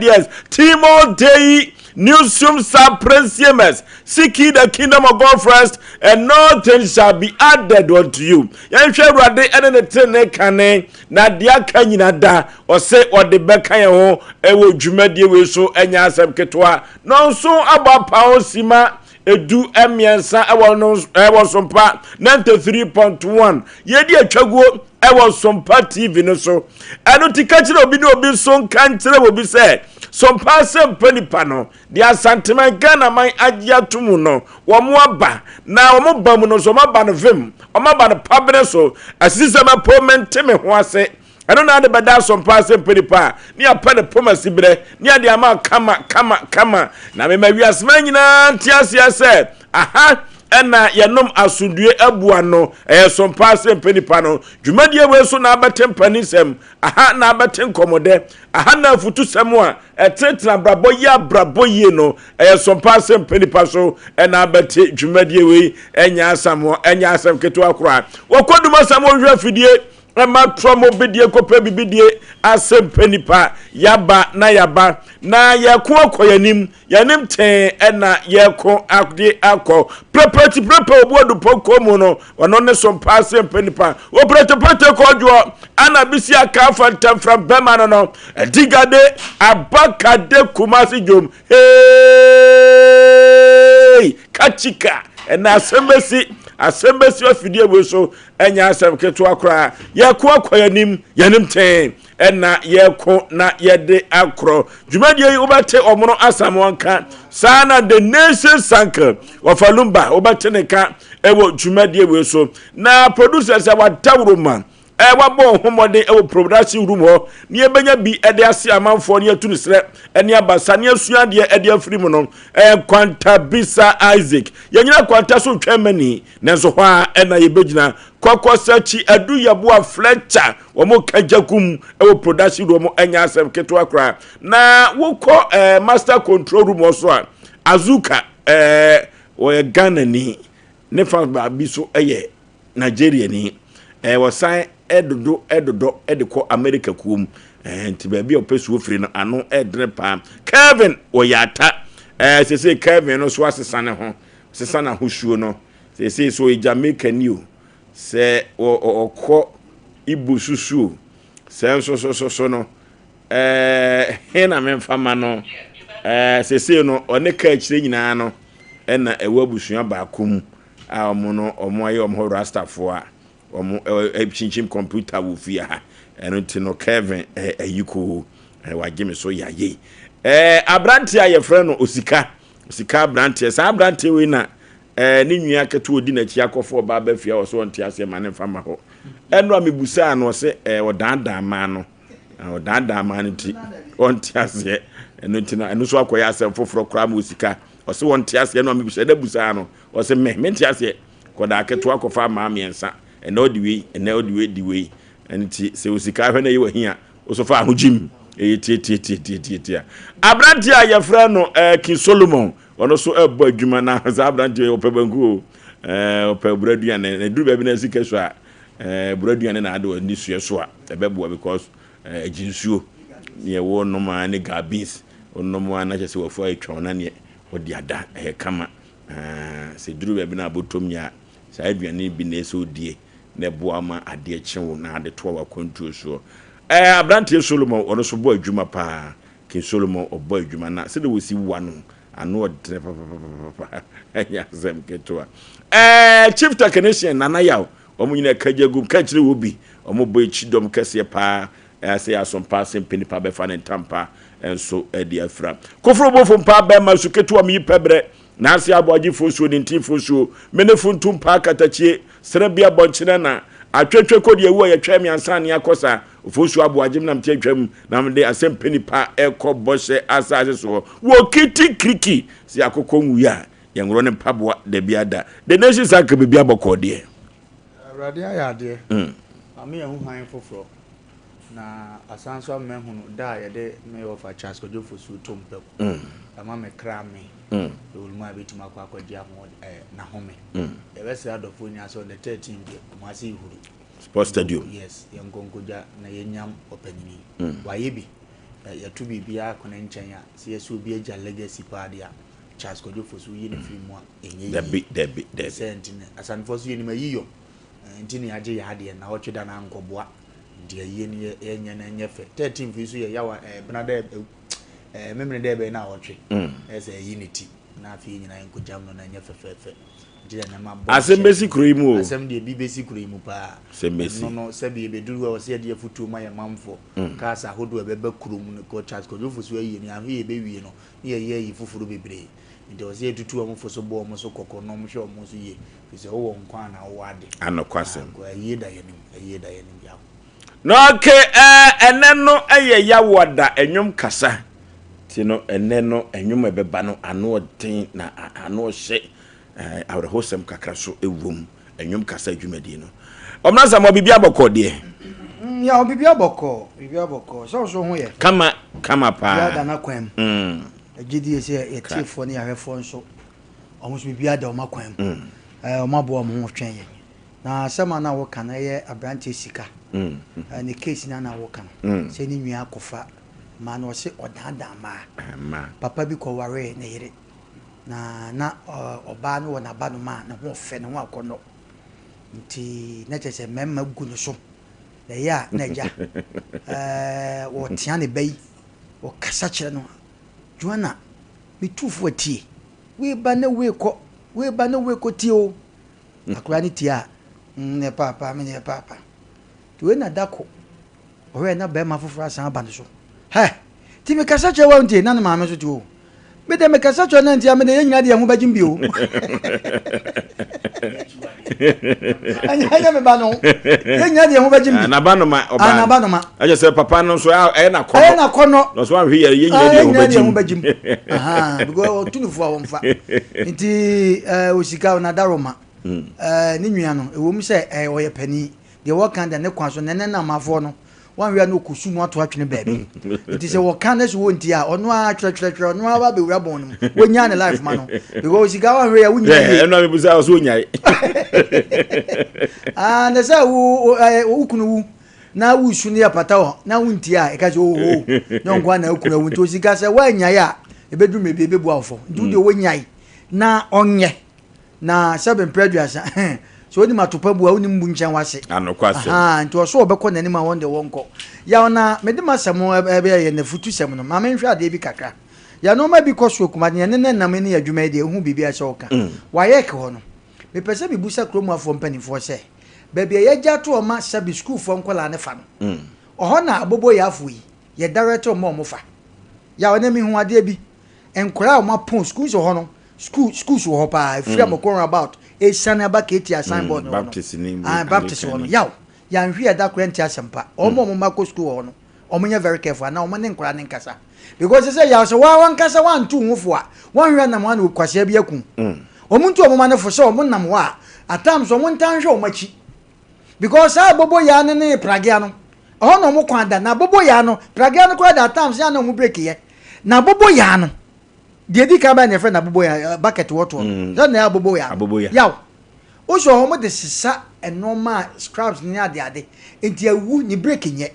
Yes, Timo Dei Newsum Saprensimus, seek ye the kingdom of God first, and nothing shall be added unto you. Yɛnhwɛ Awurade ɛne ne tenene kane, na deɛ aka nyina da, ɔse ɔde bɛka yɛn ho ɛwɔ dwumadie wei so, ɛnyɛ asɛm ketewa. Nɔnso abɔ apaw sima 13 ɛwɔ no ɛwɔ Sompa 93.1. Yɛdi atwaguo ɛwɔ Sompa TV no so. Ɛno ti ka kyerɛ obi ne obi nso nka nkyerɛ obi sɛ Sompa asɛmpa nipa no deɛ Asanteman Ghana man agye ato mu no wɔn aba na wɔn ba mu no nso wɔn aba no vim wɔn aba no pabene so asisi sɛ mɛpo mente me ho ase ɛno na ade bɛda Asompa asɛmpa nipa a ne apɛ ne poma si berɛ ne ade ama kama kama kama na mema wiasema nyinaa nte aseɛ sɛ aha ɛna yɛnom asomdue abu ano ɛyɛ sompa asɛmpa nipa no dwumadie wei so na abɛte mpanisɛm aha na abɛte nkɔmmɔdɛ aha na afutusɛm a ɛtenetene abrabɔ yie abrabɔ yie no ɛyɛ sompa asɛmpa nipa so ɛna abɛte dwumadie wei ɛnyɛ asɛm ɛnyɛ asɛm ketewa koraa wɔkɔ dum asɛm wɔhwɛ afidie ɛma trɔ mo bidie kɔpɛ bibidie asɛmpa nipa yaba na yaba na yɛko akɔ yɛnim yɛnim tee ɛna yɛko ade akɔ prɛprɛti prɛprɛ obu adupɔ kɔ mu no ɔno ne so mpa asɛmpa nipa oprɛtɛprɛtɛ kɔdwoɔ ana bisi aka afa ntɛmfram bɛma no no adigade abakade kumase dwom hey kachika ɛna asɛm bɛsi asɛm bɛsi afidie wei so ɛnyɛ asɛm ketewa koraa yɛko akɔ yɛnim yɛnim tee ɛna yɛko na yɛde akorɔ dwumadie yi wobɛte ɔmono asamoa nka saa na the nation sankel wɔfa lumba wobɛte ne ka ɛwɔ dwumadie wei so na producers a wadaworo ma wabɔ wɔn ho mmɔden ɛwɔ production room hɔ ne yɛbɛnya bi ɛde ase amanfoɔ ne yɛtu ne serɛ ɛne abasa ne asua adeɛ ɛde afiri mu no ɛyɛ Bisa Isaac yɛnyina Kwanta so twɛn mani nanso hɔ a ɛna yɛbɛgyina kɔkɔ sɛkyi adu yɛboa Fletcher wɔn ka gyakum ɛwɔ production room ɛnyɛ asɛm ketewa koraa na wokɔ master control room hɔ so a Azuka wɔyɛ Ghana ni ne fa baabi so ɛyɛ Nigeria ni wɔsan ɛdodo ɛdodɔ ɛde kɔ America kuom nti baabi a ɔpɛ suo firi no ano ɛdene paa. Kevin wɔyɛ ata sese Kevin no so asesa ne ho sesa n'ahosuo no sese so ɔyɛ Jamaica ni o sɛ ɔkɔ Igbo susuo sɛ nso so so so no he na memfa ma no sese no ɔne kaa akyire nyinaa no ɛna ɛwɔ abusua baako mu a ɔmo no ɔmo ayɛ ɔmo hɔ rastafoɔ a ɔmo ɛkyinkyim computer wɔ fie ha ɛno nti no Kevin ɛyi koo wagye me so yaye aberanteɛ a yɛfrɛ no Osika Osika aberanteɛ saa aberanteɛ wei na ne nua ketewa odi n'akyi akɔfo ɔbaa bɛ fie a ɔsɛ ɔnte aseɛ ma ne nfa ma hɔ ɛno a mebusaa no ɔsɛ ɔdaadaa maa no ɔdaadaa maa no nti ɔnte aseɛ ɛno nti na ɛno nso akɔyɛ asɛm foforɔ koraa ma Osika ɔsɛ ɔnte aseɛ no a mebusaa ɛdɛ busaa no ɔsɛ mɛ mente aseɛ kɔdaa ketewa kɔfa maa mmiɛnsa ɛnɛ ɔde wei ɛnɛ ɔde wei di wei ɛno nti sɛ Osika hwɛ na ɛyɛ wahia ɔso fa ahogyim ɛyɛ tietietie aberanteɛ a yɛfrɛ no King Solomon ɔno nso ɛbɔ adwuma na saa aberanteɛ ɔpɛ banku o ɔpɛ aburo aduane na duru baabi na sika so a aburo aduane na ade ɔni soɛ so a ɛbɛboa because ɛgye nsuo neɛ wɔ nom a ne gar beans ɔnom a na kyerɛ sɛ wafu ayɛ twɛn na neɛ ɔde ada ɛyɛ kama sɛ duru baabi na abɔtɔm nyɛ a saa aduane bi na ɛsɛ odie na ɛboa ma adeɛ kye wo na ade toa wakwantuo soɔ aberanteɛ Solomon ɔno nso bɔ adwuma paa. King Solomon ɔbɔ adwuma na sɛdeɛ wɔsi wa no ano ɔdene papapapapa ɛnyɛ asɛm ketewa chief technician Nana Yaw wɔn nyinaa ka gya gum ka kyerɛ wɔ bi wɔn bɔ ekyi dɔm kɛseɛ paa sɛ yɛ asompa asɛmpa nipa bɛfa ne ntampa nso ɛde afira koforo bofo mpa bɛrima su ketewa mi yi pɛbrɛ n'ase aboagyefoɔ suo ne ntinfoɔ suo mene funtum paa katakyie srɛbea bɔnkyerɛ na atwetwe kɔ deɛ ewu a yɛtwɛn mi ansa ne akɔ sa ofosuo aboagyem nam te atwam na mede asɛmpa nipa ɛkɔ bɔhyɛ asase soɔ wɔ kiti kiriki sɛ akokɔ nwui a yɛnworɔ ne mpaboa dabi ada the nation sa ka biribi abɔkɔɔ deɛ Awurade ayɛ adeɛ maame yɛn ho han foforɔ na asan so ama ehunu da a yɛde me wɔfa Charles Kwadwo Fosu to mpa mu ɛma me kra me ɛwɔ mu a ebɛtumi akɔ akɔgye aho n'ahome yɛbɛsrɛ adɔfoɔ nyinaa sɛ on the 13 deɛ Kumasi ihuru Sports stadium. Yes, yɛn nkonkogya na yɛnyam ɔpanyini wayɛ bi. Yɛto biribiara kɔ ne nkyɛn a, sɛ yɛsɛ obi agya legacy paa deɛ a, Charles Kwadwo Fosu yi no firi mu a, ɛnyɛ yie. Dabi, dabi, dabi. Sɛ nti no, Asantefoɔ so yɛnim ayiyɔ. Nti na yɛagye yɛn adeɛ, nnawɔtwe da no ankɔboa. Nti ayie no yɛ yɛnyɛ no ɛnyɛ fɛ. 13th yi nso yɛ yawa ɛɛ bena dɛ ɛɛ memene dɛ ɛbɛyɛ naawɔtwe. Ɛyɛ sɛ ɛyi ne ti na afei yɛn nyinaa yɛnkɔgyam no na ɛnyɛ fɛfɛɛfɛ. Nti na nneɛma bɔ Asɛm bɛsi kuro yi mu o. Asɛm deɛ bi bɛsi kuro yi mu paa. Asɛm bɛsi. Ɛno no sɛbi ɛbɛduru hɔ a ɛwɔ sɛ yɛde afutuo ma yɛn manfoɔ. Cars ahodoɔ a ɛbɛba kurom no kɔ Charles Kwadwo Fosu ayie no yɛanhwɛ yɛbɛwie no na yɛyɛ ayi foforɔ bebree. Nti ɛwɔ sɛ yɛtutu wɔn fo so bɔ wɔn so kɔkɔ na wɔhwɛ wɔn so yie. Firi sɛ wowɔ nkwa a na wowɔ ade. Anokwasɛm. Ah, ayie da yɛn anim, ayie da yɛn anim, yaw. Na ok eh, ɛnɛ no yɛ Yawoada ɛnwom kasa ti no ɛnɛ no ɛnwom a ɛbɛba no ano ɔden na ano ɔhyɛ eh, awerɛhosɛm kakra so ɛwom ɛnwom kasa dwumadie no. Ɔmena Samoa biribi abɔkɔ deɛ? Mm, yaw biribi abɔkɔ, biribi abɔkɔ. Sɛ wo so ho yɛ? Kama, kama paa. Biribi ada n'akwan mu. Mm. Ɛgye die sɛ yɛtiefoɔ ne yɛahwɛfoɔ nso wɔn nso biribiara da wɔn akwan mu. Ɛɛ wɔn aboa wɔn ho twɛn yɛn. Na asɛm a na woka no ɛyɛ aberanteɛ sika. Ɛɛ ne case no a na woka no. Sɛ ne nua akɔfa mmaa no ɔse ɔdaadaa mmaa. Papa bi kɔwaree ne yere. Na na ɔbaa no wɔ n'abanoma a ne ho ɔfɛ ne ho akɔnnɔ. Nti na kyerɛ sɛ mmarima gu no so. Na ɛyɛ a na agya ɛɛ ɔtea ne ba yi ɔkasa kyerɛ no. Joanna me tu fo atie. Wei ba na wei kɔ, wei ba na wei kɔ tie o. Akwadaa no tie a, mm, ne paapa, me ne paapa. Nti wei na da ko, ɔhwɛ na bɛrima foforɔ asan aba ne so. Hɛ! Nti mekasa kyerɛ wo a ntie, na ne maame nso te o. Me de mekasa kyerɛ no ntia, me de yɛn nyinaa de yɛn ho bɛgyem bio. Ɛnyɛ me ba no, yɛn nyinaa de yɛn ho bɛgyem bi. Ah, n'aba no ma ɔbaa. Ah, n'aba no ma. Ɛkyɛ sɛ papa no nso ɛyɛ n'akɔnɔ. Ɛyɛ n'akɔnɔ. Na ɔsɛ wahwe yɛ yɛn nyinaa de yɛn ho bɛgyem. Aha, because ɔtu ne fo a wɔmfa. Nti ɛɛ osika ɔnadaroma. Ɛɛ ne nua no, ɛwɔ mu sɛ ɛɛ ɔyɛ panin. Deɛ wɔka deɛ ne kwan so na ɛnɛ nam afoɔ no. Wanhwɛ a na ɔkɔsu mu ato atwene baabi. Nti sɛ wɔka na sɛ wɔntie a, ɔno ara twerɛtwerɛtwerɛ, ɔno ara ba bɛwura bɔn no mu. Wɔnyaa ne life ma no. Because sika wanhwɛ a wonnya yie. Ɛno a mebusa ɔsɛ ɔnyae. Ah, na sɛ wo wo kunu wu na wosu ne yɛpata hɔ na wontie a ɛka sɛ oho na ɔnko a na akunu awu nti osika sɛ woanyae a ɛbɛduru mmerɛ bi ɛbɛbu awofɔ nti wodeɛ wɔnyae na ɔnyɛ Na sɛbe mprɛ aduasa, sɛ wonim atopa bu a, wonim bu nkyɛn wase. Anokwasɛm. Ahaa, nti ɔso ɔbɛkɔ n'anim a wɔn deɛ wɔnkɔ. Yaw na mede m'asɛm ɛbɛyɛ n'afutusɛm no, ma menhwɛ adeɛ bi kakra. Yɛ nnoɔma bi kɔ so Kumasi, yɛne no nam ne yɛ adwuma yi deɛ, wohu biribi a ɛsɛ woka. WAEC hɔ no, mepɛ sɛ mebusa kuromuafoɔ mpanimfoɔ sɛ, baabi a yɛagya ato hɔ ma sɛbe sukuufoɔ nkwadaa no fa no, ɔhɔ na aboboyaafoɔ yi, yɛ direct wɔn ma wɔfa? Yaw, ɛnnɛ mehu adeɛ bi, Nkwadaa a wɔapɔn sukuu nso hɔ no, sukuu schools wɔ hɔ paa. Efiri mm. Amokoro roundabout esiane aba Ketia signboard no hɔ no. Baptist ni ah, Baptist wɔ no. Yaw, yɛanhwe yɛ da koraa nti asɛmpa. Wɔn a wɔn mma kɔ sukuu wɔ hɔ no, wɔn nyɛ very careful anaa wɔn ne nkwadaa no nkasa. Because sɛ yaw sɛ wɔn ankasa wɔanto ho fo a, wɔnhwɛ anam wɔn ano kwasea bi aku. Wɔn ntu wɔn mma no fo sɛ wɔn nam hɔ a, at times wɔn ntaa nhwɛ wɔn akyi. Because saa aboboyaa no ne pragea no, ɛhɔ na wɔn kwan da. Na aboboyaa no, pragea no koraa da at times yɛ a na wɔn break yɛ. Na aboboyaa no, deɛ edi kan bɛyɛ na yɛfrɛ no aboboyaa, eh, bucket wɔtoɔ no. Mm. Sɛ na ɛyɛ aboboyaa. Aboboyaa. Yaw. Wosɔ hɔ wɔn de sesa nneɛma a scraps ne ade ade. Nti awu ne break nyɛ.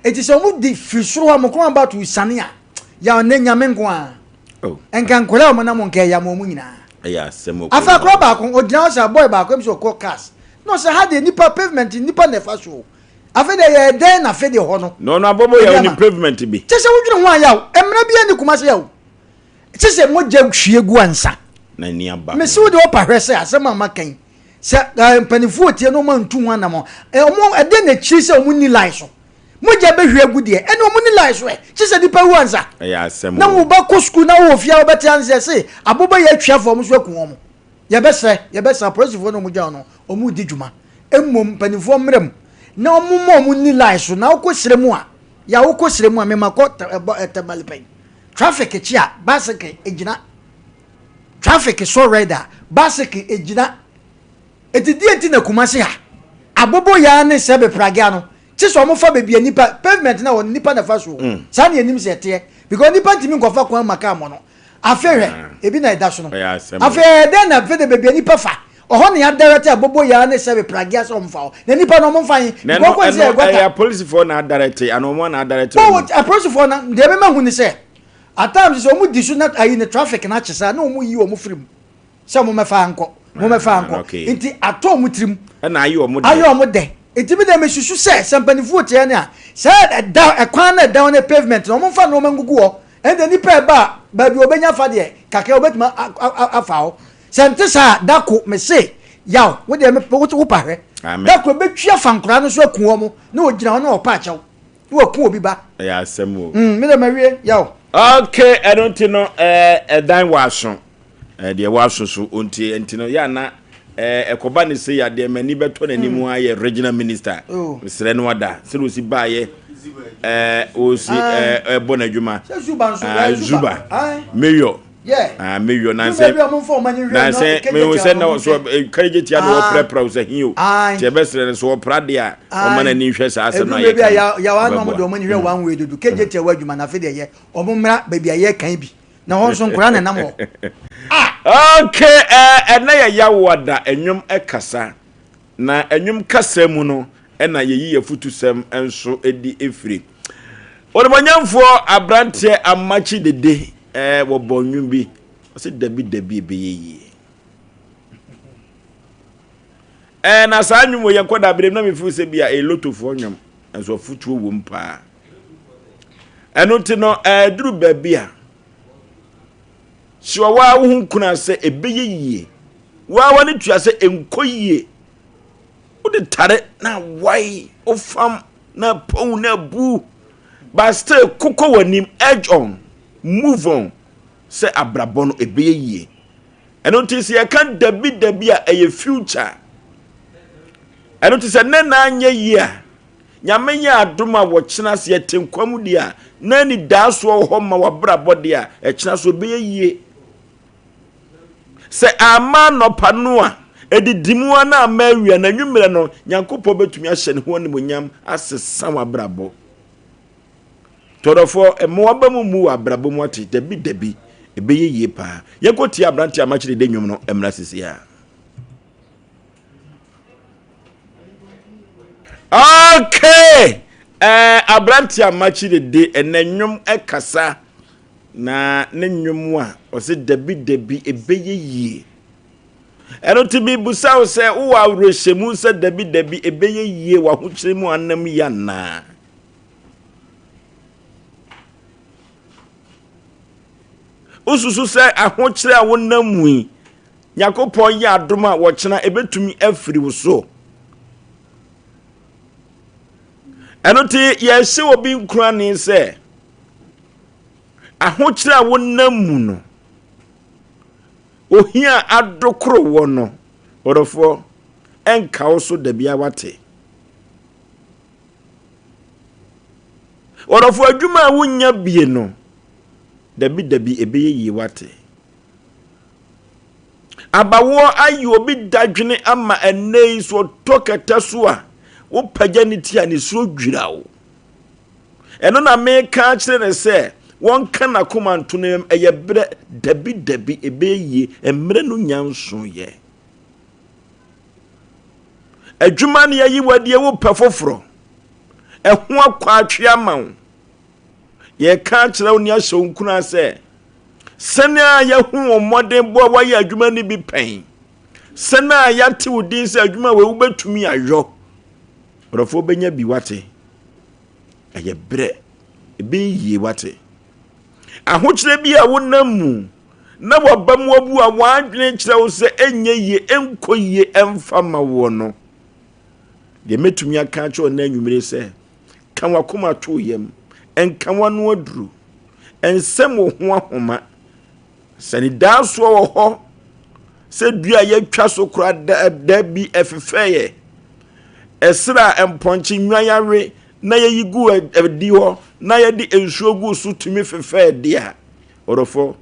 Nti sɛ wɔn de firi soro hɔ a wɔn kɔn about to sane a, yaw ne nyame nko ara. Oh. Nka nkwadaa a wɔn nam nka ɛyam wɔn nyinaa. Ɛyɛ asɛm o. Afei akora baako ogyina hɔ sɛ boy baako ɛmu sɛ ɔkɔ cars. Na ɔsɛ ha deɛ nipa pavement nipa na ɛfa so. Afei deɛ yɛ dɛn na afei deɛ hɔ no. Na ɔno abɔbɔ yɛ ɔnim pavement bi. Kyɛ sɛ wodwene ho a yaw mmara bi ani kuma sɛ yaw. Kyɛ sɛ mogya hwie gu ansa. Na ni aba. Mesi wo deɛ ɔpa hwɛ sɛ asɛm a maka yi sɛ eh, mpanimfoɔ tie na ɔma ntu ho anamɔ. Ɔmo ɛdeɛ na akyiri sɛ ɔmo ni line so. Mogya bɛhwie agu deɛ ɛne ɔmo ni line so ɛ. Kyɛ sɛ nipa wu ansa. Ɛyɛ asɛm Na wo ba kɔ sukuu na wowɔ fie a wobɛte ansa sɛ abobɔ yɛ atwiafoɔ ɔmo so aku wɔn. Yɛbɛsrɛ, yɛbɛsrɛ apolisifoɔ na wɔn gya no, wɔn redi dwuma. Mmom mpanimfoɔ mmra mu na wɔn mma wɔn nni line so. Na wokɔ srɛ mu a, ya wokɔ srɛ mu a, mema kɔ ɛbɔ ɛtɛmali pɛn. Traffic kye a, bicycle egyina. Traffic sɔ red a, bicycle egyina. Eti deɛ nti na Kumasi ha, aboboyaa ne sɛbe pragea no, kye sɛ wɔn fa baabi a nipa, pavement na wɔ nipa na fa so. Mm. Saa na yɛnim sɛ ɛteɛ. Because nipa ntumi nkɔfa kwan ma kaa mɔ no. Afei hwɛ, ebi na ɛda so no. Afei ɛyɛ dɛn na afei de baabi a nipa fa, Ɔhɔ na yɛadirect aboboyaa ne sɛbe pragea sɛ wɔmfa hɔ. Na nnipa no wɔmfa he? Na Because ɛno wɔkɔ ne sɛ ɛno yɛ gutter. ɛyɛ apolisifoɔ na adarɛte anaa wɔn na adarɛte Wɔn wɔn? apolisifoɔ no deɛ mema hu ne sɛ at times sɛ wɔn di so na ayi ne traffic no akye saa na wɔn yi wɔn firi mu sɛ wɔn mɛfa nkɔ wɔn mɛfa Ah, nkɔ okay. nti atɔ wɔn tirim Ɛna ayɛ wɔn dɛ. ayɛ wɔn dɛ nti mi deɛ mesusu sɛ sɛ mpanimfoɔ tie ne a sɛ ɛda ɛkwan na ɛda hɔ ne pavement na wɔn mfa nneɛma ngugu hɔ ɛnna nipa ɛba a baabi wɔbɛnya fa deɛ kakra wɔbɛtumi afa hɔ sɛ nte saa dako mese yaw wo deɛ me wo wo pa hwɛ Amen. dako ebɛtwi afa nkoraa no so aku wɔn na wɔgyina hɔ na wɔpa akyɛw na wɔku obi ba Ɛyɛ asɛm o. Me deɛ mawie yaw. Okay, ɛno nti no ɛɛ ɛdan wɔ aso. Ɛɛ deɛ wɔ aso so ontie nti no yɛ ana ɛɛ ɛkɔba ne se yɛ adeɛ m'ani bɛtɔ n'anim mm. ayɛ regional minister. Oh. Mesrɛ no ada sɛdeɛ osi baayɛ ɛɛ osi ɛɛ ɛbɔ n'adwuma. Sɛ Zuba nso Ah, Zuba. Zuba. Mayor. Yeah. Ah, mayor nansɛ nansɛ mehu sɛ na so karigye tia na wɔprapra wo sɛ hi o. Nti ɛbɛsrɛ no so wɔpra deɛ a ɔma n'ani nhwɛ saa asɛm no a Eduru yɛka baabi a no. ya yawa na ɔmo de Ɔbɛboa. ɔmo ani hwɛ one way dodo. KJ tia wɔ adwuma na afei deɛ yɛ ɔmo mmra baabi a yɛkan bi. Na hɔ nso nkora na ɛnam hɔ. Ah! Okay, eh, ɛnɛ yɛ yawoada, ɛnwom ɛkasa. Na ɛnwom kasa mu no, ɛna yɛyi yɛfutusɛm nso ɛdi ɛfiri. Onimuonyamfoɔ aberanteɛ Amakye Dede, eh, wɔbɔ nnwom bi. Ɔsɛ dabi dabi ɛbɛyɛ yie. Eh, na saa nnwom wɔ yɛn kɔda berɛ mu na mefeel sɛ bi a ɛyɛ lotofoɔ nnwom, nso afutuo wom paa. Ɛno nti no, ɛduru baabi a, sɛ ɔwaa wo ho nkuna sɛ ɛbɛyɛ yie, waa w'ani tua sɛ ɛnkɔ yie, wode tare na awae, wofam na apɔw na abu, but still kokɔ w'anim, edge on, move on, sɛ abrabɔ no ɛbɛyɛ yie. Ɛno nti sɛ yɛka dabi dabi a ɛyɛ future. Ɛno nti sɛ nnɛ na anyɛ yie a, Nyame yɛ adom a wɔkyena sɛ yɛte nkwa mu deɛ a, na anidaasoɔ wɔ hɔ ma wabrabɔ deɛ a, ɛkyena so ɛbɛyɛ yie. Sɛ amma anɔpa no a, ɛdidi mu a na amma awia na anwummerɛ no, Nyankopɔn bɛtumi ahyɛ ne ho animuonyam asesa wabrabɔ. Tɔdɔfoɔ, mma w'aba mu mmu wɔ abrabɔ mu ate, dabi dabi, ɛbɛyɛ yie paa. Yɛnkɔ tie aberanteɛ a makyere de nnwom no mmra sisi a. Okay! Eh, aberanteɛ a makyere de ɛnɛ nnwom ɛkasa na ne nnwom a ɔse dabi dabi ɛbɛyɛ yie. Ɛno nti mebusa wo sɛ wowɔ awerɛhyɛmu sɛ dabi dabi ɛbɛyɛ yie w'ahokyere mu anam yi anaa? Wosusu sɛ ahokyerɛ a wonam mu yi, Nyankopɔn yɛ adom a wɔkyena ɛbɛtumi afiri wo so? Ɛno nti yɛhyɛ obi nkurane sɛ ahokyerɛ a wonam mu no, ohia adokoro wɔ no, ɔdɔfoɔ, ɛnka wo so da biara wate. Ɔdɔfo adwuma a wonnya bie no, dabi dabi ɛbɛyɛ yie wate. Abawoɔ ayɛ obi dadwene ama ɛnnɛ yi so ɔtɔ kɛtɛ so a wopagya ne ti a ne suro dwira wo. Ɛno na meka akyerɛ no sɛ wɔnka n'akoma nto no yam ɛyɛ berɛ dabi dabi ɛbɛyɛ yie mmerɛ no nya nsoeɛ. Adwuma no yɛyi wadie wo pɛ foforɔ. Ɛho akɔ atwe ama wo. Yɛka akyerɛ wo ne ahyɛ wo nkuna sɛ sɛnea yɛhu wo mmɔden boa woayɛ adwuma no bi pɛn. Sɛnea yɛate wo din sɛ adwuma wei wobɛtumi ayɔ. Ɔdɔfoɔ bɛnya bi wate. Ɛyɛ berɛ. Ɛbɛyɛ yie wate. Ahokyerɛ bi a wonam mu na waba mu abu a w'adwene kyerɛ wo sɛ ɛnyɛ yie, ɛnkɔ yie, ɛmfa ma woɔ no, deɛ mɛtumi aka akyerɛ wo nnɛ anwummere sɛ, ka w'akoma to wo yam, nka w'ano aduru, nsɛm wo ho ahoma. Sɛ anidaasoɔ wɔ hɔ sɛ dua a yɛatwa so koraa da, da bi ɛfefɛeɛ, ɛserɛ a mpɔnkye nnwan awe na yɛyi gu adi hɔ na yɛde nsuo gu so tumi fefɛɛ deɛ a, Ɔdɔfoɔ,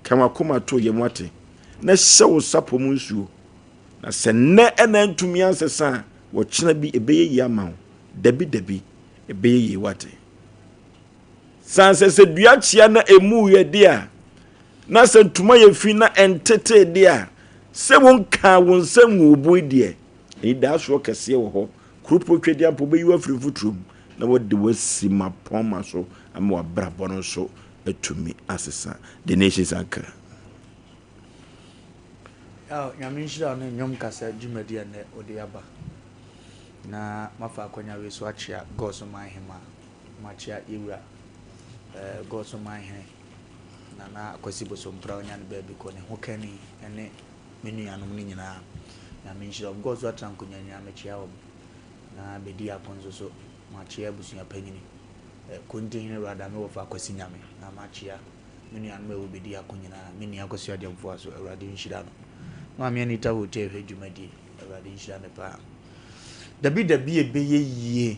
ka w'akoma to yam wate, na hyɛ wo sapɔ mu nsuo. Na sɛ nnɛ ɛna antumi ansesa a, wɔkyena bi ɛbɛyɛ yie ama wo. Dabi dabi, ɛbɛyɛ yie wate. San sɛ sɛ dua kyea na ɛmu yɛ de a, na sɛ ntoma yɛ fi na ɛntetee de a, Sɛ wonkaa wo nsa nguu wo bo yi deɛ, anidaasoɔ kɛseɛ wɔ hɔ. Kuropɔn Tweaduampɔn bɛyi wo afiri mfuturo mu na wɔde wo asi mmapɔmma so ama w'abrabɔ no nso atumi asesa. The Nations Anchor. Yaw, Nyame nhyira wo ne nnwom kasa dwumadi a nnɛ wode aba. Na mafa akwanya wei so akyea Goso man hemaa, makyea yɛwura eh, Goso man hene Nana Akwasi Bosompra onya ne baabi kɔ, ne hokani ne me nuanom no nyinaa. Nyame nhyira wɔn. Goso atena nkonya nyinaa mekyea wɔn. Na bedi ako nso so makyea abusua panyini eh, Kontihene Rada me wɔfa Akwasi Nyame na makyea Me nuanom a ɛwɔ Bediako nyinaa, me nua Akosua Gyamfua so, Awurade nhyira no. Maame Anita Hote hwɛ dwumadie, Awurade nhyira no paa. Dabi dabi ɛbɛyɛ yie,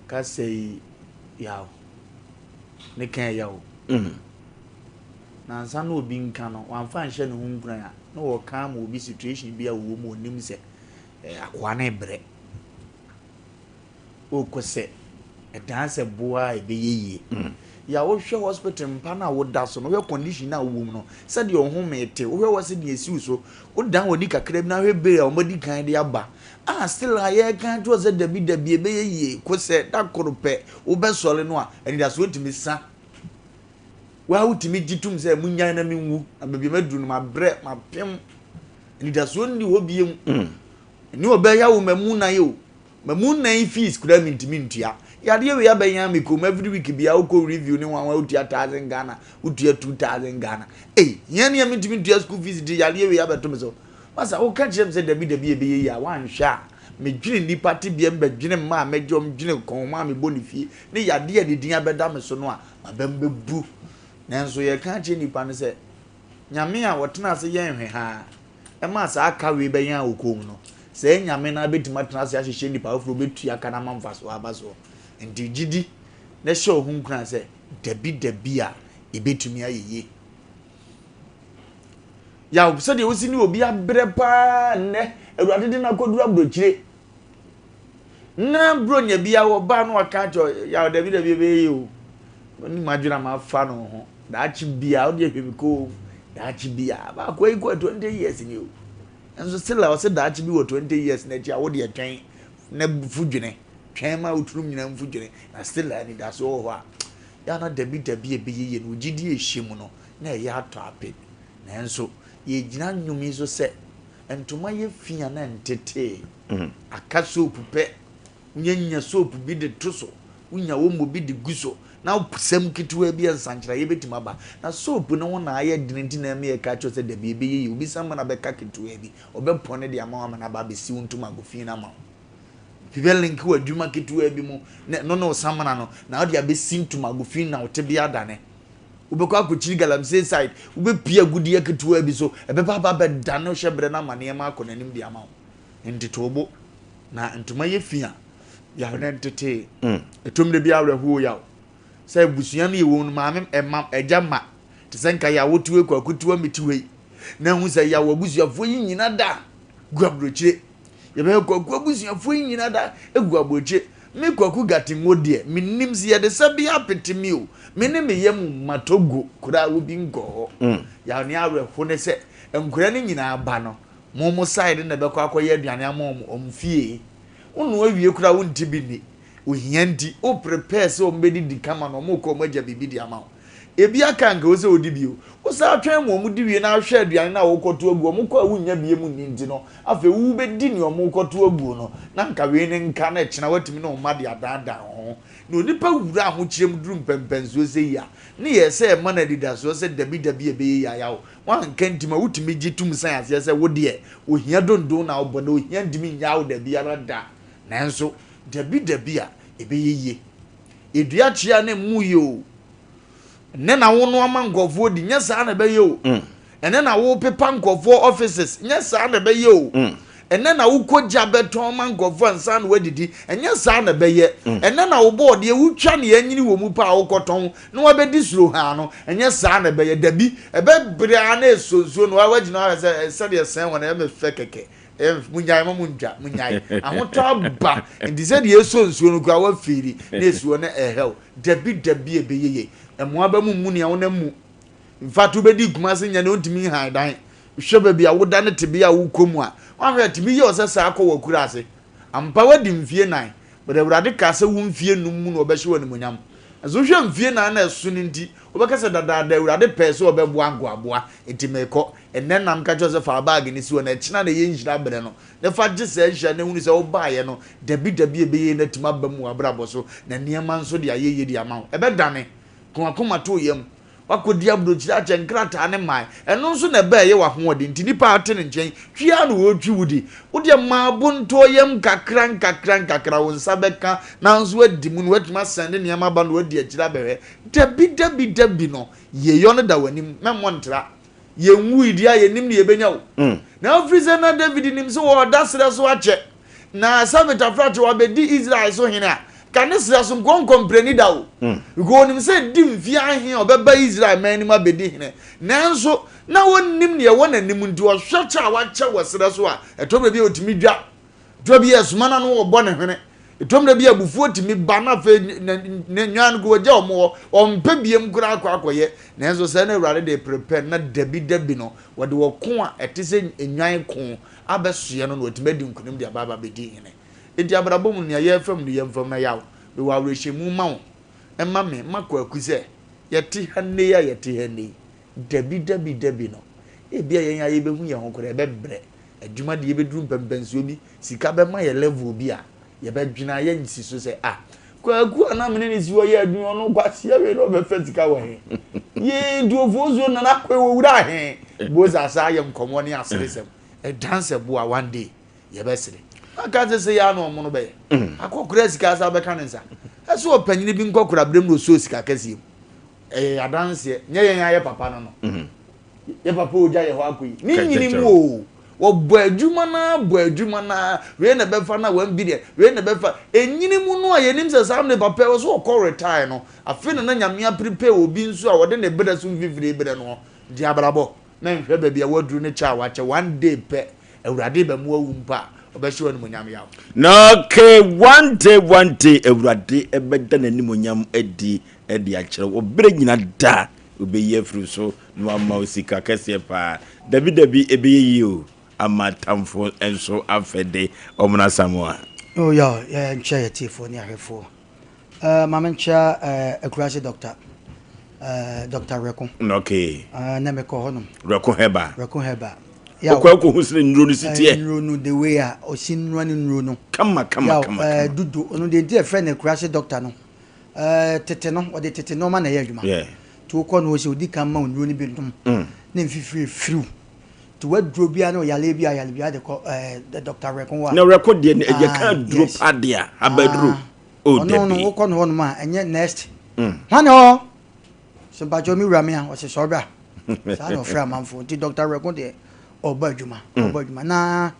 kasa yi yaw, ne ka ɛya o. Nansa na obi nka no, wamfa anhyɛ ne ho nkuran a, na ɔka ama obi situation bi a ɔwɔ mu ɔnim sɛ eh, akoa no rebrɛ. Ɔkɔ sɛ ɛdan sɛ boa a ɛbɛyɛ yie. Yɛ a wohwɛ hospital mpa no a woda so no, wohwɛ condition no a wowɔ mu no, sɛdeɛ wo home te, wohwɛ wɔ sɛdeɛ ɛsi wo so, wodan w'ani kakra bi na wohwɛ bail a wɔadi kan de aba a still a yɛreka ato hɔ sɛ dabi dabi ɛbɛyɛ yie, kɔ sɛ da koro pɛ wobɛsɔre no a, anidasoɔ tumi sa. Wo ara wotumi gye tom sɛ munnyae na minwu, na baabi a maduru no mabrɛ, mapem, anidasoɔ nni hɔ bio. Ɛne ɔbɛyɛ wo mamu nan o. Mamu nnan fees koraa mintumi ntua. Yadeɛ wei abɛyan me kɔn mu every week biara wokɔ review ne wanwa wotua thousand Ghana, wotua 2000 Ghana. Ei, hia ni a mintumi ntua school fees nti yadeɛ wei abɛto me so. Masa woka kyerɛ me sɛ dabi dabi ɛbɛyɛ yie a woanhwɛ a medwene nnipa tebea mu bɛdwene mma a mɛgye wɔn dwene kɔn ho a mebɔ ne fie ne yadeɛ a ne din abɛda me so no a m'abam bɛbu. Nanso yɛka akyerɛ nnipa no sɛ Nyame a ɔtena ase yɛ nhwɛhaa ɛmaa saa ka wei bɛyɛn wɔ kurom no, saa Nyame no ara bɛtumi atena ase ahyehyɛ nnipa foforɔ bɛtua ka no ama mfasoɔ aba soɔ. Nti gye di na hyɛ wo ho nkuran sɛ dabi dabi a ɛbɛtumi ayɛ yie. Yaw, sɛdeɛ wosi ne obi abrɛ paa nnɛ, Awurade de no akɔduru aburokyire. Na buronya bi a wɔba na waka akyerɛ yaw dabi dabi ɛbɛyɛ yie o. Ne mu adwene a mafa no ho. Daakye bia wode ahwɛ me kɔn daakye bia baako yi kɔ 20 years ni o. Nso still a ɔsɛ daakye bi wɔ 20 years n'akyi a wode twɛn na fu dwene. Twɛn ma woturum nyinaa mfu dwene. Na still a anidasoɔ wɔ hɔ a yɛ na dabi dabi ɛbɛyɛ yie no gyidi ɛhyɛ mu no na ɛyɛ atɔ ape. Nanso yɛgyina nnwom yi so sɛ Ntoma yɛ fi a na ɛntetee. Aka soap pɛ, wonya soap bi de to so, wonya omo bi de gu so, na wopsam ketewa bi a nsankyerɛeɛ bɛtumi aba. Na soap no ho na ayɛ dene nti na ɛma yɛka kyerɛ wo sɛ dabi ɛbɛyɛ yie. Obi samina bɛka ketewa bi, ɔbɛpɔne de ama wo ama no aba abɛsi wo ntomago fi no ama wo. Bi bɛlinke wɔ adwuma ketewa bi mu, na ɛno ne wo samina no, na wode abɛsi ntomago fi na wo tebea adane. Wobɛkɔ akɔkyiri galamsey side, wobɛpie agudeɛ ketewa bi so, ɛbɛba aba abɛdane wo hyɛberɛ no ama nneɛma akɔ n'anim de ama wo. Ntetewbo, na ntoma yɛ fi a, yaw na ntetee. Ɛtɔ mmerɛ bi awerɛhoɔ yaw sɛ abusua no yɛwɔ mu no maame ɛma agya ma te sɛ nka yaw wote wei kwaku te hɔ mete wei na hu sɛ yaw abusuafoɔ yi nyina da gu aburokyire. Yɛbɛyɛ Kwaku abusuafoɔ yi nyina da gu aboakyire. Me Kwaku Gatengo deɛ, mennim sɛ yɛde sɛbe apete me o, me ne me yam mma Togo koraa obi nkɔɔ hɔ. Yaw ne awerɛho ne sɛ, nkwadaa no nyinaa ba no, mo mo side na ɛbɛkɔ akɔyɛ aduane ama wɔn, wɔn fie. Wonoa wie koraa wonte bi nni. Ohia nti, wo prepare sɛ wɔbɛdidi kama na wɔrekɔ wɔn agya biribi de ama wo. Ebi aka anka ɛwɔ sɛ wodi bio. Wosan twɛn ma wɔdi wie na ahwɛ aduane no a wokɔto agu. Wɔkɔ a wunnya bi mu nni nti no, afei wubedi nea wɔrekɔto aguo no, na anka wei ne nka na ɛkyena woatumi ne wo mma de adaadaa wo ho. Na onipa wura ahokyerɛ mu duru mpɛnpɛnsoɔ sɛ yi a, ne yɛ sɛ ɛma no anidasoɔ sɛ dabidabi ɛbɛyɛ yie ayaw. Woanka nti ma wotumi gye tom san aseɛ sɛ wo deɛ, ohia dondon na wobɔ na ohia ntumi nnyaa wo dabiara da. Nanso dabidabi a, ɛbɛyɛ yie. Edua kyea na emu yɛ o. Ɛnɛ na wo noa ma nkurɔfoɔ di, nyɛ saa na ɛbɛyɛ o. Ɛnɛ na wo pepa nkurɔfoɔ offices, nyɛ saa na ɛbɛyɛ o. Ɛnɛ na wokɔ gya bɛtɔn ma nkurɔfoɔ ansa na woadidi, ɛnyɛ saa na ɛbɛyɛ. Ɛnɛ na wo bɔɔdeɛ wotwa nea anyini wɔ mu paa wokɔtɔn na wabɛdi suro haa no, ɛnyɛ saa na ɛbɛyɛ. Dabi, ɛbɛbrɛ ara na ɛsɔ nsuo no, woagyina hɔ ahwɛ sɛ sɛdeɛ ɛsɛn hɔ no ɛyɛ me fɛ kɛkɛ. Munyae ma muntwa, munyae. Ahotɔ aba. Nti sɛ deɛ ɛsɔ nsuo no koraa wafeeli na ɛsi hɔ na ɛhɛw. Dabi dabi ɛbɛyɛ yie. Mmoa ba mu mmu nea wonam mu. In fact wobɛdi Kumasi nya deɛ wontumi nhan dan. Hwɛ baabi a woda ne tebea a wokɔ mu a, woanhwɛ a ɛtumi yɛ wo sɛ saa kɔ w'akuraase. Ampa woadi mfie nan, but Awurade kaa sɛ wo mfie num mu na ɔbɛhyɛ wo animuonyam. Nanso wohwɛ mfie nan no a ɛso no nti, wobɛka sɛ dadaada Awurade pɛɛ sɛ ɔbɛboa nkoaboa, enti merekɔ. Ɛnnɛ na meka kyerɛ wo sɛ fa wo baage no si hɔ na ɛkyena na ɛyɛ nhyira berɛ no, na fa gye saa nhyira no na hunu sɛ wobaeɛ no, dabi dabi ɛbɛyɛ yie na atumi aba mu wɔ w'abrabɔ so, na nneɛma nso de ayɛ yie de ama wo. Ɛbɛdane. Ka w'akoma to wo yam. Woakɔdi aburokyire akyɛ, nkrataa no mmae. Ɛno nso na ɛbɛɛyɛ w'ahoɔden nti nnipa a wote ne nkyɛn twi ara na wɔretwi wo di. Wo deɛ ma bo ntɔ yam nkakra nkakra nkakra wo nsa bɛka nanso woadi mu na woatumi asɛnde nneɛma aba na woadi akyire abɛhwɛ. Dabi dabi dabi no, yieyɔ no da w'anim. Mɛmmɔ ntra. Yɛnwui deɛ a yɛnnim deɛ yɛbɛnya o. Na ɛfiri sɛ na David nim sɛ ɔreda serɛ so akyɛ, na sɛ metafrakye wabɛdi Israel so hene a, ka ne serɛ so nkɔ nkɔmprɛni da o. Because ɔnim sɛ di mfeɛ ahe a ɔbɛba Israel man no mu abɛdi hene. Nanso, na ɔnnim deɛ ɛwɔ n'anim nti, ɔhwɛ kyɛ a wakyɛ wɔ serɛ so a, ɛtɔ berɛ bi a ɔtumi dwa. Ɛtɔ bi a ɛsoma no ano ɔbɔ ne hwene. Ɛtɔ mmerɛ bi a abufuo tumi ba na afei ne nnwan no wɔgya wɔn hɔ, ɔmpɛ biem koraa akɔ akɔyɛ. Nanso sɛɛ na Awurade de reprepare na dabi dabi no, wɔde ɔko a ɛte sɛ nnwan ko abɛsoɛ no na watumi adi nkonim de aba aba abɛdi hene. Enti abrabɔ mu no, nea yɛrefa mu no, yɛmfa mu na yaw. Mewɔ awerɛhyɛmu ma wo, ma me, ma Kwaku sɛ, yɛte ha nnɛ yi a yɛte ha nnɛ yi, dabi dabi dabi no, ebia yɛn ara yɛbɛhu yɛn ho koraa, ɛbɛbrɛ. Adwuma deɛ yɛbɛduru mpɛmpɛnsoɔ bi, sika bɛma yɛ level bi a, yɛbɛdwene a yɛnsi so sɛ ah, Kwaku a na mene ne si hɔ yɛ adwuma ɔno kwasia wei na ɔbɛfa sika wɔ he? Yee nti ofosuo nana akɔe wɔ wura he? Bosa asa ayɛ nkɔmmɔ ne aseresɛm. Ɛdan sɛ boa one day yɛbɛsere. Aka sɛ sɛ yɛ ano ɔmo no bɛyɛ. Akɔkora sika asa bɛka ne nsa. Ɛsɛ ɔpanyini bi nkɔkora berɛ mu na ɔsuo sika kɛseɛ mu. Ɛyɛ adanseɛ, nyɛ yɛn ayɛ papa no no. Yɛ papa ogya yɛ hɔ akɔ yi. Ne nyini mu o. Wɔbɔ adwuma no ara bɔ adwuma no ara. Wei na ɛbɛfa na one billion. Wei na ɛbɛfa. Enyini mu no a yɛnim sɛ saa mmerɛ papa ɛwɔ so ɔkɔ retire no. Afei na na Nyame aprepare obi nso a ɔde ne berɛ so mfifire berɛ no de abrabɔ. Mɛnhwɛ baabi a waduru ne kyɛ a wakyɛ. One day pɛ Awurade bɛmo awu mpo a ɔbɛhyɛ wo animuonyam yaw. Na okay, one day, one day, Awurade bɛda n'animuonyam adi de akyerɛ wo. Berɛ nyina da. Obeyi afiri wo so na wama wo sika kɛseɛ paa. Dabi dabi ɛbɛyɛ yie o ama atamfo nso afɛ de wɔn Asamoah. Oh yeah, yɛ nkyia yɛ tiefoɔ ne ahwɛfoɔ. Uh, ma me nkyia uh, Akurase doctor, uh, Doctor Reko. Okay. Uh, na mekɔ hɔnom. Reko Heba. Reko Heba. Okɔ akɔ hu sɛ nnuro no si teɛ. Nnuro no the way a ɔsi nnuro ne nnuro no. Kama kama kama. Yaw, uh, dudu, ɔno deɛ nti yɛfrɛ no Akurase doctor no. Ɛɛ tete no, wɔde tete nneɛma na ɛyɛ adwuma. Nti wokɔ no wɔsɛ odi kan ma wo nnuro no bi nom na mfifiri firiw. Nti waduro biara ne ɔyaleɛ bi a yale biara de kɔ ɛɛ Dr. Rɛko hɔ a. Na Rɛko deɛ yɛ ka aduro pa deɛ a abaduro. Oh dabi. Ɔno no wokɔ no hɔ nom a ɛnyɛ next. Hwan na ɛwɔ hɔ? Sɛ mpakyɛw me wura me a ɔsɛ sɔre bra. Saa na ɔfrɛ amanfoɔ. Nti Dr. Rɛko deɛ ɔbɔ adwuma. Ɔbɔ adwuma. Na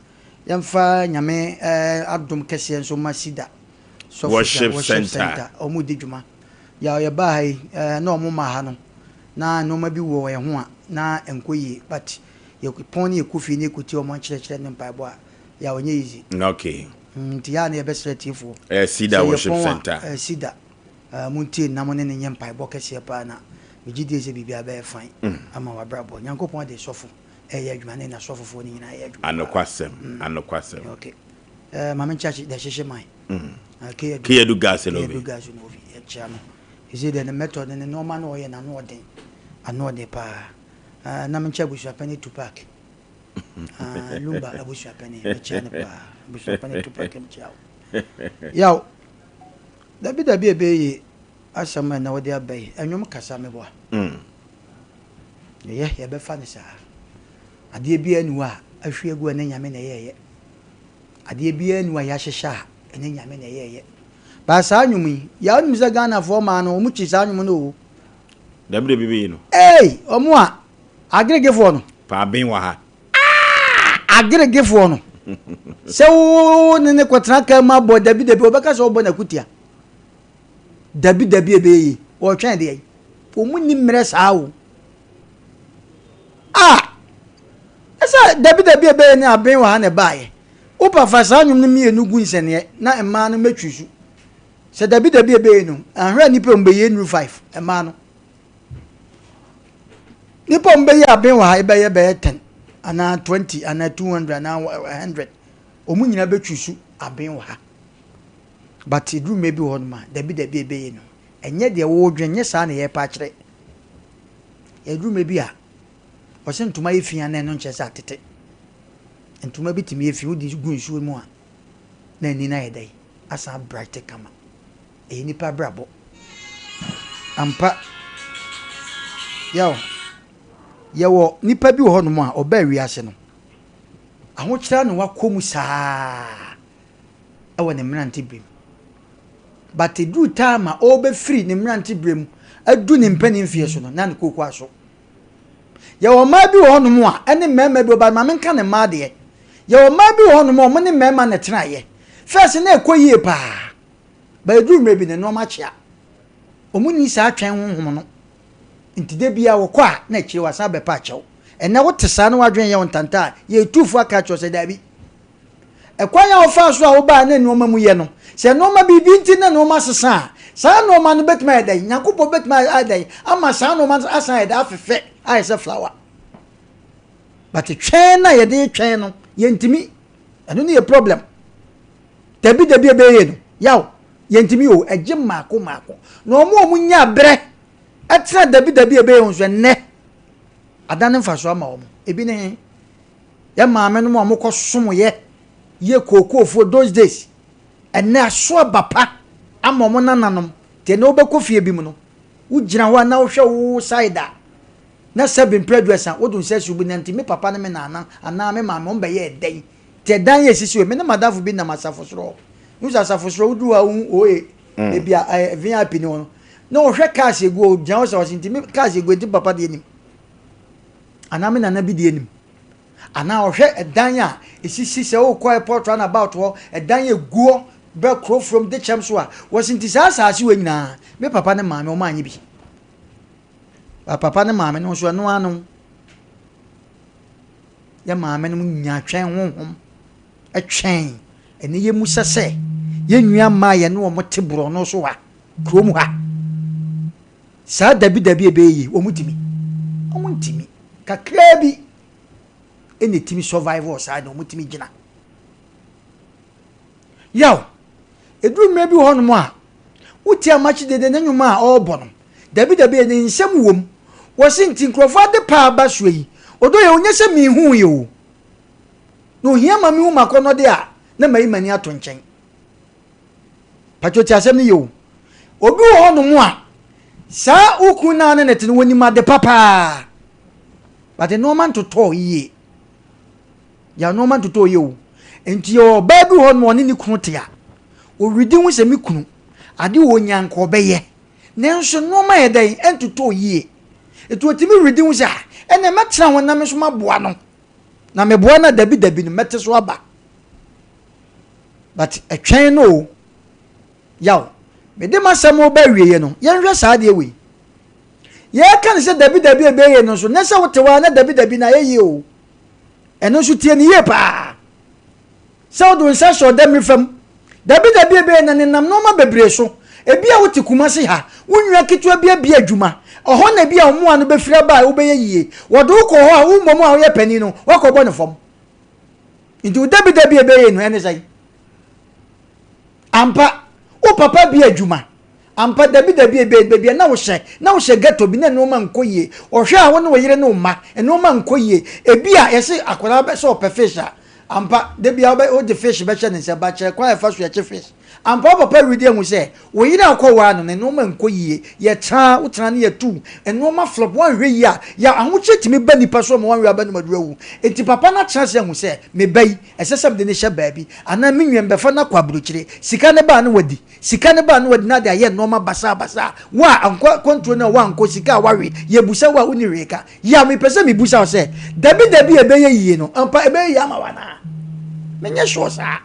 yɛmfa Nyame ɛɛ adom kɛseɛ nso ma Sida. Sɔfo Worship Worship Center. Center. Wɔn di dwuma. Yaw yɛbaa ha yi, eh, na wɔn ma ha no, na nneɛma bi wɔ yɛn ho a na ɛnkɔ yie. But yɛ pɔn ne yɛkɔ fie ne yɛkɔtie wɔn akyerɛkyerɛ ne mpaebɔ a, yaw ɛnyɛ easy. Okay. Nti yɛ a na yɛbɛsrɛ atiefoɔ. Eh, Cedar Sɛ yɛ Worship pɔn a, Center. eh, Cedar, eh, montie na mo ne no nyɛ mpaebɔ kɛseɛ paa na megye die sɛ biribiara bɛyɛ fine ama w'abrabɔ. Nyankopɔn de sɔfo ɛyɛ adwuma ne n'asɔfofoɔ no nyinaa yɛ adwuma paa. Anokwasɛm, anokwasɛm. Okay. Eh, maame nkyia the hyehye man. Mm. Keyedu. Keyedu gas no bi. Keyedu gas no bi. Yɛkyia no. Ɛsɛ dɛ ne method ne nneɛma na ɔyɛ n'ano ɔden. Ano ɔden paa. Uh, na menkyia abusuapɛni Tupac. Uh, Lumba abusuapɛni mekyia no paa. Abusuapɛni Tupac mekyia wo. Yaw. Dabi dabi ebe yi asɛm a na wɔde aba yi. Ɛnwom kasa meboa. Yɛyɛ yɛbɛfa no saa. Adeɛ biara ni hɔ a ahwie agu a ne Nyame na ɛyɛɛyɛ. Adeɛ biara nni hɔ a yɛahyehyɛ a ɛnyɛ Nyame na ɛyɛɛyɛ. But saa nnwom yi, yaa wonim sɛ Ghanafoɔ maa no, wɔn kyi saa nnwom no o. Dabi dabi bɛyi no. Ei, wɔn a, Agregefoɔ no. Paaben wɔ ha. Ah, Agregefoɔ no. Sɛ wo ne ne kɔtena kaa mu abɔ dabi dabi, wɔbɛka sɛ wɔbɔ n'akutia. Dabi dabi ɛbɛyɛ yie. Wɔretwɛn deɛ. Wɔn nni mmerɛ saa o. Ah! Ɛsɛ dabi dabi ɛbɛyɛ ne aben wɔ ha na ɛbaeɛ. Wopa fa saa nnwom no mmienu gu nsɛnneɛ na mmaa no mɛtwi so. Sɛ dabi dabi ɛbɛyɛ no, ahwɛ nnipa a wɔbɛyɛ nnuru five mmaa no. Nnipa a wɔbɛyɛ aben wɔ ha ɛbɛyɛ bɛyɛ ten. anaa 20 anaa 200 anaa 100, wɔn nyinaa bɛtwi aben wɔ ha. But ɛduru mmerɛ bi wɔ hɔnom a, dabi dabi ɛbɛyɛ no, ɛnyɛ deɛ wɔredwen, nyɛ saa na yɛrepa akyerɛ. Ɛduru mmerɛ bi a, ɔsɛ ntoma yɛ fi a na ɛno nkyerɛ sɛ atete. Ntoma bi tumi yɛ fi, wode gu nsuo mu a, na ani no ayɛ dɛn? Asan abright kama. Ɛyɛ nipa abrabɔ. Ampa. Yaw. Yɛwɔ nipa bi wɔ hɔnom a ɔbaa wiase no, ahokyerɛ na wakɔ mu saa ɛwɔ ne mmerante berɛ mu. But ɛduru time a ɔrebɛfiri ne mmerante berɛ mu adu ne mpanin mfeɛ so no, na ne kooko aso. Yɛwɔ mmaa bi wɔ hɔnom a ɛne mmarima bi ɔba maame nka ne mmaa deɛ. Yɛwɔ mmaa bi wɔ hɔnom a wɔn ne mmarima na ɛtenaeɛ. First na ɛkɔ yie paa. But ɛduru mmerɛ bi no nneɛma akyea. Wɔn nni saa twɛn honhom no. Nti da biara wɔkɔ a na akyire wasan abɛpa akyɛw. Ɛnɛ wote saa na w'adwene yɛ wo ntanta a, yɛretu fo aka akyerɛ wo sɛ daabi. Ɛkwan a wofaa so a wobaa na nneɛma mu yɛ no, sɛ nneɛma biribi nti na nneɛma sesa a, saa nneɛma no bɛtumi ayɛ dɛn? Nyankopɔn bɛtumi ayɛ dɛn ama saa nneɛma no asan ayɛ dɛn afefɛ ayɛ sɛ flower. But twɛn na yɛde twɛn no, yɛntumi. Ɛno ne yɛ problem. Dabi dabi ɛbɛyɛ no, yaw, yɛntumi o, ɛgye mmaako mmaako. Na wɔn a wɔn nya berɛ ɛtena dabi dabi ɛbɛyɛ nso ɛnnɛ, ada ne mfasoɔ ama wɔn. Ebi ne he? Yɛ maame nom a wɔkɔ som yɛ yɛ kookoofoɔ those days, ɛnnɛ aso aba pa ama wɔn nananom. Nti ɛnnɛ wobɛkɔ fie bi mu no, wogyina hɔ a na wohwɛ wo side a, na sɛbi mprɛ aduasa wode wo nsa asi wo bo na nti me papa ne me nana anaa me maame wɔn bɛyɛɛ dɛn? Nti ɛdan yɛ esisi hɔ, me ne m'adamfo bi nam asafo soro hɔ. Wohu sɛ asafo soro woduru hɔ a wohu OA, baabi a ɛɛ VIP ne wɔ no. Na ɔhwɛ cars egu hɔ, ogyina hɔ sɛ ɔse nti me cars egu nti papa deɛ nim. Anaa me nana bi deɛ nim. Anaa ɔhwɛ ɛdan a esisi sɛ wokɔ airport roundabout hɔ, ɛdan egu hɔ bɛ kuro from de kyɛm so a, wɔse nti saa asaase wei nyinaa me papa ne maame wɔn anyɛ bi. Ba papa ne maame no nso ɛno ano. Yɛ maame no nya twɛn honhom twɛn ɛne yɛ mu sɛ sɛ yɛn nua mmaa yɛne wɔn te borɔno so ha kurom ha saa dabi dabi ɛbɛyɛ yie wɔn tumi wɔn ntumi kakraa bi ɛna ɛtumi survive wɔ saa na wɔn tumi gyina yaw ɛduru mmerɛ bi wɔ hɔnom a wotie amakye dede ne nnwom a ɔrebɔ no dabi dabi ɛne nsɛm wom wɔsi nti nkurɔfoɔ ade paa ba soɔ yi ɔdɔ yɛ onyɛ sɛ mihu yɛ o na ohia ma mihu ma kɔnɔde a na mayi m'ani ato nkyɛn patro ti asɛm no yɛ o obi wɔ hɔnom a saa ukun naa ne ne te no wɔnim ade papaa but nneɛma ntotɔɔ yie yɛ nneɛma ntotɔɔ yie o nti yɛ ɔbaa bi wɔ hɔnom a ɔne ne kunu te a ɔredi ho sɛ me kunu ade wɔ nya nka ɔbɛyɛ nanso nneɛma yɛ dɛn ɛntotɔɔ yie etu otumi redi ho sɛ ɛnna mɛtena ho na me nso maboa no na meboa no dabi dabi no mɛte so aba but ɛtwɛn no o yaw mede m'asɛm ba awieɛ no yɛnhwɛ saa adeɛ wei yɛka ne sɛ dabi dabi ɛbɛyɛ no nso nyɛ sɛ wote hɔ a na dabi dabi na ayɛ yie o ɛno nso tie ne yie paa sɛ wode wo nsa hyɛ ɔda mmiri fam dabi dabi ɛbɛyɛ na nenam nneɛma bebree so ebi a wote Kumasi ha wo nua ketewa bi abie adwuma ɔhɔ na ebi a ɔmoa no bɛfiri aba a wobɛyɛ yie wɔde wo kɔ hɔ a wo mmom a woyɛ panin no wakɔbɔ ne fam nti wo dabi dabi ɛbɛyɛ no ɛne sɛn ampa wo papa bi adwuma ampa dabi dabi ebe baabi a na wohyɛ na wohyɛ ghetto bi na nneɛma nkɔ yie ɔhwɛ a wo ne wo yere ne wo mma nneɛma nkɔ yie ebi a yɛse akwadaa bɛ sɛ ɔpɛ fish a ampa dabi a wobɛ wode fish bɛhyɛ ne nsa ba kyerɛ kwan a ɛfa so yɛkye fish ampa wo papa redi ahu sɛ wo yere akɔ waa no ne nneɛma nkɔ yie yɛtena wotena ne yɛtu nneɛma flop wanhwɛ yie a yɛ ahokyere tumi ba nipa so ma wanhwɛ aba no maduru awu enti papa no atena ase ahu sɛ me ba yi ɛsɛ sɛ mede ne hyɛ baabi anaa me nua mbɛfa no akɔ aburokyire sika ne baa no wadi sika ne baa no wadi na de ayɛ nneɛma basaa basaa wo a ankɔ kɔntuo no a wankɔ sika a wawe yɛbusa wo a wonni hwee ka yɛ a mepɛ sɛ mebusa wo sɛ dabi dabi ɛbɛyɛ yie no ampa ɛbɛyɛ yie ama wo anaa menyɛ sure saa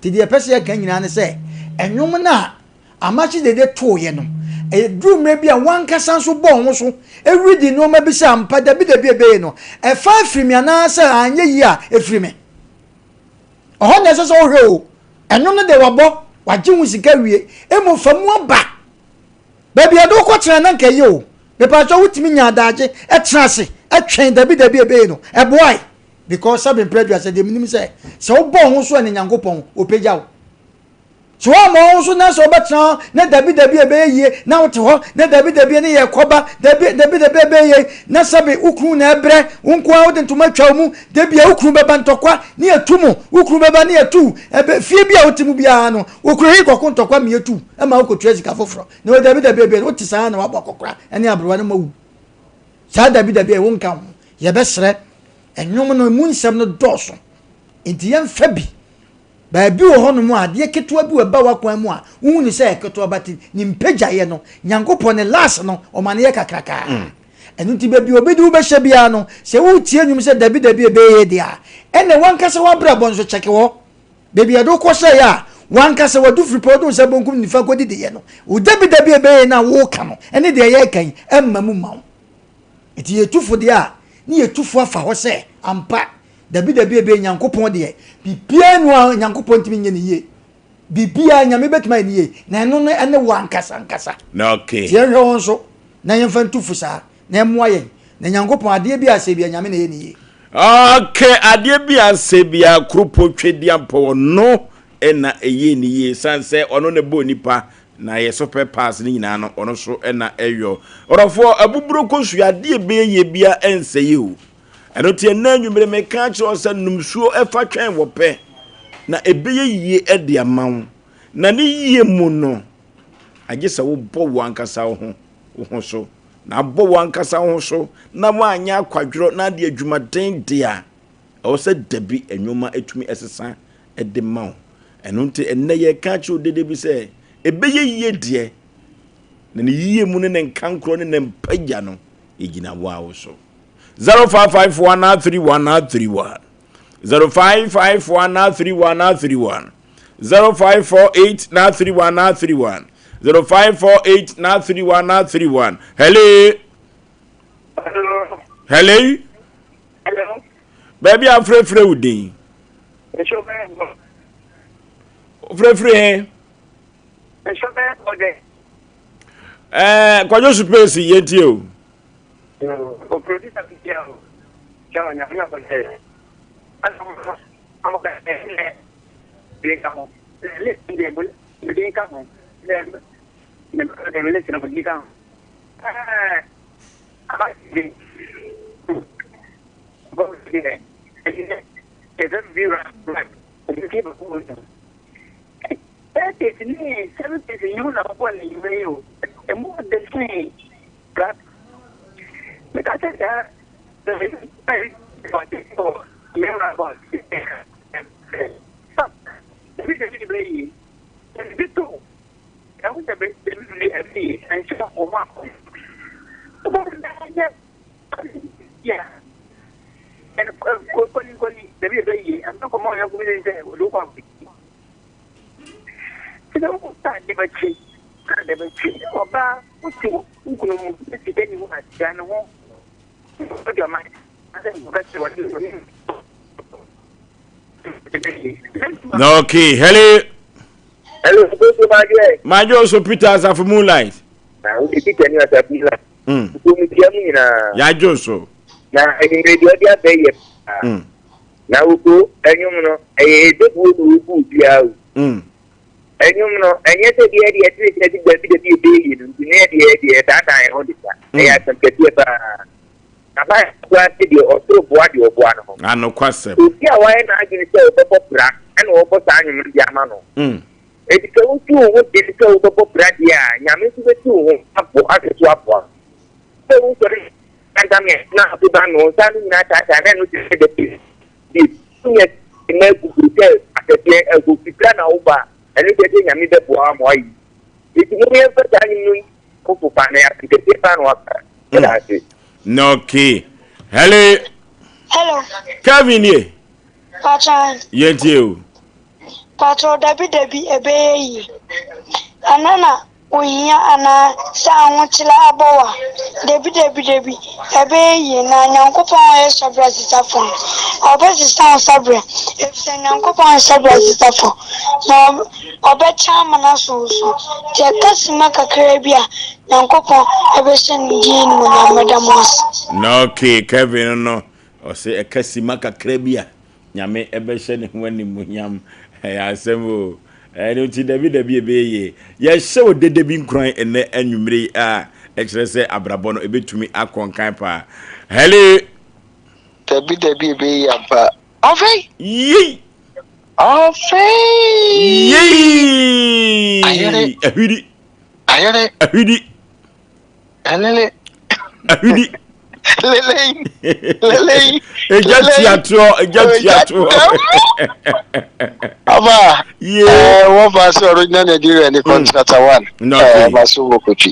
nti deɛ ɛpɛ sɛ yɛka nyinaa ne sɛ ɛnwom no a amakye dede tooyɛ no ɛduru mmerɛ bi a wankasa nso bɔɔ ho so ɛredi nneɛma bi sɛ ampa dabi dabi ɛbɛyɛ no ɛfa afiri me anaasɛ anyɛ yie a ɛfiri me ɔhɔ na ɛsɛ sɛ wohwɛ o ɛnwom no deɛ wabɔ wagye ho sika wie emu fa mu aba baabi a ɛde wokɔ tena na nka ɛyɛ o mepatwa wotumi nya adagye ɛtena ase. twɛn dabi dabi ɛbɛyɛ no, ɛboae. Because sɛbe mprɛ aduasa deɛ menim sɛ, sɛ wobɔ wo ho so a ne Nyankopɔn, ɔpagya wo. Sɛ woammɔ wo ho so na sɛ wobɛtena hɔ na dabi dabi ɛbɛyɛ yie na wote hɔ na dabi dabi ne yɛ kɔba dabi dabi dabi ɛbɛyɛ yie na sɛbe wo kunu na ɛbrɛ wo nko ara wode ntoma atwa wo mu da bia wo kunu bɛba ntɔkwa ne yɛtu mo wo kunu bɛba ne yɛtu ɛbɛ fie bi a wote mu biara no wo kunu he kɔko ntɔkwa ma yɛtu ma wokɔtua sika foforɔ na wɔ dabi dabi ɛbɛyɛ wote saa na wabɔ akɔkora ne aberewa no ma wu saa dabi dabi a wonka ho yɛbɛsrɛ ɛnwom no emu nsɛm no dɔɔso nti yɛmfa bi Baabi wɔ hɔnom a adeɛ ketewa bi wɔ ɛba w'akwan mu a wohu no sɛ ɛyɛ ketewa but ne mpagyaeɛ no Nyankopɔn ne last no ɔma no yɛ kakrakaa. Mm. Ɛno nti baabi a obi de wo bɛhyɛ biara no sɛ woretie nnwom sɛ dabi dabi ɛbɛyɛ yie deɛ a ɛnna wankasa w'abrabɔ nso kyɛke hɔ. Baabi a yɛde wo kɔhyɛeɛ a wankasa w'adu firi pɛ wode wo nsa bonkum ne nifa kɔdidiiɛ no wo dabi dabi ɛbɛyɛ yie no a woreka no ɛne deɛ yɛreka yi ɛmma mu mma wo. Nti yɛtu fo deɛ a, ne yɛtu fo afa hɔ sɛ, ampa, dabi dabi ebe Nyankopɔn deɛ, biribiara nni hɔ a Nyankopɔn ntumi nyɛ no yie. Biribiara Nyame bɛtumi ayɛ no yie, na ɛno no ɛne wo ankasa ankasa. Okay. Nti yɛnhwɛ hɔ nso, na yɛmfa ntu fo saa, na ɛmmoa yɛn. Na Nyankopɔn, adeɛ bi a asɛ biara, Nyame na ɛyɛ no yie. Okay, adeɛ bi a asɛ biara, Kuropɔn Twedeampɔw, ɔno na ɛyɛ no yie, sane sɛ ɔno na ɛbɔɔ nipa, Na yɛ so pɛ pass ne nyinaa no ɔno so na ɛyɔ. Ɔdɔfoɔ abuburo kosua adeɛ ɛbɛyɛ yie bia ɛnsɛe o. Ɛno nti ɛnɛ anwummere meka akyerɛ wo sɛ nom suo ɛfa twɛn wɔ pɛ na ɛbɛyɛ yie ɛde ama wo. Na ne yie mu no agye sɛ wobɔ wo ankasa wo ho wo ho so. Na abɔ wo ankasa wo ho so na woanyɛ akwadworɔ na ade adwumaden de a ɛwɔ sɛ dabi nneɛma ɛtumi ɛsesa de ma wo. Ɛno nti ɛnnɛ yɛreka akyerɛ wo dede bi sɛ ɛbɛyɛ yie deɛ, na ne yie mu ne ne nkankorɔ ne ne mpagya no ɛgyina wo a wo so. 0551 3131 0551 3131 0548 3131 0548 3131 Hello. Hello. Hello. Baabi a frɛfrɛ wo din. Nsuo bɛyɛ bɔ. Frɛfrɛ he. Nsuo bɛyɛ bɔ dɛ. Ɛɛ Kwadwo Supesi yɛn tie o. O producer bi tia o. Kyɛ o nyame ɔbɔ dɛ. Ɛna mo mo ka ɛ bi nka ho. List deɛ mo bi nka ho. Lɛ me de list no mo bi nka ho. Ɛɛ aba bi. Bɔ deɛ ɛyɛ. Yeah. Okay, hello. Hello, Majo so Peter Asafo Moonlight. Na wo Peter ni Asafo Moonlight. Mm. Nkuromutia mu nyinaa. Yɛadwo so. Na anwummerɛ deɛ ɔde abɛ yɛ paa. Mm. Na woko ɛnwom no ɛyɛ ɛdɛbuo na ɔbu obiara o. Mm. Ɛnwom no ɛnyɛ sɛ deɛ deɛ ɛtene sɛ ɛde dabi dabi ɛbɛyɛ yie no nti ne ɛdeɛ deɛ ɛtaataa ɛho de sa. Mm. Ɛyɛ asɛm kɛseɛ paa. Na Bible koraa sɛ deɛ ɔsoro boa deɛ ɔboa no ho. Anokwasɛm. Obi a wayɛ n'adwene sɛ ɔbɛbɔ bra ɛna ɔbɔ saa nwom no de ama no. Mm. Enti sɛ wotu wo ho den sɛ wobɛbɔ bra deɛ a, Nyame nso bɛtu wo ho abo ahwɛ so aboa wo. Sɛ wosɔre dame a na afei ba no, wo nsa ano nyinaa taataa na ɛno kyerɛ sɛ dabi bi wonyɛ mma agugu sɛ asɛdeɛ agu fi bra na wobɔ a, ɛno kyerɛ sɛ Nyame bɛboa wo ama woayɛ yie. Enti mom yɛmfa saa nnwom no fofo paa na ɛyɛ asɛm kɛseɛ paa na waka. Meda ase. Okay. Hello. Hello. Kevin ye. Pacha. Yɛntie o. Patrɔ dabi dabi ɛbɛyɛ yie. Ana na ohia anaa sɛ ahokyerɛ abɔ wo a? Dabi dabi dabi ɛbɛyɛ yie na Nyankopɔn a ɔyɛ hyɛbrɛ sesafo no ɔbɛsesa wo hyɛbrɛ efisɛ Nyankopɔn yɛ hyɛbrɛ sesafo na ɔbɛkyɛ amena so wo so. Nti ɛka sima kakraa bi a. Nyankopɔn bɛhyɛ ne din animuonyam. Meda mo ase. Na okay Kevin no ɔse ɛka sima kakra bi a Nyame bɛhyɛ ne ho animuonyam. Ɛyɛ asɛm o. Ɛno nti dabi dabi ɛbɛyɛ yie. Yɛhyɛ wo dede bi nkuran ɛnɛ anwummere yi a ɛkyerɛ sɛ abrabɔ no ɛbɛtumi akɔ nkan paa. Hello. Dabi dabi ɛbɛyɛ yie ampa. Ɔfei! Yei! Ɔfei! Yei! Ayere. Ahwiri. Ayere. Ahwiri. Alele. Ahwiri. Lelei. Lelei. Egya tiatoɔ. Egya tiatoɔ. Aba. Yee. Eh, wọ́n fa sí original Nigeria ní contractor one. Eh, ma so wɔ kotwi.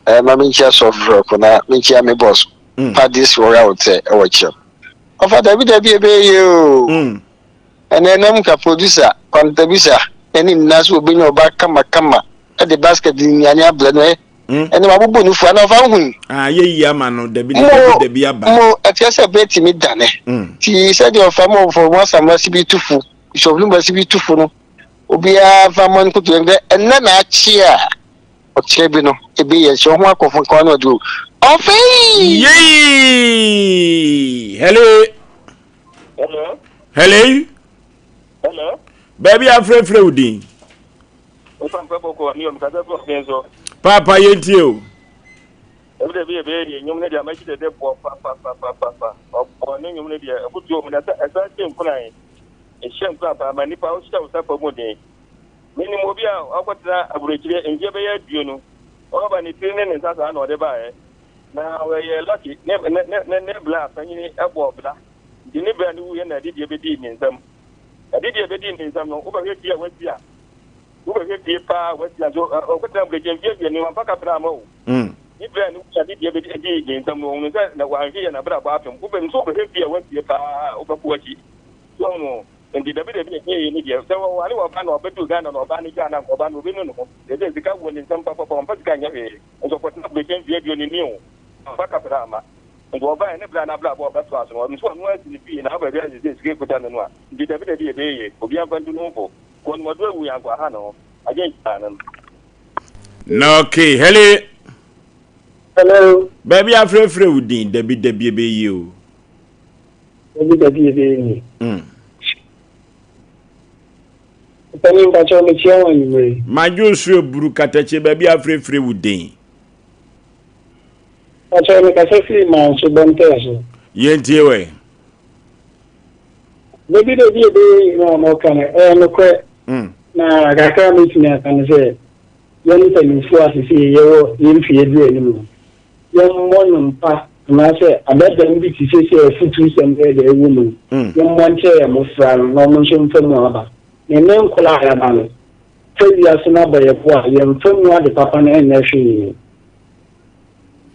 Eh, ma mi nkyia sɔfo ko na mi nkyia mi boss. Padis wɔn a wɔtɛ ɛwɔ kyerɛm. Ɔfa dabi dabi ebe yie o. Ɛnɛ nam ka producer kwantabisa ɛne nyinaa so obenya ɔba kama kama ɛde basket nnuane abrɛ no ɛ ɛne wabobɔ ne fu ana ɔfa nhui. Ah yɛ yi ama no dabi dabi dabi aba. Mo ɛteɛ sɛ bɛɛ tumi dane. Ti sɛdeɛ ɔfa mo ɔfɔ mo asamase bi tu fo Bishop Lumba si bi tu fo no obiara fa mo nkoto ɛnɛ ɛnɛ na akye a ɔkyerɛ bi no ebi yɛ nhyɛ ho akɔfo nkawa no ɔde o ɔfei. Yee! Hello. Hello. Hello. Hello. Baabi afrɛfrɛ wo din. Paapa yɛntie o. Ebi de bi ebe yɛ nnwom no deɛ ama akyi dede bɔ papapapapa ɔbɔ ne nnwom no deɛ ɛkotuo mu na ɛsan hyɛ nkuran ɛhyɛ nkuran paa ma nipa wohyɛ wo safa mu den. Menim obi a ɔkɔtena aburokyire mfeɛ bɛyɛ aduonu. Ɔba ne tiri ne ne nsa saa na ɔde baeɛ. Na ɔyɛ lucky ne ne ne ne bla panyini bɔɔ bla. Nti ne bra no wuiɛ na adidie bɛdii ne nsam. Adidie bɛdii ne nsam no, wobɛhwɛ fie a wasi a, wobɛhwɛ fie paa a wasi a, nso ɔkɔtena aburokyire mfeɛ aduonu, wamfa kapena amma o. Ne bra no wuiɛ adidie bɛdii ne nsam no, ɔhunu sɛ na wanhwɛ yie a n'abrabɔ apem. Wobɛ nso wobɛhwɛ fie a wasie paa a, wobɛkɔ akyi. So woahunu? Nti dabi dabi ɛnyɛ yei ne deɛ sɛ ɔware ɔbaa na ɔbɛduru Ghana na ɔbaa no gyaa no anka ɔbaa no ɔbɛnu ne ho seesei sika wɔ ne nsam papapa ɔmfa sika nyɛ hwee nso ɔkɔtena aburokyire mfeɛ aduonu ni o ɔmfa kapra amma nti ɔbaeɛ ne berɛ a n'abrabɔ ɔbɛtoa so no nso ɔno ara si ne fie na aba wiase seesei sika ɛkuta no no a nti dabi dabi ɛbɛyɛ yie obiara mfa ntu ne ho fo kɔ no ɔdo awu yɛ anka ɔha ne ho agye nkyɛn no. Na okay, hello. Hello. Baabi afrɛfrɛ wo din, dabi dabi ɛbɛyɛ yie o. Dabi dabi ɛbɛyɛ yie. Ɔpanin mpakyɛw mekyia wo anwummere yi. Madwo nsuo aburu katakye baabi a afirefire wo den. Mpakyɛw mekasa firi Manso Bɔntɛɛ so. Yɛntie wɛ. Dabi dabi ɛbɛyɛ yie no a moka no ɛyɛ nokorɛ. Na kakra a mɛtumi aka ne sɛ yɛn mpanimfoɔ a sesei yɛwɔ yɛn mfeɛ du anim no yɛmmɔ nnwom pa anaasɛ abɛdɛm bi te sɛ sɛ afutusɛm bɛyɛ deɛ ɛwɔ mu no, yɛmmɔ nkyerɛ yɛn mmofra no na wɔn nso mfa mu aba. Na ɛnnɛ nkwadaa a yɛaba no, sɛ wiase no abɔ yɛn bo a, yɛmfa mu ade papa no nyɛ hwee.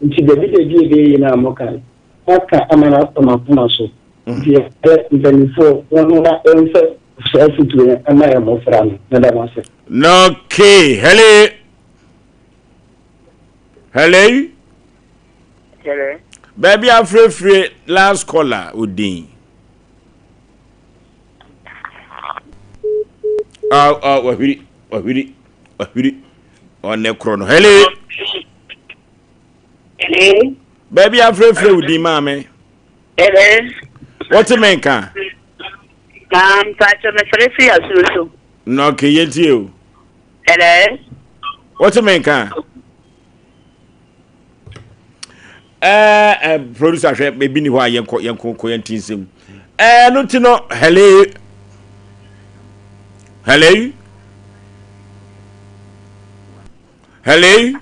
Nti dabi dabi a ɛbɛyɛ yie no a moka no, moaka ama no atɔ m'akoma so. Nti yɛsrɛ mpanimfoɔ wɔn na wɔmfa saa afutuo no mma yɛn mmofra no. Meda mo ase. Okay, hello. Hello. Hello. Baabi afrɛfrɛ last caller odin. Ah ah wahwiri wahwiri wahwiri ɔne korɔ no. Hello. Hello. Baabi afrɛfrɛ odin maame. Hello. Wɔte me nka. Ah, mpakyɛ mefrɛ firi asuro so. Na okay yɛntie o. Hello. Wɔte me nka. Ɛɛ eh, producer hwɛ ebi ni hɔ a yɛnkɔ yɛnkɔ kɔ yɛn ti nsɛm. Ɛɛ no ti no hello. Hello. Hello.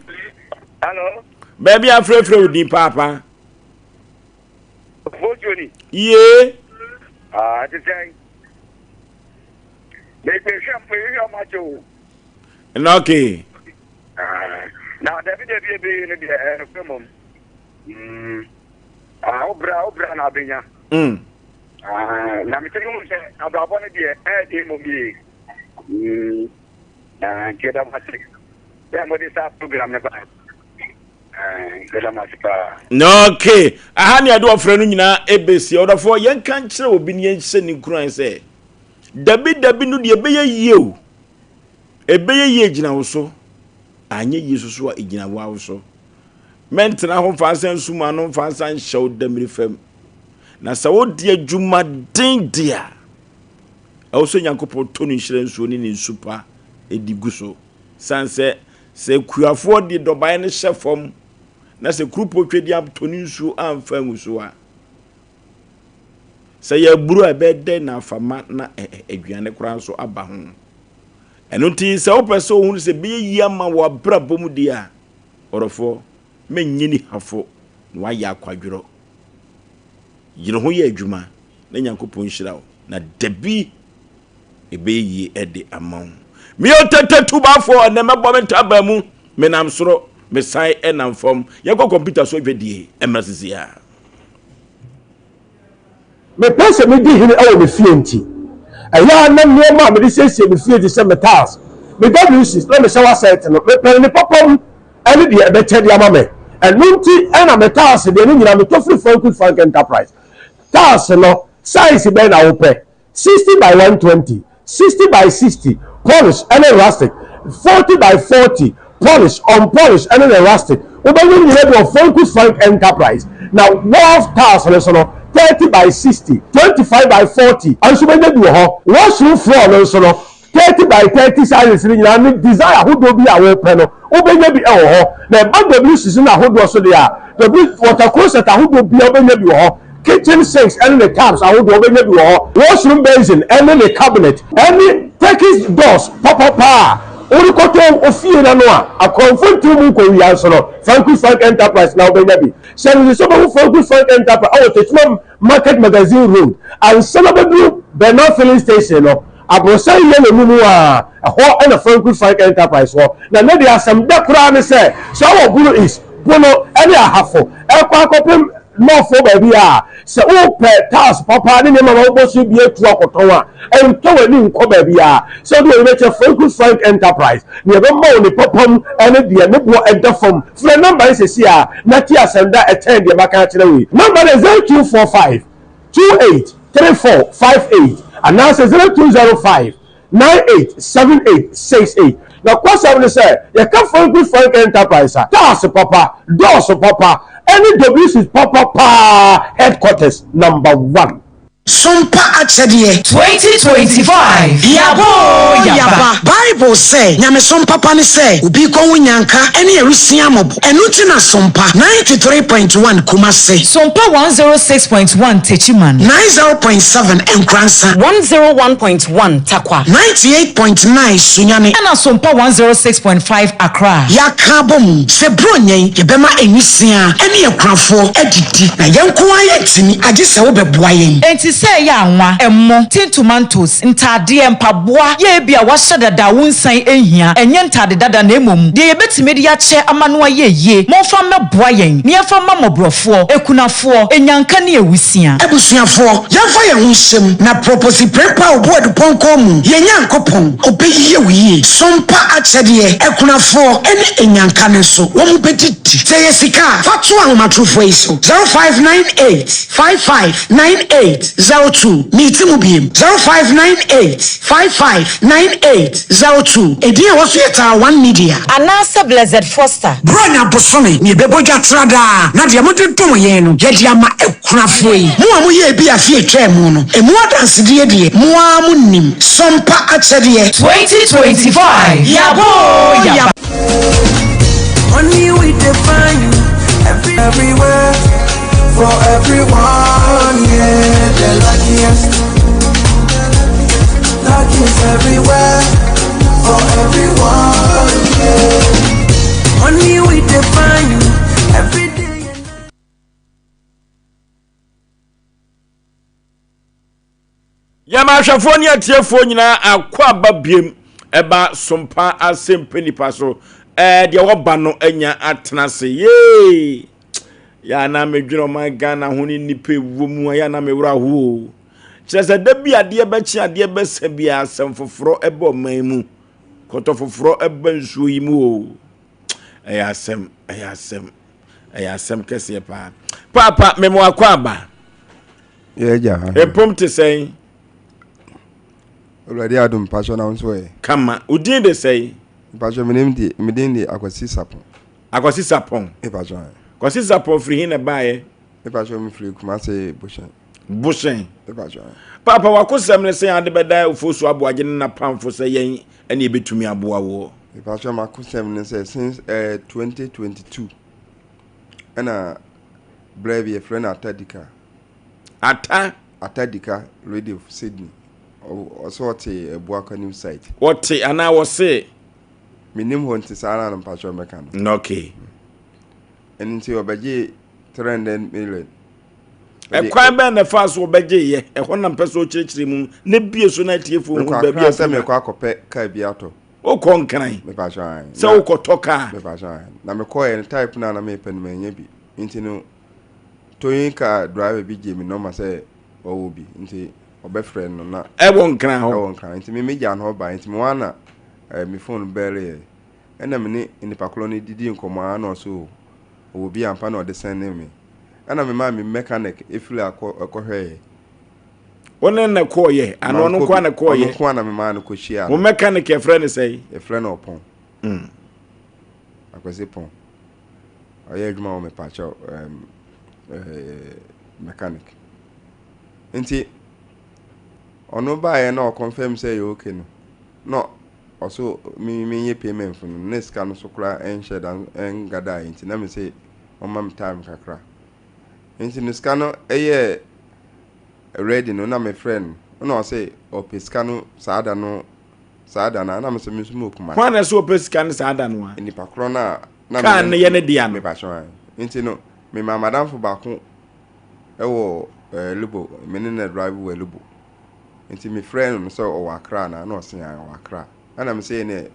Hello. Baabi afrɛfrɛ wo din paapa. Bojoni. Yee. Ah, te sɛn. Mehwɛ mehwɛ ɔmo akyɛ o. Na okay. Ah, na dabi dabi ebe yi no deɛ ɛyɛ nokorɛ mmom. Mm. Ah, wo bra wo bra na abɛnya. Mm. Ah, na mete mu sɛ abrabɔ no deɛ ɛyɛ den mmom yie. Mm. Ah, nti ɛda mo ase sɛ mode saa program no bae. Ah, ɛda mo ase paa. Na okay. Aha ne ɛde ɔfrɛ no nyinaa ɛbɛsi. Ɔdɔfoɔ yɛnka nkyerɛ obi ne yɛnhyɛ ne nkuran sɛ dabi dabi no deɛ ɛbɛyɛ yie o. Ɛbɛyɛ yie gyina wo so. Anyɛ yie nso so a, ɛgyina wo ara wo so. Mɛntena hɔ mfa nsa nsum ano mfa nsa nhyɛ wo damiri fam. Na sɛ wode adwumaden di a, ɛwɔ sɛ Onyankopɔn tɔ ne nhyira nsuo ne ne nsu pa di gu so. Sane sɛ, sɛ kuafoɔ de dɔbaeɛ no hyɛ fam na sɛ kurupo twɛdi atɔ ne nsuo amfa angu so a, sɛ yɛ aburo a ɛbɛyɛ dɛn na afa ma na aduane koraa nso aba ho. Ɛno nti sɛ wopɛ sɛ wohunu sɛ ɛbɛyɛ yie ama wɔ abrabɔ mu deɛ a, ɔdɔfoɔ, mɛnyɛ ni hafo na wayɛ akwadworɔ. Yere ho yɛ adwuma na Nyankopɔn nhyira wo na dabi ɛbɛyɛ yie de ama wo. Meyɛ ɔtɛtɛ tubafoɔ ɛnɛ mɛbɔ me ntaban mu menam soro mesan ɛnam fam yɛnkɔ kɔmputa so adwadie ɛmmra sisi a. Mepɛ sɛ midi hene wɔ me fie nti, ɛyɛ a na nneɛma a mede siesie me fie te sɛ me tiles, me WCs, na me shower set no, mepɛ no ne papa mu ne deɛ ɛbɛkyɛ de ama me. Ɛno nti na me tiles deɛ ne nyinaa metɔ firi Francois Frank Enterprise. Tiles no, size bɛn na wopɛ? 60 by 120, 60 by 60, polish ne rustic, 40 by 40, polish, unpolish ne ne rustic. Wobɛnya ne nyinaa bi wɔ Franku Frank Enterprise. Na wharf tiles no nso no, 30 by 60, 25 by 40 nso wobɛnya bi wɔ hɔ. Washroom floor no nso no, 30 by 30 sizes no nyinaa ne design ahodoɔ bi a wopɛ no, wobɛnya bi wɔ hɔ. Na ɛba WCs no ahodoɔ so deɛ a, W water closet ahodoɔ biara wobɛnya bi wɔ hɔ. Kitchen sinks ne ne taps ahodoɔ wobɛnya bi wɔ hɔ. Washroom basin ne ne cabinet ne Turkish doors papapa a worekɔtɔ wo fie no ano a akorɔmfo ntew mu nkɔwia nso no, Franco Frank Enterprise na wobɛnya bi. Hyɛ no nso sɛ wobɛhu Franco Frank Enterprise wɔ Techiman Market Magazine Road ansa na wobɛduru Bernard Filling Station no. Aborosan yellow no mu a, ɛhɔ na Franco Frank Enterprise wɔ. Na nnɛ deɛ asɛm dɛ koraa ne sɛ, sɛ wowɔ Bono East, Bono ne Ahafo rekɔ akɔpem North hɔ baabi a, sɛ wopɛ tiles papa ne nneɛma ma wobɔ so bi atu akɔtɔn a, ntɔ w'ani nkɔ baabiara. Sɛ wode w'ani bɛkyerɛ Franco Frank Enterprise, nea ɛbɛma wo ne papa mu ne deɛ ne boɔ da fam. Frɛ nɔmba yi seesei ara na tie asɛm da a ɛkyɛn deɛ maka akyerɛ wo yi. Nɔmba no yɛ 0245 28 34 58 anaasɛ 0205 98 78 68. Nokwasɛm ne sɛ, yɛka Franco Frank Enterprise a, cars papa, doors papa, ɛne WC papa paa headquarters number one. Sompa akyɛdeɛ. 2025 Yaba oo yaba. Bible sɛ, Nyamesom papa ne sɛ obi rekɔhu nyanka ne awisiaa mmɔbɔ. Ɛno nti na Sompa 93.1 Kumase. Sompa 106.1 Techiman. 90.7 Nkoransa. 101.1 Tarkwa. 98.9 Sunyani. Ɛna Sompa 106.5 Accra. Yɛaka abom sɛ Buronya yi yɛbɛma nwisiaa ne akunafoɔ adidi, na yɛn nko ara yɛntumi, agye sɛ wobɛboa yɛn. Enti sɛ ɛyɛ anwa, ɛmo, tin tomatoes, ntaadeɛ, mpaboa, yɛ ebia wɔahyɛ dada a wonsan nhia, ɛnyɛ ntaade dada na mmom deɛ yɛbɛtumi de akyɛ ama no ayɛ yie, momfa mmɛboa yɛn na yɛmfa mma mmɔborɔfoɔ, akunafoɔ, anyanka ne awusia. Abusuafoɔ, yɛmfa yɛn ho nhyɛ mu na Proposi Prempeh a ɔbu adupɔnkɔn mu, yɛn Nyankopɔn, ɔbɛyɛ wo yie. Sompa akyɛdeɛ, akunafoɔ ne anyanka no nso, wɔn bɛdidi. Sɛ ɛyɛ sika a, fa to ahomatorofoɔ yi so, 0598 55 9802. Meti mu biem, 0598 55 9802. Edin a ɛwɔ so yɛ Tara One Media. Anaasɛ Blessed Foster. Buronya bosome na yɛbɛbɔ dwa tra daa, na deɛ mode dom yɛn no, yɛde ama akunafoɔ yi. Mo a moyɛɛ bi afe a ɛtwaa mu no, emu adansedie deɛ, mo ara monim. Sompa akyɛdeɛ. 2025 Yaba oo yaba. Money we define everywhere for everyone. Yeah, the luckiest. Luck is everywhere for everyone. Yeah, money we define every day. Yɛma ahwɛfoɔ ne atiefoɔ nyinaa akɔ aba biem ɛba sompa asɛmpa nipa so ɛɛ deɛ wɔba no anya atena ase yee yɛ ana medwene ɔman Ghana ho ne nnipa ɛwɔ mu a yɛ ana mewerɛ ahoɔ kyerɛ sɛ da bi adeɛ bɛkye adeɛ bɛsɛ bi asɛm foforɔ ɛbɔ ɔman mu kɔtɔ foforɔ ɛba nsuo yi mu o ɛyɛ asɛm ɛyɛ asɛm ɛyɛ asɛm kɛseɛ paa paapa memo akɔ aba Mpom te sɛn? Awurade adom mpakyɛ na wo nso ɛ. Kama. Wo din de sɛn? Mpatsɔ me nim de me din de Akwasi Sapon. Akwasi Sapon. Mpatsɔ. Kwasi Sapon firi hin na ɛbaeɛ? Mpatsɔ me firi Kumase Bohyɛn. Bohyɛn. Mpatsɔ. Paapa wakosɛm ne sɛn ade bɛda Ofosu Aboagye ne n'apamfo sɛ yɛn ɛne ebetumi aboa woɔ? Mpatsɔ makosɛm ne sɛ since eh, 2022 ɛna berɛ bi yɛfrɛ no Atadika. Ata? Atadika Radio Sydney. Ɔsɛ ɔte Abuakwa new site. Wɔte anaa wɔse? Menim hɔ nti saa na mpatsɔ mɛka no. Okay. Ɛno nti ɔbɛgye 300 million. Ɛkwan bɛn na ɛfaa so ɔbɛgye yɛ? Ɛhɔ na mpɛ sɛ ɔkyerɛkyerɛ mu na bie so na atiefoɔ hu baabi a sɛ mekɔ akɔpɛ kaa bi atɔ. Wokɔ Nkran? Mepakyɛ ae. Sɛ wokɔtɔ kaa? Mepakyɛ ae. Na mekɔɛ no type no a na mepɛ no manya bi. Nti no towing car driver bi gye me nɔma sɛ ɔwɔ bi nti ɔbɛfrɛ no na. Ɛwɔ Nkran hɔ? Ɛwɔ Nkran. Nti me megyaa no hɔ bae. Nti me wa na eh, me phone bɛɛle yɛ. Ɛna me ne nipa korɔ no didi nkɔmmɔ ara na ɔse o ɔwɔ bi ampa na ɔde sɛnde me. Ɛna me maa me mechanic efiri akɔ ɛkɔhwɛɛ. Wo ne no kɔɔyɛ anaa ɔno nko ara na kɔɔyɛ? Ɔno nko ara na me maa no kɔhyiaa no. Wo mechanic yɛfrɛ no sɛn? Yɛfrɛ no Ɔpɔn. Mm. Akwasi Pɔn. Ɔyɛ adwuma wɔ mepakyɛw um, uh, mechanic. Nti ɔno baeɛ na ɔconfirm sɛ ɛyɛ okay no na ɔso me menyɛ payment no na sika no so koraa ɛnhyɛ da ɛngadaeɛ nti na me sɛ ɔma me time kakra. Nti no sika no ɛyɛɛ ready no na me frɛ no na ɔse ɔpɛ sika no saa da no saa da no a na me sɛ me nso mewɔ Kumasi. Hwan na ɛsɛ ɔpɛ sika no saa da no a? Nipa korɔ no a na kaa no yɛ ne dea no. Mepakyɛw ae. Nti no me maa madamfo baako ɛwɔ ɛɛ Lubo me ne no drive wɔ Lubo nti me frɛ no sɛ ɔwɔ Accra anaa na ɔse ae ɔwɔ Accra ɛna me sɛ ɛneɛ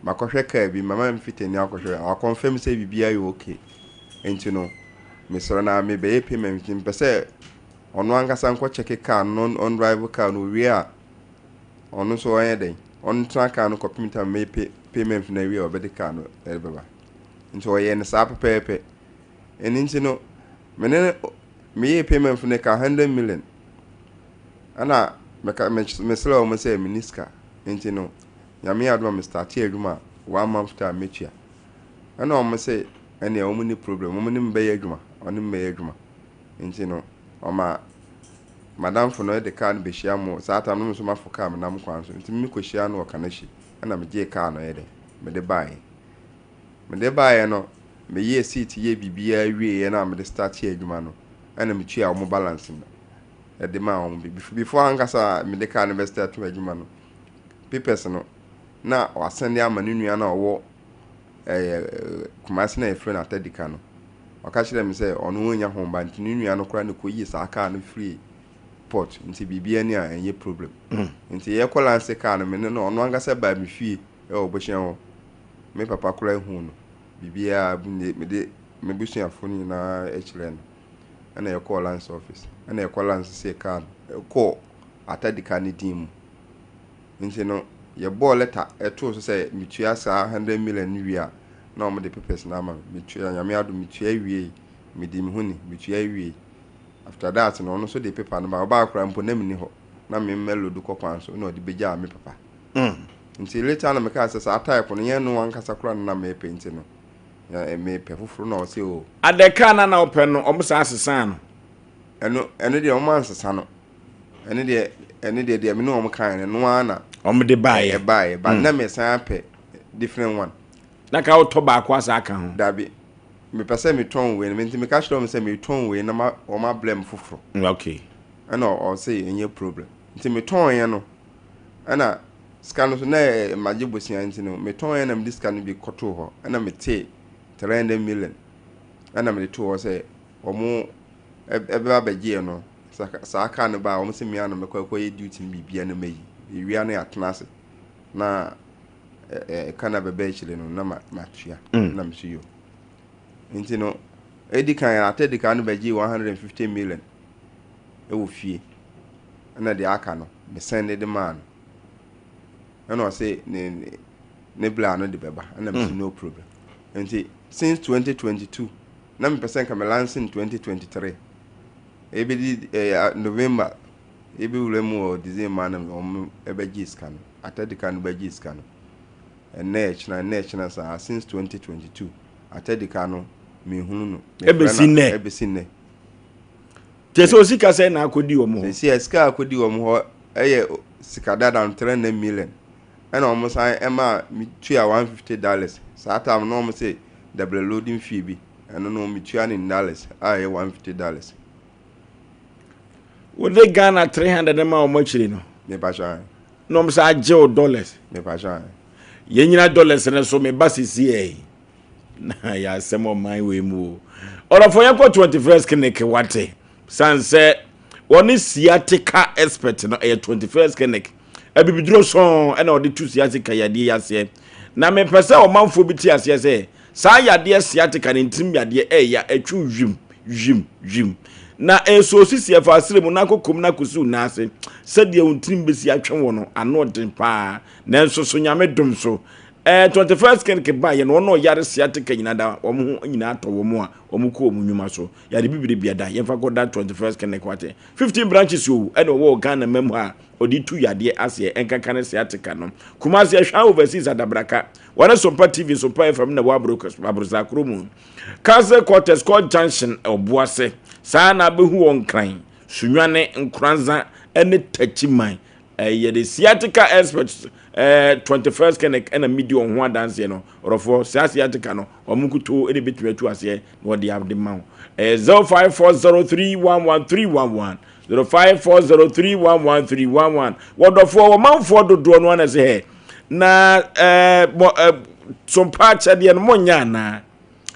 makɔhwɛ kaa bi mama mfitani akɔhwɛ akɔnfɛm sɛ biribiara yɛ okay nti no mesrɛ na mebɛyɛ payment nti mepɛ sɛ ɔno ankasa nkɔ kyɛke kaa no na ɔndrive kaa no owie a ɔno nso ɔnyɛ dɛn ɔntena kaa no kɔpem tam mɛyɛ pay payment no awie a ɔbɛde kaa no ɛbɛba nti ɔyɛ no saa pɛpɛɛpɛ ɛno nti no me ne meyɛɛ payment no ka 100 million ɛna meka mesrɛ wɔn sɛ menni sika nti no Nyame adom a me startee adwuma a one month time mɛtua. Ɛna wɔn se ɛneɛ wɔn nni problem, wɔn ne me bɛyɛ adwuma, wɔne me bɛyɛ adwuma. Nti no ɔma madamfo no de car no bɛhyia mo, saa time no me nso mafo car menam kwan so, nti me kɔhyia no wɔ Kanahyi, ɛna megyee car no yɛ dɛ, mede baeɛ. Mede baeɛ no, meyɛɛ seat yɛɛ biribiara wieɛ na mede startee adwuma no, ɛna metuaa wɔn balance no de maa wɔn. Before ankasa mede car no bɛ start adwuma no, papers no na wasɛnde ama ne nua no a ɔwɔ ɛyɛ Kumasi na yɛfrɛ no Atadika no. Ɔka kyerɛɛ me sɛ ɔno ɔnnya ho ba nti ne nua no koraa na kɔyii saa kaa no firi port nti biribiara ni a ɛnyɛ problem. Mm. Nti yɛkɔ lanse kaa no me ne no ɔno ankasa baa me fie ɛwɔ Bohyɛn hɔ. Me papa koraa huu no. Biribiara mede me busuafo no nyinaa kyerɛɛ no. Ɛna yɛkɔɔ lanse office. Ɛna yɛkɔ lanse see kaa no ɛkɔɔ Atadika ne din mu. Nti no yɛbɔɔ lɛta too so sɛ metua saa hundred million no wie a na wɔde papers no ama me. Metua, Nyame adom metua wiei, medi me ho ni, metua wiei. After that no ɔno nso de paper no ba, ɔbaa koraa mpo na menni hɔ, na me mɛlodu kɔ kwan so na ɔde bɛgyaa me papa. Nti later na mekaa sɛ saa type no nyɛ no ankasa koraa na na mepɛ nti no mepɛ foforo na ɔse o. Adɛ car no a na wopɛ no wɔn saa sesaa no? Ɛno ɛno deɛ wɔn ansesa no. Ɛno deɛ ɛno deɛ deɛ me ne wɔn kaeɛ no ɛno ara na. Wɔn de baeɛ. Ɛbaeɛ but na mesan apɛ different one. Na ka wotɔ baako asa aka ho. Dabi mepɛ sɛ metɔn wei no nti meka kyerɛ wɔn sɛ metɔn wei na ma wɔn abrɛ me foforɔ. Okay. Ɛna ɔse ɛnyɛ problem nti metɔn yɛ no ɛna sika no so na magye bosia nti no metɔn yɛ na mede sika no bi kɔtoo hɔ ɛna metee 300 million ɛna mede too hɔ sɛ wɔn ɛbɛba abɛgyeɛ no saa car no ba a wɔn sɛ mmea no mɛkɔ akɔyɛ duty no biribia no mayi ewia no yɛatena ase na ɛka no abɛbɛ akyire no na matua mm. na meso yo nti no ɛdi kan atɛdi kan no bɛgye 150 million ɛwɔ fie ɛna deɛ aka no mesɛn de de maa no ɛna ɔse ne ne bla no de bɛba ɛna mese mm. no problem nti since 2022 na mepɛ sɛ nka me lanse no 2023 ɛbɛdi ɛɛ November yɛbɛwura mu wɔ December na wɔn ɛbɛgye sika no atadika no bɛgye sika no. Ɛnnɛ ɛkyena, ɛnnɛ ɛkyena saa since 2022. Atadika no, menhunu no. Ɛbɛsi nnɛ. Ɛbɛsi nnɛ. Kyerɛ sɛ osika sɛn na akɔdi wɔn hɔ? Seesei a sika a akɔdi wɔn hɔ yɛ sika dada no 300 million. Ɛna wɔn san ɛmaa me tua 150 dollars. Saa time no na wɔn se double loading fee bi. Ɛno no me tua no in dollars a ɛyɛ 150 dollars. Wode Ghana 300 no ma wɔn akyire no? Mepakyɛ ae. Na wɔn san agye wo dollars? Mepakyɛ ae. Yɛn nyina dollars no so meba sisi ɛ. Na yɛ asɛm ɔman wei mu o. Ɔdɔfo yɛnkɔ 21st clinic wate. San sɛ wɔne sciatica expert no ɛyɛ 21st clinic. Abibiduro sɔn ɛna ɔde tu sciatica yadeɛ yi aseɛ. Na mepɛ sɛ ɔmanfoɔ bi te aseɛ sɛ saa yadeɛ sciatica ne ntirim yadeɛ ɛya ɛtwe wim wim wim. Na ɛsɔ osisi ɛfa asere mu na akɔkɔm na akɔsi wo nan ase sɛdeɛ wo ntirim bɛsi atwe wɔ no ano den paa. Nanso so Nyame dom so Eh, 21st clinic ba yɛ no wɔn a ɔyare sciatica nyinaa da wɔn ho nyinaa tɔ wɔn a wɔn kɔ wɔn nnwuma so yare bibire bia da yɛmfa kɔ da 21st clinic wate 15 branches o ɛna ɔwɔ wɔ Ghana mam ha ɔde tu yadeɛ aseɛ ɛnkanka ne sciatica no Kumasi ɛhwɛ overseas adabraka wɔne Sompa TV Sompa FM na wɔ abrosa kuro mu Council quarters Court Junction ɔboase saa na abɛhu wɔ Nkran Sunwane Nkoranza ɛne Takyiman Ɛyɛ the sciatica expert eh, 21st clinic ɛna medi wɔn ho adanseɛ no ɔrɔfoɔ saa sciatica no wɔn nkutoo ɛna ebetumi atu aseɛ na wɔde ade ma wo ɛyɛ 0540311311 0540311311 wɔdɔfoɔ wɔn manfoɔ dodoɔ no ana sɛ hɛ na ɛɛ mɔ ɛɛ sompa akyɛdeɛ no mo nyɛ anaa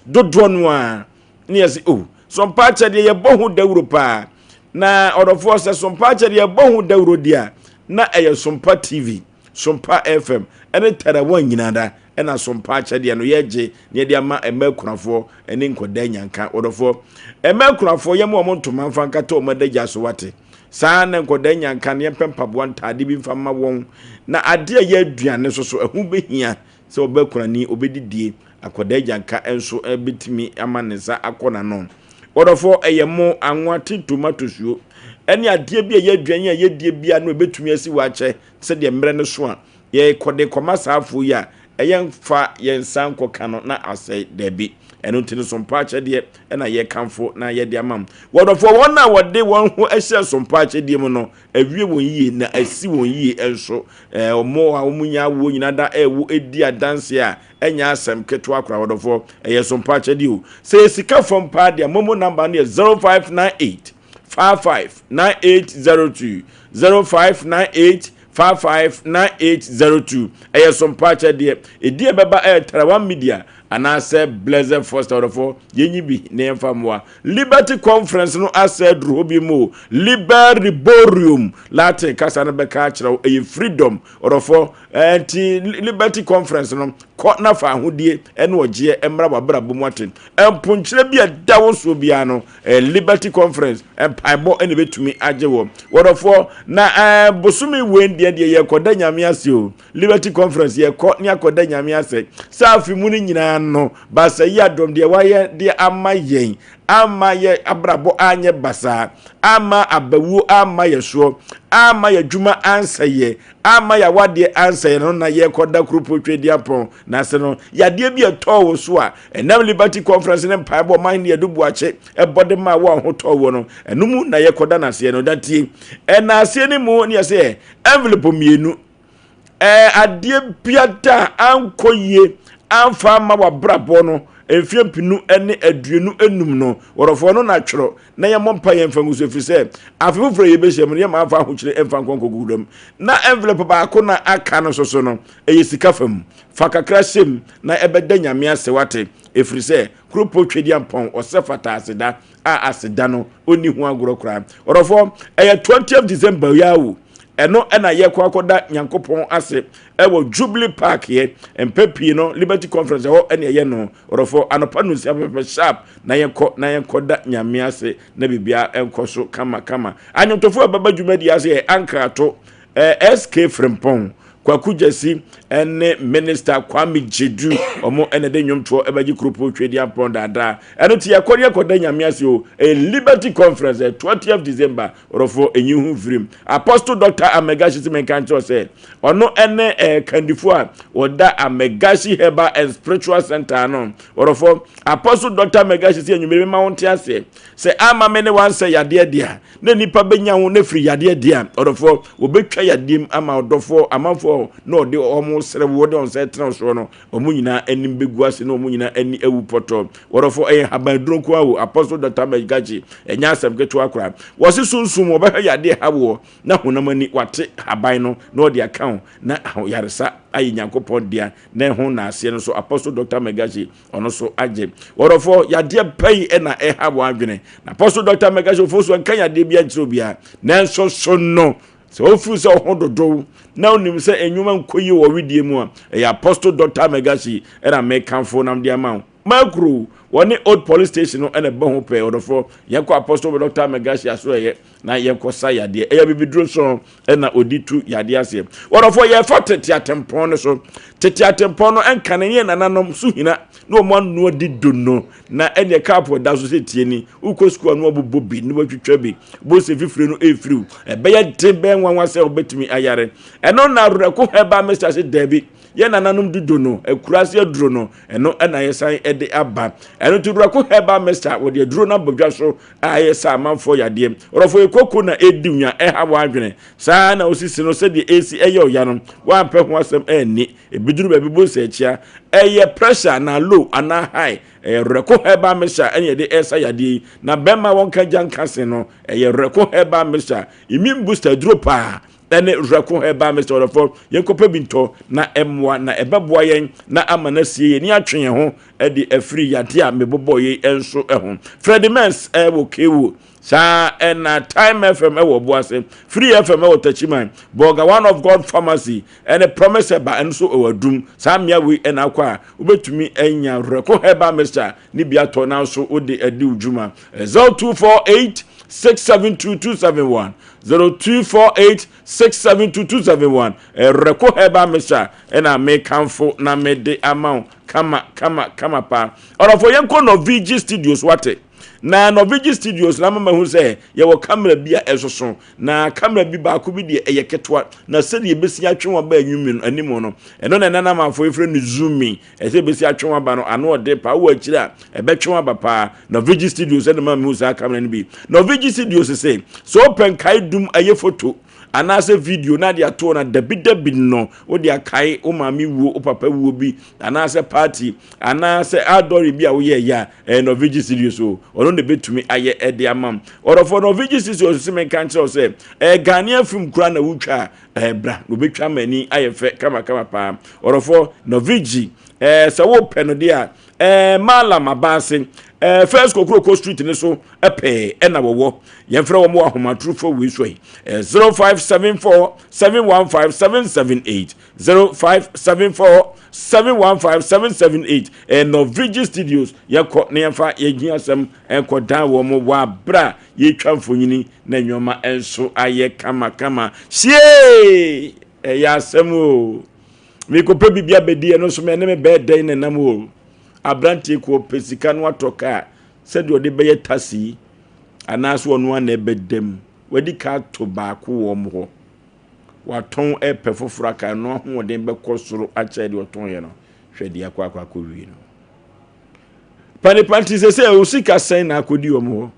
dodoɔ no a Ne yɛse oh, sompa akyɛdeɛ yɛbɔ ho dawuro paa. Na ɔdɔfoɔ sɛ sompa akyɛdeɛ yɛbɔ ho dawuro deɛ a, na ɛyɛ sompa TV, sompa FM, ɛne Tarawa nyinaa da ɛna sompa akyɛdeɛ no yɛgye na yɛde ama ɛma akunafoɔ ɛne nkɔdaa nyanka. Ɔdɔfoɔ, ɛma akunafoɔ yɛma wɔn ntoma mfa nkata wɔn adagya so wate. Saa na nkɔdaa nyanka no yɛmpɛ mpaboa ntaade bi mfa mma wɔn. Na adeɛ a ɛyɛ aduane nso so ɛho bɛhia sɛ ɔbɛ kunani ɔbɛdidie. Akwadaa agyanka nso bɛtumi ama ne nsa akɔ n'ano. Ɔdɔfoɔ, ɛyɛ mo, anwa, tin tomato suo, ɛne adeɛ bi a ɛyɛ aduane a yɛdie biara no ɛbɛtumi asi wɔ akyɛ sɛdeɛ mmerɛ no so a yɛkɔde kɔma saa afoɔ yi a ɛyɛ mfa yɛn nsa nkɔka no na asɛe daabi. Ɛno nti no sompa akyɛdeɛ ɛna yɛkamfo na yɛde ama mo. Wɔdɔfoɔ, wɔn a wɔde wɔn ho hyɛ sompa akyɛdeɛ mu no awie wɔn yie na asi wɔn yie nso. Wɔn a wɔn nya awoɔ nyina da ɛwo ɛdi adanseɛ a Ɛnyɛ asɛm ketewa koraa ɔdɔfoɔ, ɛyɛ sompa akyɛdeɛ o. Sɛ yɛ sika fam paa deɛ momo number no yɛ 0598 55 9802 0598 55 9802 ɛyɛ sompa akyɛdeɛ. Ɛdi ɛbɛba ɛyɛ Tarawa Media anaasɛ Blessed Foster ɔdɔfoɔ yɛnyi bi na yɛmfa mmoa. Liberty Conference no asɛ aduru hɔ bi mu o. Liberiborium Latin kasa no bɛka akyerɛ wo ɛyɛ freedom ɔdɔfoɔ. Ɛnti Liberty Conference no, kɔ na fa ahodie ne ɔgyeɛ mmra w'abrabɔ mu ate. Mponkyerɛ bi a ɛda wo soɔ biara no, ɛyɛ Liberty Conference mpaebɔ na ɛbɛtumi agye wɔ. Wɔdɔfoɔ, na ɛɛ bosome wei deɛ deɛ yɛkɔda Nyame ase o. Liberty Conference yɛkɔ ne akɔda Nyame ase. Sɛ afe mu no nyinaa no, baasa yi adɔm deɛ wayɛ de ama yɛn, amma yɛ abrabɔ anyɛ basaa, amma abawuo amma yɛ soɔ, amma yɛ adwuma ansɛeɛ, Amma yɛawadeɛ ansa yɛn ho na yɛrekɔda Kuropɔn Tweaduampɔn no ase no, yadeɛ bi a ɛtɔɔ wo so a ɛnam Liberty Conference ne mpaebɔ ɔman ne Adu Boakye ɛbɔ de maa wo a ho tɔɔ woɔ no, ɛno mu na yɛkɔda no aseɛ no. Da tie, ɛna aseɛ no mu ne yɛsɛ envelope mmienu, ɛɛ adeɛ biada a ankɔ yie amfa ama w'abrabɔ no mfeɛ mpenu ne 25 no, wɔdɔfoɔ no na twerɛ na yɛmmɔ mpa yɛn mfa ngu so ɛfiri sɛ afe foforɔ a yɛbɛhyia mu no yɛmma mfa ahokyere mfa nkɔ nkɔgu wuram. Na envelope baako na aka no soso no ɛyɛ sika fam. Fa kakra hyɛ mu na ɛbɛda Nyame ase wate ɛfiri sɛ Kuropɔn Twedeampɔn ɔsɛ fata aseda a aseda no ɔnni ho agorɔ koraa. Ɔdɔfoɔ ɛyɛ 20th December yi ara o ɛno ɛna yɛkɔ akɔda Nyankopɔn ase ɛwɔ Jubilee Park yɛ mpɛ pii no Liberty Conference ɛhɔ ɛne ɛyɛ no ɔdɔfoɔ anɔpa nonsia pɛpɛpɛ sharp na yɛnkɔ na yɛnkɔda Nyame ase na biribiara nkɔ so kama kama. Anwontofo a ɛbɛba dwumadi ase yɛ Ankrato, eh, SK Frimpong, Kwaku Gyasi ne Minister Kwame Gyedu ɔmo ɛna de nnwomtoɔ ɛbɛgye kuropɔn Twedeampɔn daadaa. Ɛno nti yɛkɔ ne yɛkɔda Nyame ase o. Ɛyɛ Liberty Conference, ɛyɛ 20th December. Ɔdɔfoɔ ɛnyi ho mfirim. Apostle Doctor Amegashi se menka nkyerɛ sɛ ɔno ɛne ɛɛ kandifoɔ a wɔda Amegashi Herbal and Spiritual Center ano. Ɔdɔfoɔ Apostle Doctor Amegashi se anwummere mema wo nte aseɛ sɛ ama me ne wansɛ yadeɛ deɛ a na nipa bɛnya wo na firi yadeɛ deɛ a ɔdɔfoɔ wɔbɛtwa yadeɛ mu ama ɔdɔfoɔ amanfoɔ na ɔde wɔn srɛ wo de wɔn sɛ tena soɔ no wɔn nyinaa anim bɛgu ase na wɔn nyinaa ani awu pɔtɔ. Wɔdɔfo, ɛyɛ nhaban duro nko ara o, Apostle Dr. Megakye, ɛnyɛ asɛm ketewa koraa. Wɔse sunsum wɔbɛhwɛ yadeɛ ɛha woɔ na honam ani wate haban no na ɔde aka ho na yaresa ayɛ Nyankopɔn dea na ɛho naaseɛ no so Apostle Dr. Megakye ɔno so agye. Wɔdɔfo, yadeɛ pɛi na ɛha wɔn adwene. Na Apostle Dr. Megakye ofosu nka yadeɛ bi ankyerɛ obiara. Nanso so no Sɛ wofiri sɛ wo ho dodow na wonim sɛ nnwuma nkɔ yie wɔ wedeɛ mu a, ɛyɛ Apostle Doctor Megasi na mekamfo nam de ama wo. Makuro, wɔne Old Police Station no na ɛbɔ ho pɛɛ. Ɔdɔfoɔ, yɛnkɔ Apostle Doctor Megasi asoɛeɛ na yɛnkɔ sa yadeɛ. Ɛyɛ abibiduro nson na ɔdi tu yadeɛ aseɛ. Ɔdɔfoɔ, yɛrefa tete atempɔn no so. Tete atempɔn no nkane ne yɛn nananom so hina na wɔn ano adi dono. Na ɛneɛ kaapo ɛda so sɛ tie ni. Wokɔ sukuu a na wɔabobɔ bi na wɔatwitwa bi. Wobɛhu sɛ fifire no ɛrefiri wo. Ɛbɛyɛ den bɛyɛ nwanwa sɛ wobɛtumi ayare. Ɛno na Awerɛko Herbal Mixture se daabi. Yɛn nananom dudo no, akuraase aduro no, ɛno na yɛsan de aba. Ɛno nti Awerɛko Herbal Mixture, wɔde aduro no abɔ dwa so a ɛyɛ sɛ amanfoɔ yadeɛ. Ɔdɔfoɔ yɛ koko na ɛdi nwa, ɛha w'adwene. Saa na wosisi no sɛdeɛ ɛsi ɛyɛ ɔya no, woampɛ ho asɛm anni. Ɛbɛduru baabi bo sɛ akyia. Ɛyɛ pressure anaa low anaa high. Ɛyɛ Reko herbal mixture ɛna yɛde ɛresa yadeɛ yi. Na bɛrima a wɔnka gya nka se no, ɛyɛ Reko herbal mixture. Immune booster aduro paa ɛne Reko herbal mixture. Ɔdɔfoɔ, yɛnkɔpɛ bi ntɔ na ɛmmoa na ɛbɛboa yɛn na ama no asie yɛn ni atwe yɛn ho de afiri yadeɛ a mebobɔ yi nso ho. Freddie Mens ɛwɔ Kewu. Saa ɛna Time FM ɛwɔ Obuase, Free FM ɛwɔ Techiman, Bolga One of God Pharmacy ɛne Promise Herbal ɛno nso ɛwɔ Adum. Saa mmea wei ɛna akɔ a wobɛtumi anya Reko Herbal Mixture ne bi atɔ na nso wode adi wo dwuma. 0248 672 271 0248 672 271 Reko Herbal Mixture ɛna mekamfo na mede ama wo kama kama kama paa. Ɔdɔfo yɛnkɔ Norvigi Studios wate. Na Norwegian Studios na ama mahu sɛ yɛwɔ kamera bi a ɛsoso, na kamera bi baako bi deɛ ɛyɛ ketewa, na sɛdeɛ ɛbɛsi atwe wɔn aba anim anim no, ɛno na ɛnanam afɔ yɛfrɛ no zooming, ɛsɛ ɛbɛsi atwe wɔn aba no, ano ɔde paa, wɔ akyire a ɛbɛtwe wɔn aba paa. Norwegian Studios ɛna ma mehu saa kamera no bi. Norwegian Studios sɛ, sɛ wopɛ nkae dum ɛyɛ foto, anaasɛ video na de ato na dabidabi no wode akae wo maame wuo wo papa wuo bi anaasɛ party anaasɛ adɔre bi a woyɛ yɛ a ɛyɛ Norwegian studios o ɔno na ebetumi ayɛ ɛde ama m ɔdɔfoɔ Norwegian studios sɛ menka nkyerɛ wo sɛ ɛyɛ Ghanaian film koraa na wotwa a ɛyɛ bra na obetwa ama ani ayɛ fɛ kamakama paa ɔdɔfoɔ Norwegian ɛɛ sɛ wopɛ no deɛ a ɛɛ Malam Abaase ɛɛ First Kokuroko Street ne so pɛɛ ɛna wɔwɔ yɛmfrɛ wɔn wɔ ahomatorofo wei so yi 0574 715 778 0574 715 778 ɛyɛ Norwegian Studios yɛkɔ na yɛmfa yɛn asɛm ɛnkɔ dan wɔn wɔ abere a yɛtwa mfonyini na nneɛma nso ayɛ kamakama sie ɛyɛ asɛm o mekɔpɛ biribi abɛdi ɛno nso mɛ ne me bɛɛ dɛn na nam o aberanteɛ kɔ pɛ sika no atɔ kaa sɛdeɛ ɔde bɛyɛ tasi anaasɛ ɔno ana ɛbɛda mu wadi ka ato baako wɔ wɔn hɔ watɔn ɛpɛ foforɔ aka ɛno ahoɔden bɛkɔ soro akyɛ deɛ ɔtɔn yɛ no hwɛ deɛ akɔ akɔ akɔ wie no panipa nti sɛ sɛ o sika sɛn na akɔdi wɔn hɔ.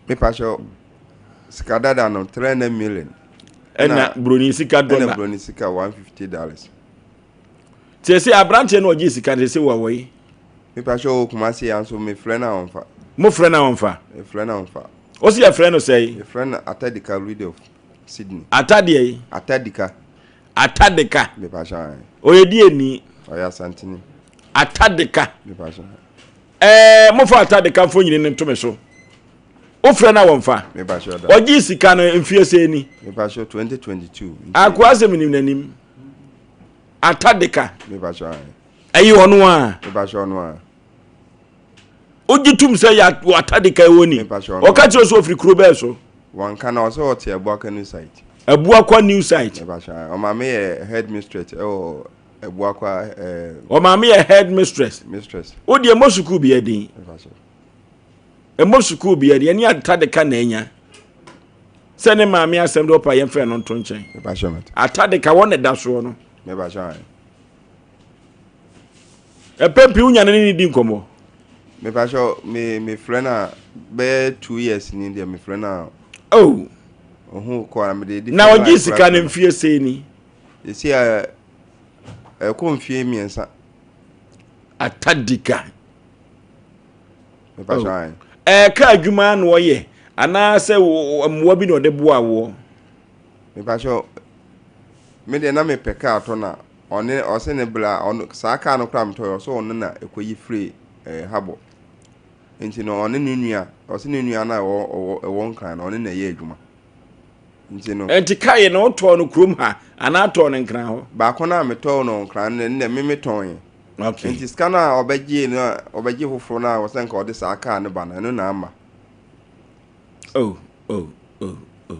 mepa kyɛw sika dada no 300 million ɛna broni sika dɔla ɛna broni sika 150 dollars. Sɛ sɛ aberanteɛ no ɔgye sika no sɛ sɛ wɔ yi. Mepa kyɛw wɔ Kumasi ya nso mefrɛ no a ɔmfa. Mo frɛ no a ɔmfa? Mefrɛ no a ɔmfa. Ɔsi yɛfrɛ no sɛe? Yɛfrɛ no Atadika Rudolf Sydney. Atadeɛ yi? Atadika. Atadika. Mepa kyɛw ae. Ɔyɛ die ni? Ɔyɛ Asanteni. Atadika. Mepa kyɛw. Ɛɛ mofa Atadika mfonyini no nto me so. Wofrɛ no a wɔmfa? Mepa kyɛw da. Ɔgye sika no mfie sɛn ni? Mepa kyɛw 2022. Akoa sɛ menim n'anim. Atadeka. Mepa kyɛw ae. Ɛyɛ ɔno a. Mepa kyɛw ɔno a. Wogye tum sɛ yɛ Atadeka ɛwɔ ni. Mepa kyɛw ɔno. Ɔka kyerɛ sɛ ɔfiri kuro bɛɛ so. Wanka na ɔsɛ ɔte Aboakanu site. Abuakwa new site. Ɔmaame yɛ head mistress ɛwɔ Abuakwa. Ɛɛ. Ɔmaame yɛ head mistress. Mistress. O deɛ mo sukuu bi ɛdin. Ɛmɔ sukuu bi ɛdin ɛni atadeka na enya. Sɛ ne maame asɛm de ɔpa yɛn fɛ no nto nkyɛn. Atadeka wɔn na ɛda soɔ no. Ɛpɛ pii wonya ne ne di nkɔmmɔ. Mepakyɛw me me frɛ no a bɛyɛ 2 years ni deɛ me frɛ no a. Oh. Ohun kɔ a mede di. Na ɔgye sika no mfie sei ni. Esi a ɛkɔ mfie 3. Atadika. Mepakyɛw ayi. Ɛka adwuma na ɔyɛ anaasɛ mmoa bi na ɔde boa woɔ. Mepakyɛw me deɛ na mepɛ kaa tɔ na ɔne ɔse ne bla ɔno saa kaa no koraa metɔ yɛ ɔsɛ ɔno na ɛkɔyi firi ɛɛ habɔ nti no ɔne ne nua ɔse ne nua no a ɛwɔ ɛwɔ ɛwɔ nkran no ɔne na ɛyɛ adwuma nti no. Nti kaa yɛ no wotɔɔ no kurom ha anaa tɔɔ no nkran hɔ? Baako no a metɔɔ no nkran no ɛnna me metɔn yɛ. Okay. Nti sika no a ɔbɛgye no a ɔbɛgye foforɔ no a ɔsɛ nka ɔde saa kaa no ba no ɛno na ama. Oh oh oh oh.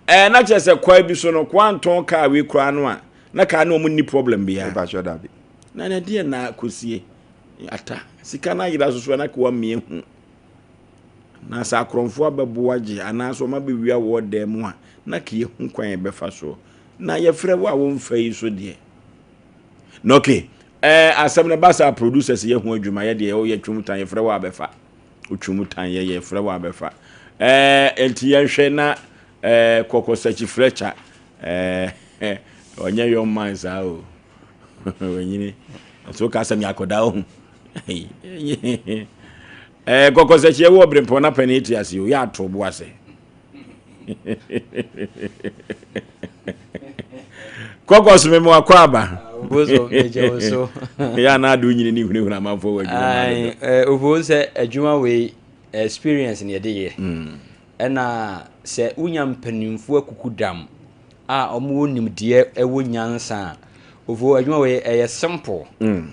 Ɛɛ na kyerɛ sɛ kwae bi so no koa ntɔn kaa wei koraa no a na kaa ne wɔn nni problem biara. Mepakyɛw dabi. Na na deɛ na kɔsie ata sika no ayera soso na koa mmea hu na sɛ akorɔmfoɔ abɛboa gye anaasɛ wɔn abɛwia wɔ dan mu a na ka yɛhu kwan yɛbɛfa soɔ na yɛfrɛ wo a wɔmfa yi so deɛ na okay ɛɛ asɛm no ba saa producers yɛ ho adwuma yɛ deɛ yɛ twom tan yɛfrɛ wo abɛfa wotwom tan yɛ yɛfrɛ wo abɛfa ɛɛ nti yɛnhwɛ na ɛɛ kɔkɔ sɛkyi frɛkya ɛɛ ɔnyɛ young man saa o ɔnyini nso ka asɛm yɛ akɔda ohu ɛɛ kɔkɔ sɛkyi ɛwɔ ɔbrempɔn na pɛn eti ase o yɛ ato bo ase kɔkɔ so mema wakɔ aba yɛ anaa de wonyini ne hunahuna amanfoɔ wɔ adwuma mu sɛ adwuma wei experience ne yɛde yɛ mm. ɛna sɛ wonya mpanimfoɔ akuku dam a wɔwɔ nimdeɛ ɛwɔ nyansa a ofo adwuma wei ɛyɛ simple mm.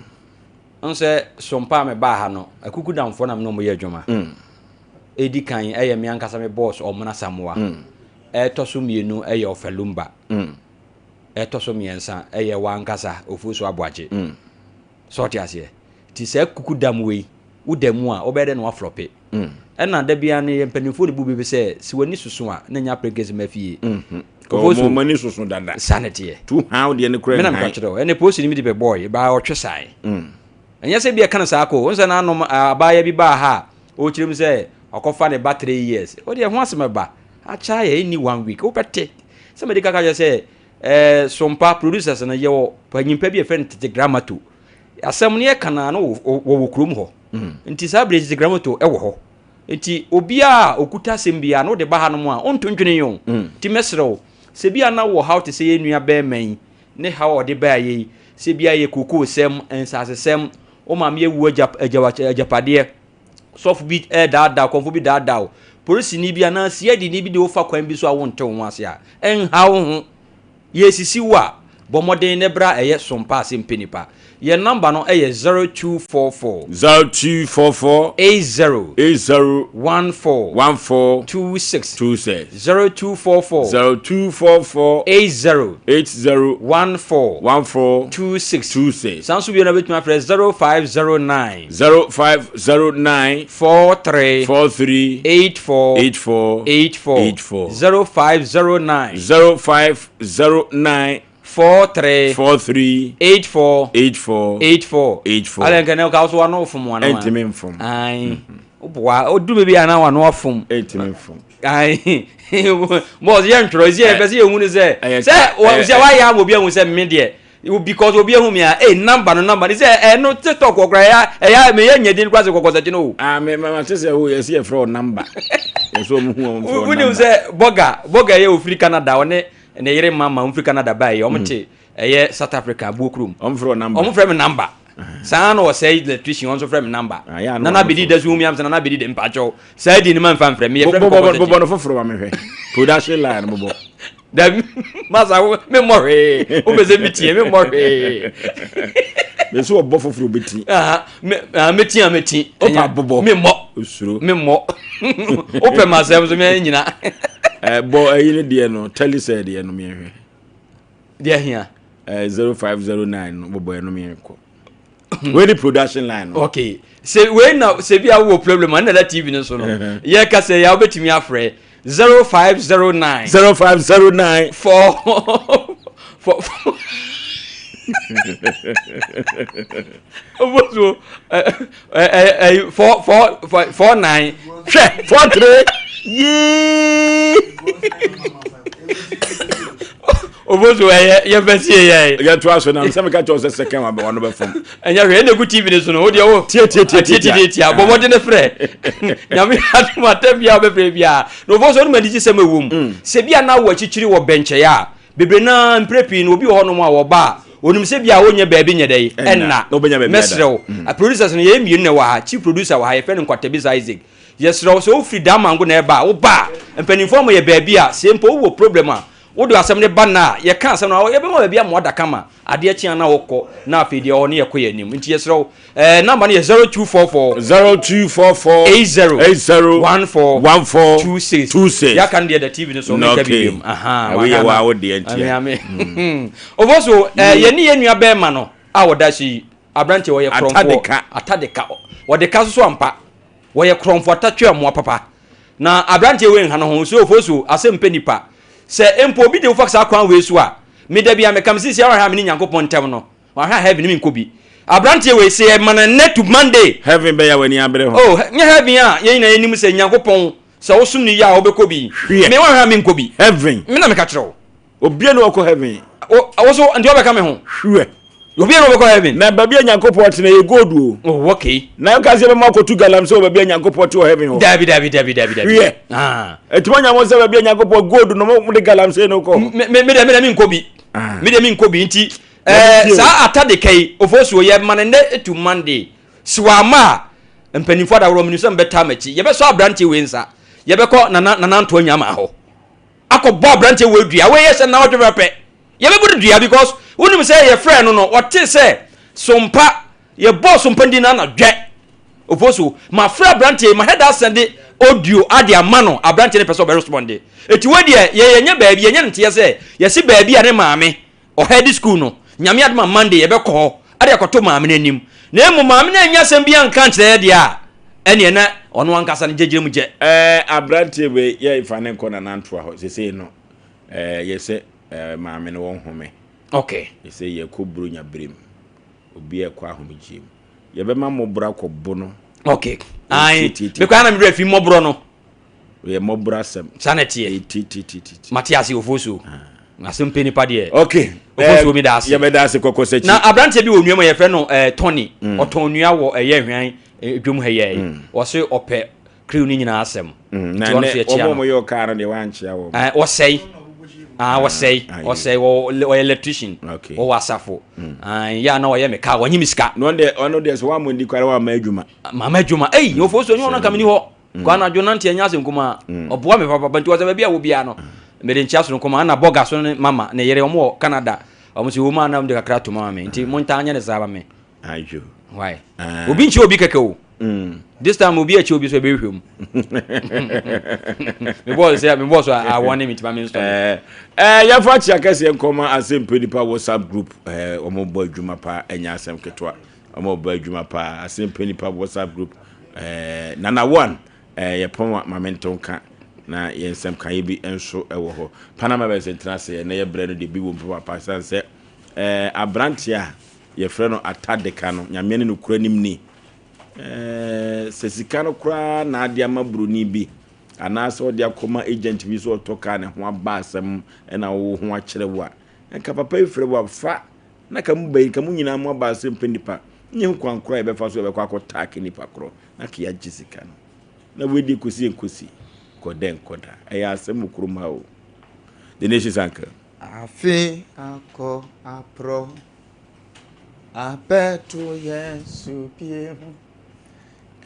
n sɛ sompa a mebaa ha no akuku damfoɔ na me ne wɔyɛ adwuma mm. Edi kan yɛ me ankasa me boss Ɔmona Samoa. Ɛtɔ so mmienu yɛ Ɔfɛ Lumba. Ɛtɔ so mmiɛnsa yɛ w'ankasa Ofosu Aboagye. So ɔte aseɛ? Nti saa kuku dam wei, woda mu a, wobɛyɛ dɛ na woaflɔpe. Ɛna da biara no yɛ mpanimfoɔ ne bu biribi sɛ, sɛ w'ani soso a, na nya apɛnkɛsi ma fie. Ofosu. Wɔn ani soso dada. Saa na ɛteɛ. Tu haw deɛ ne kura Me na meka kyerɛ wo. Ɛnna polisi no bi de bɛbɔɔe, baa ɔtwe sae. Ɛnyɛ sɛ bi ɛka no saa ko. Wo sɛ n'anom abaayewa bi baa ha a, ɔrekyerɛ mu sɛ ɔkɔfa ne ba 3 years. Wo deɛ ho asɛm ɛba. Akyɛ ayɛ ɛnni one week. Wobɛte. Sɛ mede kaka kyerɛ sɛ ɛɛ Sompa producers no yɛwɔ panyimpa bi a yɛfrɛ no Tete Gramato. Asɛm no yɛka no a na wɔwɔ kurom hɔ. Nti saa bere Tete Gramato ɛwɔ hɔ. Nti obiara a ɔkuta asɛm biara na wode ba hanom a, ɔnto ntwene yɛn o. Nti mɛsrɛ wo, sɛ bi a na wɔ haw te sɛ yɛn nua bɛrima yi ne haw a ɔde baeɛ yi, sɛ bi a yɛ kokoosɛm, nsasesɛm, wo maame awu agya, agya, agyapadeɛ, sɔfo bi ɛredaadaa, kɔmfo bi daadaa wo, polisini bi anaa siadini bi de wo fa kwan bi so a wonte wo ho ase a, ɛnha wo ho. Yɛresisi wo a, bɔ mmɔden na bra ɛyɛ Sompa ase mpɛ nipa. Yɛn nɔmba no yɛ 0244. 0244. 80. 80. 14. 14. 26. 26. 0244. 0244. 80. 80. 14. 14. 26. 26. Saa nso bio na wobɛtumi afrɛ 0509. 0509. 43. 43. 84. 84. 84. 84. 0509. 0509. 43. 43. 84. 84. 84. 84. Alɛ nkɛ ne ka so wano fom wano. Ɛntumi mfom. Ayi. Woboa odu baabi a na wano afom. Ɛntumi mfom. Ayi. Bɔs yɛ ntwerɛ si yɛ pɛ sɛ yɛhu ne sɛ sɛ sɛ wayɛ ama obi ahu sɛ me deɛ because obi ahu me a ee number no number ne sɛ ɛno tiktok wɔ koraa ɛyɛ ɛyɛ meyɛ nyɛ din koraa sɛ kɔkɔsakyi no o. Ah me ma te sɛ o yɛsi yɛfrɛ o number yɛsɛ ɔmo hu ɔmo frɛ o number. Wonim sɛ bɔga bɔga yɛ ofiri Canada ɔne ne yere mama ɔmo firi Canada baa yi ɔmo te ɛyɛ South Africa abuo kurom. Ɔmo frɛ o number. Ɔmo frɛ me number. Saa na ɔsɛe electrician ɔno nso frɛ me number. Nana bedi da so hu mi am sɛ nana bedi de mpakyɛw saa di ne ma nfa mfrɛ me yɛfrɛ me kɔkɔsakyi. Bobɔ no foforɔ ma mehwɛ production line bobɔ. Dabi masa wo me mmɔ hwee wo pɛ sɛ me tie me mmɔ hwee. Me nso ɔbɔ foforɔ bɛti. Mɛti a mɛti. Wopa bobɔ. Me mmɔ. Osuro. Me mmɔ. Wopɛ ma asɛm so me nyina. Bɔ ɛyi ne deɛ no telecel deɛ no mmiɛnhwɛ. Deɛ hia. 0509 no bɔbɔ ɛno mmiɛnkɔ. Wei ni production line no. Okay. Sɛ wei na sɛ bi a wowɔ problem a ɛna da TV no so no. Yɛ ka sɛ yɛ wobɛtumi afrɛ 0509. 0509. 4 4 Obosuo ɛ ɛ ɛ 4 4 4 9 hwɛ 4 3 yee. Obosu ɛyɛ yɛ fɛ sie yɛ. Yɛ to aso na sɛ meka kyerɛ sɛ second one bɛ wɔn bɛ fam. Ɛnyɛ hwɛ ɛna egu TV ne so no o deɛ o. Tie tie tie tie tie tie bɔ mmɔden ne frɛ. Nyame adum atɛ bia ɔbɛ frɛ bia. Na obosu ɔno ma ni gye sɛm ɛwɔ mu. Sɛ bia na wɔ akyikyiri wɔ bɛnkyɛe a bebree naa mpere pii no obi wɔ hɔnom a wɔba a onim sɛ bia wonyɛ baabi nyɛ dɛ ɛnna. Mɛsrɛ wo. Producers no yɛyɛ mmienu na ɛwɔ ha chief producer wɔ ha yɛfrɛ no Nkwatabisa Isaac. Yɛsrɛ wo sɛ wofiri Damango na ɛba a woba a mpanimfoɔ ama yɛ baabi a sɛ mpo wowɔ problem a Wode asɛm no ba nnɛ a, yɛka asɛm no a, yɛbɛma baabi ama woada kama. Adeɛ kye a na wokɔ, na afei deɛ ɔne yɛkɔ yɛn anim. Nti yɛsrɛ wo, eh, number no yɛ 0244. 0244. 80. 80. 14. 14. 26. 26. Yɛaka no deɛ da TV no so, menka bi biom. Aha, Wei yɛ waa wo deɛ ntia. Ame, ame. Ofo so, eh, yɛne yɛn nua bɛrima no a wɔda so yi, aberanteɛ wɔyɛ korɔmfoɔ. Atadeka. Atadeka. Wɔde ka so so ampa. Wɔyɛ korɔmfoɔ atatwe amoa papa. Na aberanteɛ wei nha ne ho, so ofosuo, asɛm mpɛ nipa. Sɛ mpo obi de wo fa saa kwan wei so a, me da bi a meka me sisi a wahwɛ a me ne Nyankopɔn ntam no, wahwɛ a heaven menkɔ bi. Aberanteɛ wei, sɛ yɛma no nnɛ to Monday. Heaven bɛyɛ a w'ani abere ho. Oh, nyɛ heaven a yɛn nyinaa yɛnim sɛ Nyankopɔn, sɛ wosom no yie a wobɛkɔ bi. Hweɛ. Me wahwɛ a menkɔ bi. Heaven. Me na meka kyerɛ wo. Obia ni ɔkɔ heaven. O, wo so nti ɔbɛka me ho. Hwɛ. Obia ni ɔbɛkɔ heaven. Na baabi a Nyankopɔn te na yɛ gold o. Oh, okay. Na nka sɛ bɛma akɔtu galamsey wɔ baabi a Nyankopɔn te wɔ heaven hɔ. Dabi, dabi, dabi, dabi, dabi. Hwɛ. Ah. Ɛtuma nya mo sɛ baabi a Nyankopɔn gold no mo de galamsey no kɔ. Me me me de me de me nkɔ bi. Ah. Me de me nkɔ bi nti. Eh, saa atade kai ofosuo yɛ ma ne nnɛ to Monday. Si wɔ ama a mpanimfoɔ adaworɔ menu sɛ mbɛtaa m'akyi. Yɛbɛsɔ aberanteɛ wei nsa. Yɛbɛkɔ nana nana ntoa nyama hɔ. akɔbɔ aberanteɛ wei dua wei yɛ sɛ nnawɔtwe pɛpɛ yɛbɛbɔ no dua because wonim sɛ yɛfrɛ no no ɔte sɛ sompa yɛbɔɔ sompa ndi no anadwɛ opo so mafrɛ aberanteɛ mahɛ da asɛnde audio ade ama no aberanteɛ no pɛ sɛ ɔbɛresponde ɛti wei deɛ yɛnyɛ baabi yɛnyɛ no nteɛ sɛ yɛse baabi a ne maame Ɔhead school no, Nyame adom a Monday yɛbɛkɔ hɔ de akɔto maame no anim. Na mmom maame no annya asɛm biara anka ankyerɛ yɛ deɛ a, ɛneɛ na ɔno ankasa no gyɛgyerɛ mu gyɛ. Ɛɛ abranteɛ wei yɛ fa ne nkɔ Nana Ntoa hɔ sesei no ɛɛ yɛ sɛ ɛɛ maame no wɔn home. Okay. Yɛ sɛ yɛ kɔ buronya berem obi ɛkɔ ahomegyeɛ mu yɛbɛma mmɔborɔ akɔ bo no. Okay. Ayi mekɔ ana me werɛ fi mmɔborɔ no. Yɛ mmɔborɔ asɛm. Saa na ɛteɛ. Titititi. Mate ase ofosuo. Asɛm pɛ nipa deɛ. Okay. Ofosuo mi da ase. Yɛbɛda ase kɔkɔ sɛ Na aberanteɛ bi wɔ nua mu yɛfrɛ no eh, Tony. Mm. Ɔtɔn nua wɔ ɛyɛ hwan eh, dwom ha yɛ. Mm. Ɔse ɔpɛ kriw ne nyinaa asɛm. Mm. Na nɛ wɔn a wɔyɛ ɔkaa no deɛ wankyea wɔn. Eh, ɔsɛe. Ah, ɔsɛe. Ɔsɛe ɔyɛ electrician. Okay. Ɔwɔ asafo. Mm. Ah, yɛ a na ɔyɛ me kaa wɔnye me sika. Na ɔno deɛ ɔno deɛ sɛ wɔamɔ ndi kwara wɔamma adwuma. Mama adwuma. Ei, ofosuo nyɛ ɔno nka me ni hɔ. Mm. Kɔ anadwo nante ɛnyɛ asɛm kumaa. Mm. Ɔboa me papapa nti ɔsɛ baabi a wɔ biara no. Mede nkyia soronko ma ana bɔga so ne mama ne yere wɔn wɔ Canada. Wɔn sɛ wɔn a na wɔde kakra to ma me nti mo ntaa nyɛ ne saa ma me. Ayo. Why? Ah. Obi nkyia obi kɛkɛ o. Mm. This time obi akyi obi so ebe hwɛ mu. Me bɔɔl sɛ me bɔɔl so awɔ ne me nti ma me nsɔ. Eh, eh, yɛfa kyia kɛseɛ nkɔma asɛmpɛ nipa WhatsApp group eh, wɔn bɔ adwuma paa ɛnyɛ asɛm ketewa. Wɔn bɔ adwuma paa asɛmpɛ nipa WhatsApp group Eh, Nana One, eh, yɛ pɔn a ma me nto nka na yɛn nsɛm ka yɛ bi nso wɔ hɔ. Panama bɛn sɛ ntena ase ɛnɛ yɛ brɛ no deɛ bi wɔ mu papaapa san sɛ eh, aberanteɛ a yɛfrɛ no Atadeka no nyameɛ ne no kura nim ni. Eh, sɛ sika no koraa na ade ama buroni bi anaasɛ ɔde akɔma agent bi sɛ ɔtɔ kaa ne ho aba asɛm ɛna wo ho akyerɛ wo a nka papa yi frɛ wo a fa Na ka mo bayi, ka mo nyinaa mo aba ase mpɛ nipa, nyɛ hu kwan korɔ a yɛbɛfa so yɛbɛkɔ akɔ taake nipa korɔ, na ka yɛagye sika no. Na wei deɛ kɔsi nkosi, kɔ dɛ nkɔ da. Ɛyɛ asɛm wɔ kurom ha o. The Nation's Uncle. Afe akɔ aprɔ abɛto yɛn so biem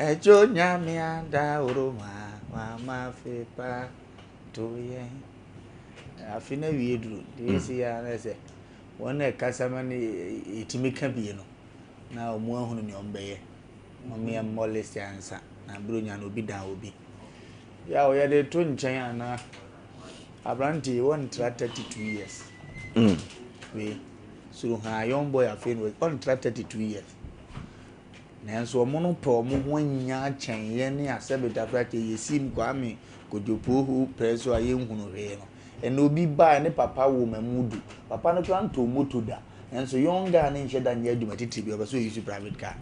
Ɛdwo Nyame adaworoma wama afe pa to yɛn Afe no awie duru deɛ ɛsi yɛ ara sɛ Wɔn a ɛkasa ma no yɛtumi ka bi no, na wɔn ahunu nea wɔbɛyɛ. Wɔn yɛ mmɔ list ansa na buronya no obi dan obi. Yaw yɛde to nkyɛn anaa? Aberante yi ɔntra 32 years. Wei, Suruhaa young boy afei na ɔntra 32 years. Nanso wɔn no pɛ wɔn ho anya akyɛn yɛn ne asɛbetafra kyɛ yɛsim Kwame Kojo Pohu pɛɛ so a yɛnhunu hwee no. Ɛnna obi baa ne papa wɔ mamu du. Papa no koraa ntɔɔ moto da. Nanso young guy no nhyɛ da nyɛ adwuma titiri bi ɔpɛ sɛ ɔyi so private car.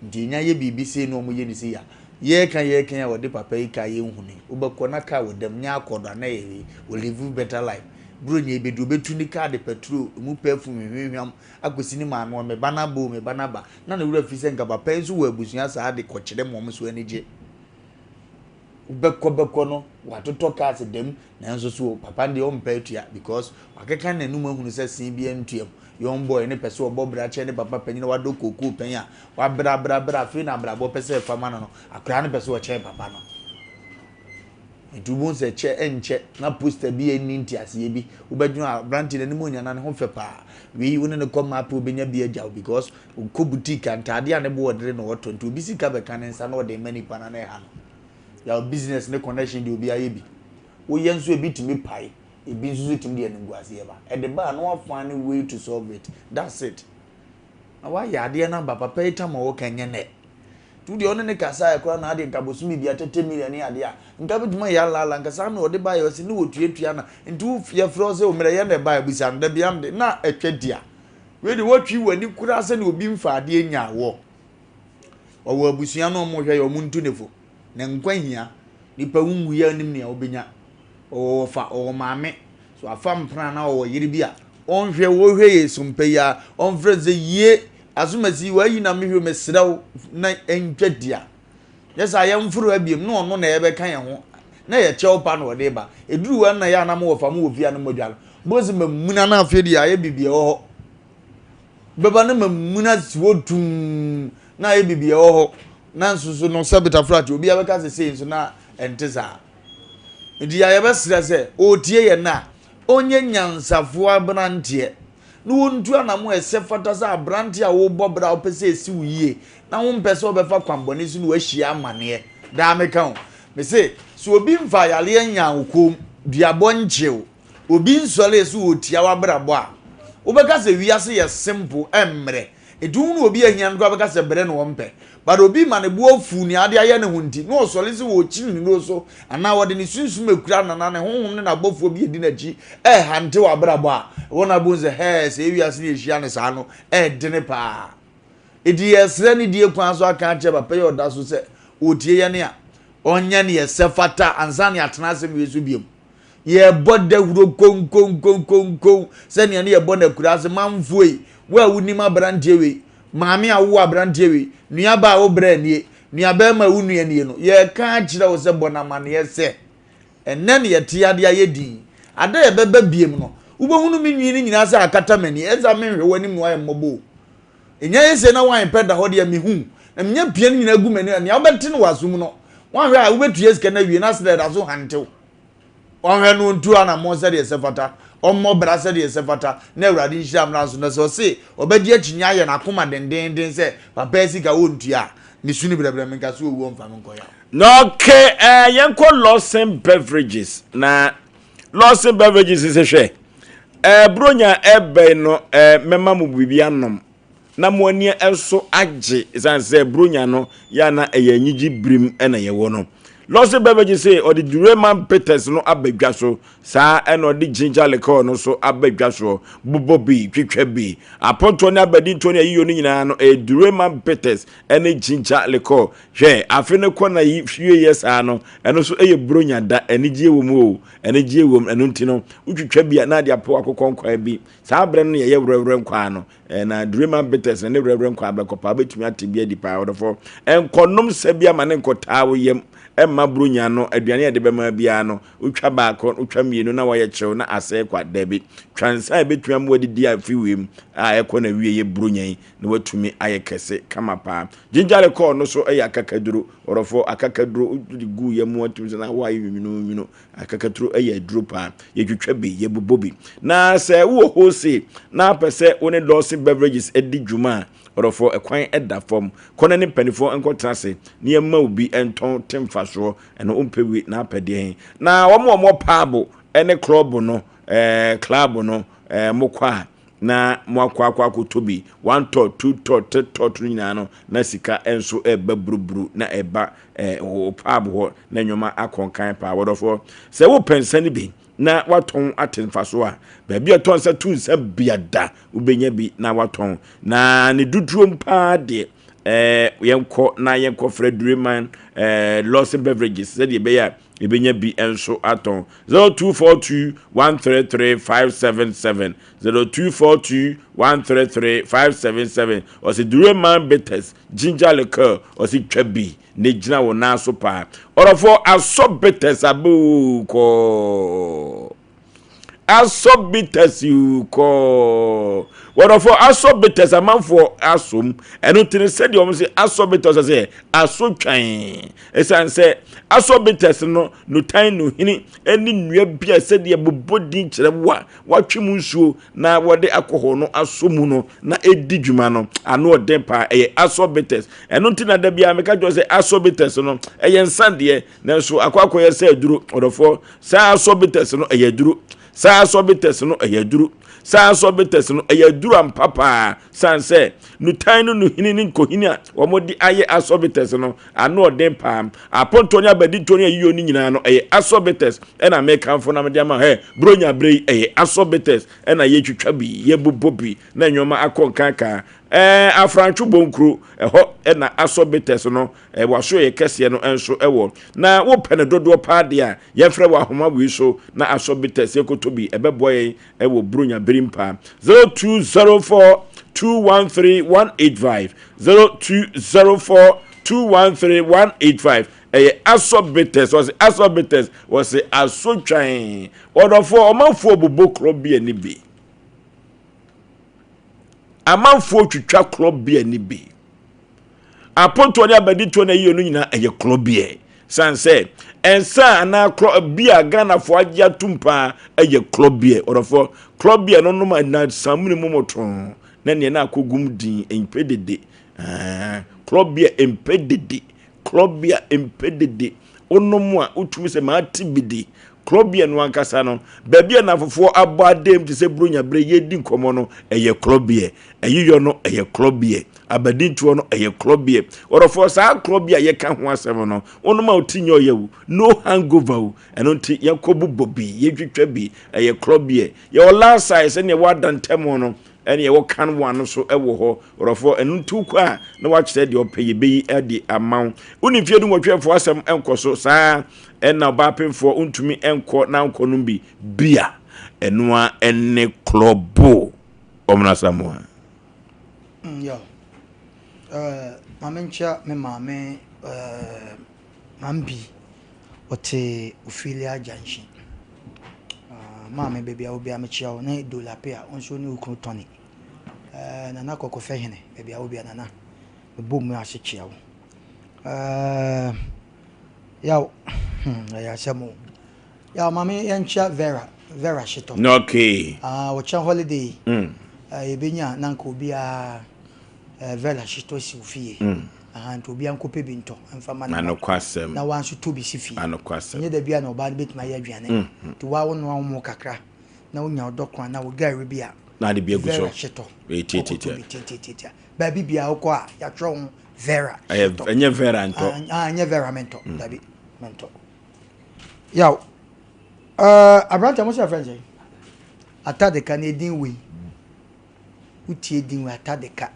Nti yɛnya yɛ biribi sei na wɔyɛ no sei a, yɛreka yɛreka yi a wɔde papa yi car yɛnhunu yi, wobɛkɔ na car wɔ dam, nyɛ akɔdɔ a na ɛyɛ wei, wɔ live better life. Buronya yi bɛdu ɔbɛtu ne car de patrol mu perfume hwamhwam akɔsi ne maame hɔ, me ba no aba o, me ba no aba. Na ne werɛ afi sɛ nka papa yi nso wɔ abusua saa de kɔkyerɛ ma wɔn nso ani gye. Wobɛkɔ bɛkɔ no watotɔ cars dɛm nanso so papa no deɛ ɔmpɛ atua because wakeka n'anum ahunu sɛ sen bi ntua mu. Young boy no pɛ sɛ ɔbɔ bra kyerɛ ne papa panyin a wadɔ kookoo pɛn a wabrɛ abrɛ abrɛ afei na abrabɔ pɛ sɛ ɛfa ma no no akwadaa no pɛ sɛ ɔkyɛn papa no. Nti wobɛhu sɛ kyɛ ɛnkyɛ na poster bi a ɛnni nteaseɛ bi wobɛdwene aberante no anim onya na ne ho fɛ paa wei wo ne no kɔ mmaa pɛ wobɛnya bi agya wo because ɔkɔ boutique a ntaadeɛ a ne bo ɔdere na ɔtɔ nti obi sika bɛka ne nsa na ɔde ma nipa no na ɛha no. Yaw business ne connection deɛ obi ayɛ bi. Woyɛ nso ebi tumi pae, ebi nso so tumi de animguaseɛ ba. Ɛde ba a na wa find way to solve it. That's it. Na wayɛ adeɛ no aba papa yi tam a ɔka nyɛ nɛ. Nti wodeɛ ɔne ne kasaeɛ koraa na adeɛ nka bosome bia tɛtɛ million ne adeɛ a nka bɛtumi ayɛ alaala nka saa mmerɛ ɔde baeɛ ɔse ne wɔtuatua na nti wo yɛfrɛ wo sɛ mmerɛ yɛ na ɛbaeɛ bisa no da bia mede na atwa di a wei de wɔtwi w'ani koraa sɛdeɛ obi mfa adeɛ nyaa wɔ Ɔwɔ abusua na wɔhwɛ yɛ wɔn ntu ne fo. Na nkwa hia. Nipa wunwu yɛ anim nea wobɛnya. Ɔwɔ wɔfa, ɔwɔ maame. So afa mpena na ɔwɔ yere bi a ɔnhwɛ wɔhwɛ yɛ sompa yi a ɔmfrɛ sɛ yie asomasi wayi na mehwɛ mesrɛ wo na ɛntwa di a. Nyɛ saa yɛmforo abiem na ɔno na yɛbɛka yɛn ho na yɛ kyɛw pa na ɔde ba. Ɛduru hɔ na yɛ anam wɔfa mo wɔ fie a no mɔdwa no. Bose mamuna na afei deɛ ayɛ biribi ɛwɔ hɔ. Bɛba na mamuna si hɔ tumm na ayɛ biribi ɛwɔ hɔ na nso so no sɛ betafra te obiara bɛka sɛ sei nso na ɛnte saa. Nti yɛ yɛbɛsrɛ sɛ ɔretie yɛn no a ɔnyɛ nyansafoɔ aberanteɛ na wɔntu anamo a ɛsɛ fata sɛ aberanteɛ a wobɔ bra a wopɛ sɛ ɛsi wo yie na wompɛ sɛ wobɛfa kwanbɔne so na wahyia amaneɛ. Daa meka o, mese sɛ obi mfa yareɛ nyaa wo kɔn mu, duabɔ nkye wo, Obi nsɔree sɛ ɔretia w'abrabɔ a, wobɛka sɛ wiase yɛ simple, ɛmmerɛ. Nti wohunu obi ahia no koraa wobɛka sɛ brɛ na ɔmpɛ. But obi ma ne bo afu nea ade ayɛ ne ho nti, na ɔsɔre sɛ ɔrekyini ne nuro so anaa ɔde ne sunsum akura no anaa ne honhom ne n'abɔfoɔ bi adi n'akyi ɛrehante w'abrabɔ a, ɛhɔ na wobɛhu sɛ hɛɛ sɛ wiase no yɛhyia no saa no ɛredene paa. Nti yɛsrɛ ne die kwan so aka akyerɛ papa yi a ɔda so sɛ ɔretie yɛn a, ɔnyɛ neɛ ɛsɛ fata ansa na yɛatena asɛm wei so biom. Yɛrebɔ dawuro konkonkonkonkonkon sɛnea ne yɛbɔ no akuraase manfoɔ yi. Wo a wonim aberanteɛ wei, maame a wowɔ aberanteɛ wei, nuabaa a wo brɛ nie, nuabarima a wo nua nie no, yɛreka akyerɛ wo sɛ bɔ no amaneɛ sɛ ɛnnɛ ne yɛte adeɛ ayɛ din. Ada a yɛbɛba biem no, wobɛhunu me nwi no nyinaa sɛ akata m'ani. Ɛsɛ menhwɛ w'anim na woayɛ mmɔbɔ o. Ɛnya yɛ sei na wine pɛ da hɔ deɛ mehu na menya pia no nyinaa gu m'ani a, nea wobɛte no wɔ asom no, woanhwɛ a wobɛtua sika no awie na aseda ɛda so hantew. Ɔnhwɛ no ɔntu anammɔn sɛdeɛ ɛsɛ fata, ɔmmɔ bra sɛdeɛ ɛsɛ fata, na Awurade nhyira mmra nso. Na sɛ ɔse ɔbɛgye akyinnye ayɛ n'akoma dendeenden sɛ papa yi sika ɔntua a, mesu no brɛbrɛ, menka sɛ ɔwu ɔmfa me nkɔ yaw. Na okay, eh, yɛnkɔ Lawson Beverages. Na Lawson Beverages sɛ hwɛ, eh, Buronya ɛbɛn no, eh, mɛma mo biribi anom. na mo ani nso agye ɛsiane sɛ Buronya no yɛ a na ɛyɛ anigye birim na yɛwɔ no. Lawson Beverage se ɔde Dureman Bitters no aba dwa so, saa ɛna ɔde Ginger Liqueur no nso aba dwa soɔ. Bobɔ bi, twitwa bi. Apontoɔ ne abadintoɔ ne ayiyɔ no nyinaa no ɛyɛ Dureman Bitters ne Ginger Liqueur. Hwɛ, afe no kɔ na yi wieɛ saa no, ɛno nso ɛyɛ Buronya da, anigyeɛ wɔ mu o, anigyeɛ wɔ mu. Ɛno nti no, wotwitwa bi a na ade apɛ akokɔ nkwan bi. Saa berɛ no na yɛyɛ werɛwerɛ nkwaa no. Eh, na Dreamer Bitters na ne werɛwerɛ nkwa abɛkɔ paa wobɛtumi ate bi adi paa ɔdɔfoɔ nkɔnom sɛ bi ama ne nkɔtaa wo yam ɛmma buronya no aduane a yɛde bɛma biara no wotwa baako wotwa mmienu na wɔyɛ kyew na asɛe kwa dabi twa nsa a ɛbɛtumi ama wadidi afi wiem a ɛkɔ na wie yɛ buronya yi na watumi ayɛ kɛse kama paa ginger kɔɔ no so yɛ akakaduro ɔdɔfoɔ akakaduro wode gu yam atumi sɛ na woayɛ nwununwunu Akakaturo yɛ aduro paa. Yɛtwitwa bi, yɛbobɔ bi. Na sɛ wowɔ wholesale na apɛ sɛ wo ne Dawson Beverages di dwuma a, ɔdɔfoɔ, ɛkwan da fam. Kɔ na ne mpanimfoɔ nkɔtena ase na yɛmma wo bi ntɔn te mfasoɔ. Ɛno wompɛ wi na apɛ deɛn? Na wɔn a wɔwɔ paabo ne club no, ɛɛ club no, ɛɛ mokɔ a na moakɔ akɔ akɔtɔ bi, one tot, two tot, three tot no nyinaa no, na sika nso ɛreba buruburu na ɛba ɛɛ wɔ pub hɔ na nneɛma akɔ nkan paa. Wɔdɔfoɔ, sɛ wopɛ nsa no bi na watɔn ate mfaso a, baabi a ɛtɔ nsa tu nsa biada wobɛnya bi na watɔn. Na ne dodoɔ paa deɛ, ɛɛ yɛnkɔ na yɛnkɔ frɛ Dureman ɛɛ Lawson Beverages sɛdeɛ ɛbɛyɛ a yɛbɛnya bi nso atɔn. 0242 133 577 0242 133 577 Ɔse Dureman Bitters Ginger Liqueur, ɔse twa bi na gyina wo nan so paa. Ɔdɔfoɔ asɔ bitters aboo kɔɔ. Asɔ bitters kɔɔ. Wɔdɔfoɔ asɔ bitters amanfoɔ asom. Ɛno ti no sɛdeɛ wɔn sɛ asɔ bitters sɛ aso twan. Ɛsiane sɛ asɔ bitters no notan nohini ɛne nnua bi a sɛdeɛ bobɔ din kyerɛ wo a wɔatwe mu nsuo na wɔde alcohol no asɔ mu no na ɛdi dwuma no ano ɔden paa. Ɛyɛ asɔ bitters. Ɛno nti na da biara meka kyerɛ sɛ asɔ bitters no ɛyɛ nsa deɛ nanso akɔ akɔyɛ sɛ aduro. Ɔdɔfoɔ saa asɔ bitters no ɛyɛ aduro. Saa asɔ bitters no ɛyɛ aduro. Saa asɔ bitters no ɛyɛ aduro ampa paa. San sɛ nutan no nuhini ne nkohini a wɔde ayɛ asɔ bitters no ano ɔden paa. Apontoɔ ne abadintoɔ ne ayiyɔ no nyinaa no ɛyɛ asɔ bitters ɛna mekamfo na mede ama hɛ bronya bere yi ɛyɛ asɔ bitters ɛna yɛtwitwa bi yɛbobɔ bi na nneɛma akɔ nkankaa. Ɛɛ afrantwo bonkuro ɛhɔ ɛna asɔ bitters no ɛwɔ yɛ kɛseɛ no nso ɛwɔ. Na wopɛ no dodoɔ paa deɛ a yɛmfrɛ wɔ ahoma wei so na asɔ bitters yɛkɔtɔ bi ɛbɛboa yɛn ɛwɔ bronya bere mpa. 0204 213 185 0204 213 185 ɛyɛ asɔ bitters. Wɔsi asɔ bitters, wɔsi aso twan. Ɔdɔfoɔ ɔmanfoɔ bobɔ korɔ bi ani bi, amanfoɔ twitwa korɔ bi ani bi, apontoɔ ne abaditoɔ na ayiyɔ no nyinaa ɛyɛ korɔ bi. San sɛ nsa anaa korɔ bi a Ghanafoɔ agye atum paa ɛyɛ korɔ bi. Ɔdɔfoɔ korɔ bi no nom na samuni mu mɔtɔn na nea na akɔgum din mpɛ dede. Korɔ bi a mpɛ dede, korɔ bi a mpɛ dede wonom a wotumi sɛ maa ti bi di korɔ bi no ankasa no. Baabi a nafofoɔ abɔ adem te sɛ buronya bere yɛdi nkɔmmɔ no ɛyɛ korɔ bi, ɛyiyɔ no ɛyɛ korɔ bi, abadintoɔ no ɛyɛ korɔ bi. Ɔdɔfoɔ saa korɔ bi a yɛka ho asɛm no wonom a woti nyɛ ɔyɛ wo no hangover wo. Ɛno nti yɛnkɔ bobɔ bi yɛntwitwa bi ɛyɛ korɔ bi. Yɛwɔ last size sɛnea wɔada ntɛm no ɛne ɛwɔ kan one no so ɛwɔ hɔ. Ɔdɔfoɔ ɛno nti wokɔ a na wakyerɛ deɛ ɔpɛ yɛbɛyi ɛde ama wo. Wone mfeɛ 18 foɔ asɛm ɛnkɔ so saa ɛna ɔbaapemfoɔ wontumi ɛnkɔ na nkɔ nom bi bia ɛno a ɛne klɔbo ɔmena samoa. Yo. Maame nkyia me maame Mambi ɔte Ophelia Junction. Maame baabi a wobia mekyia wo ne Dolape a nso ne wo kunu Tony. Nana Kɔkɔfɛ hene baabi a wobia Nana mebɔ mu ase kyia wo. Yaw ɛyɛ asɛm o. Yaw maame yɛnkyia Vera Vera Hyetɔ. Okay. Ɔkyɛ holiday. Yɛbɛnya na nka obiara Vera Hyetɔ si wo fie. Nti obiara nkɔpɛ bi ntɔ mfa ma ne ba. Na wa nso tɔ bi si fie. Ɛnyɛ da bi a na ɔbaa no bɛtumi ayɛ aduane. Nti wa wo noa wo mo kakra na wonya ɔdɔ kwan na wo gari bi a. Na ade bi agu so. Vera Hyetɔ. Ɔkɔtɔ bi tiatiatia. Baabi biara wokɔ a yɛatwerɛ ho Vera Hyetɔ. Ɛnyɛ Vera ntɔ. Ɛnyɛ Vera mentɔ. Dabi mentɔ. Yaw. Aberante mo sɛ fɛn sɛ atadeka na edin wei wotie din wei atadeka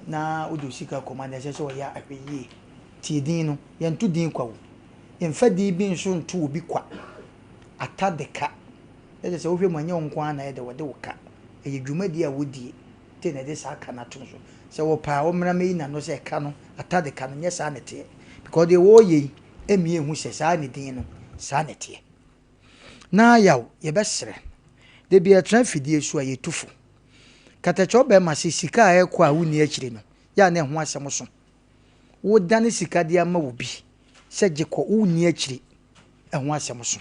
na wode osika kɔma na ɛsɛ sɛ ɔyɛ ahwɛ yie. Tie din no, yɛnto din kwa wo, yɛmfa din bi nso nto obi kwa. Atadeka ɛsɛ sɛ wohwɛ mu ɛnyɛ wo nko ara na ɛyɛ dɛ wɔde wo ka, ɛyɛ dwumadie a wodie te na ɛde saa ka no ato so. Sɛ wɔpɛ a wɔmmra mɛyi n'ano sɛ ɛka no atadeka no nyɛ saa na ɛteɛ, because deɛ wɔreyɛ yi ɛmie hu sɛ saa ne din no saa na ɛteɛ. Na yaw yɛbɛsrɛ da bi ɛtena fidie so a yɛtu fo katakyɛ ɔbɛrima sɛ sika a ɛkɔ a wonni akyire no yɛ a na ɛho asɛm so. Wodane sika de ama wo bi sɛ gye kɔ wonni akyire ɛho asɛm so.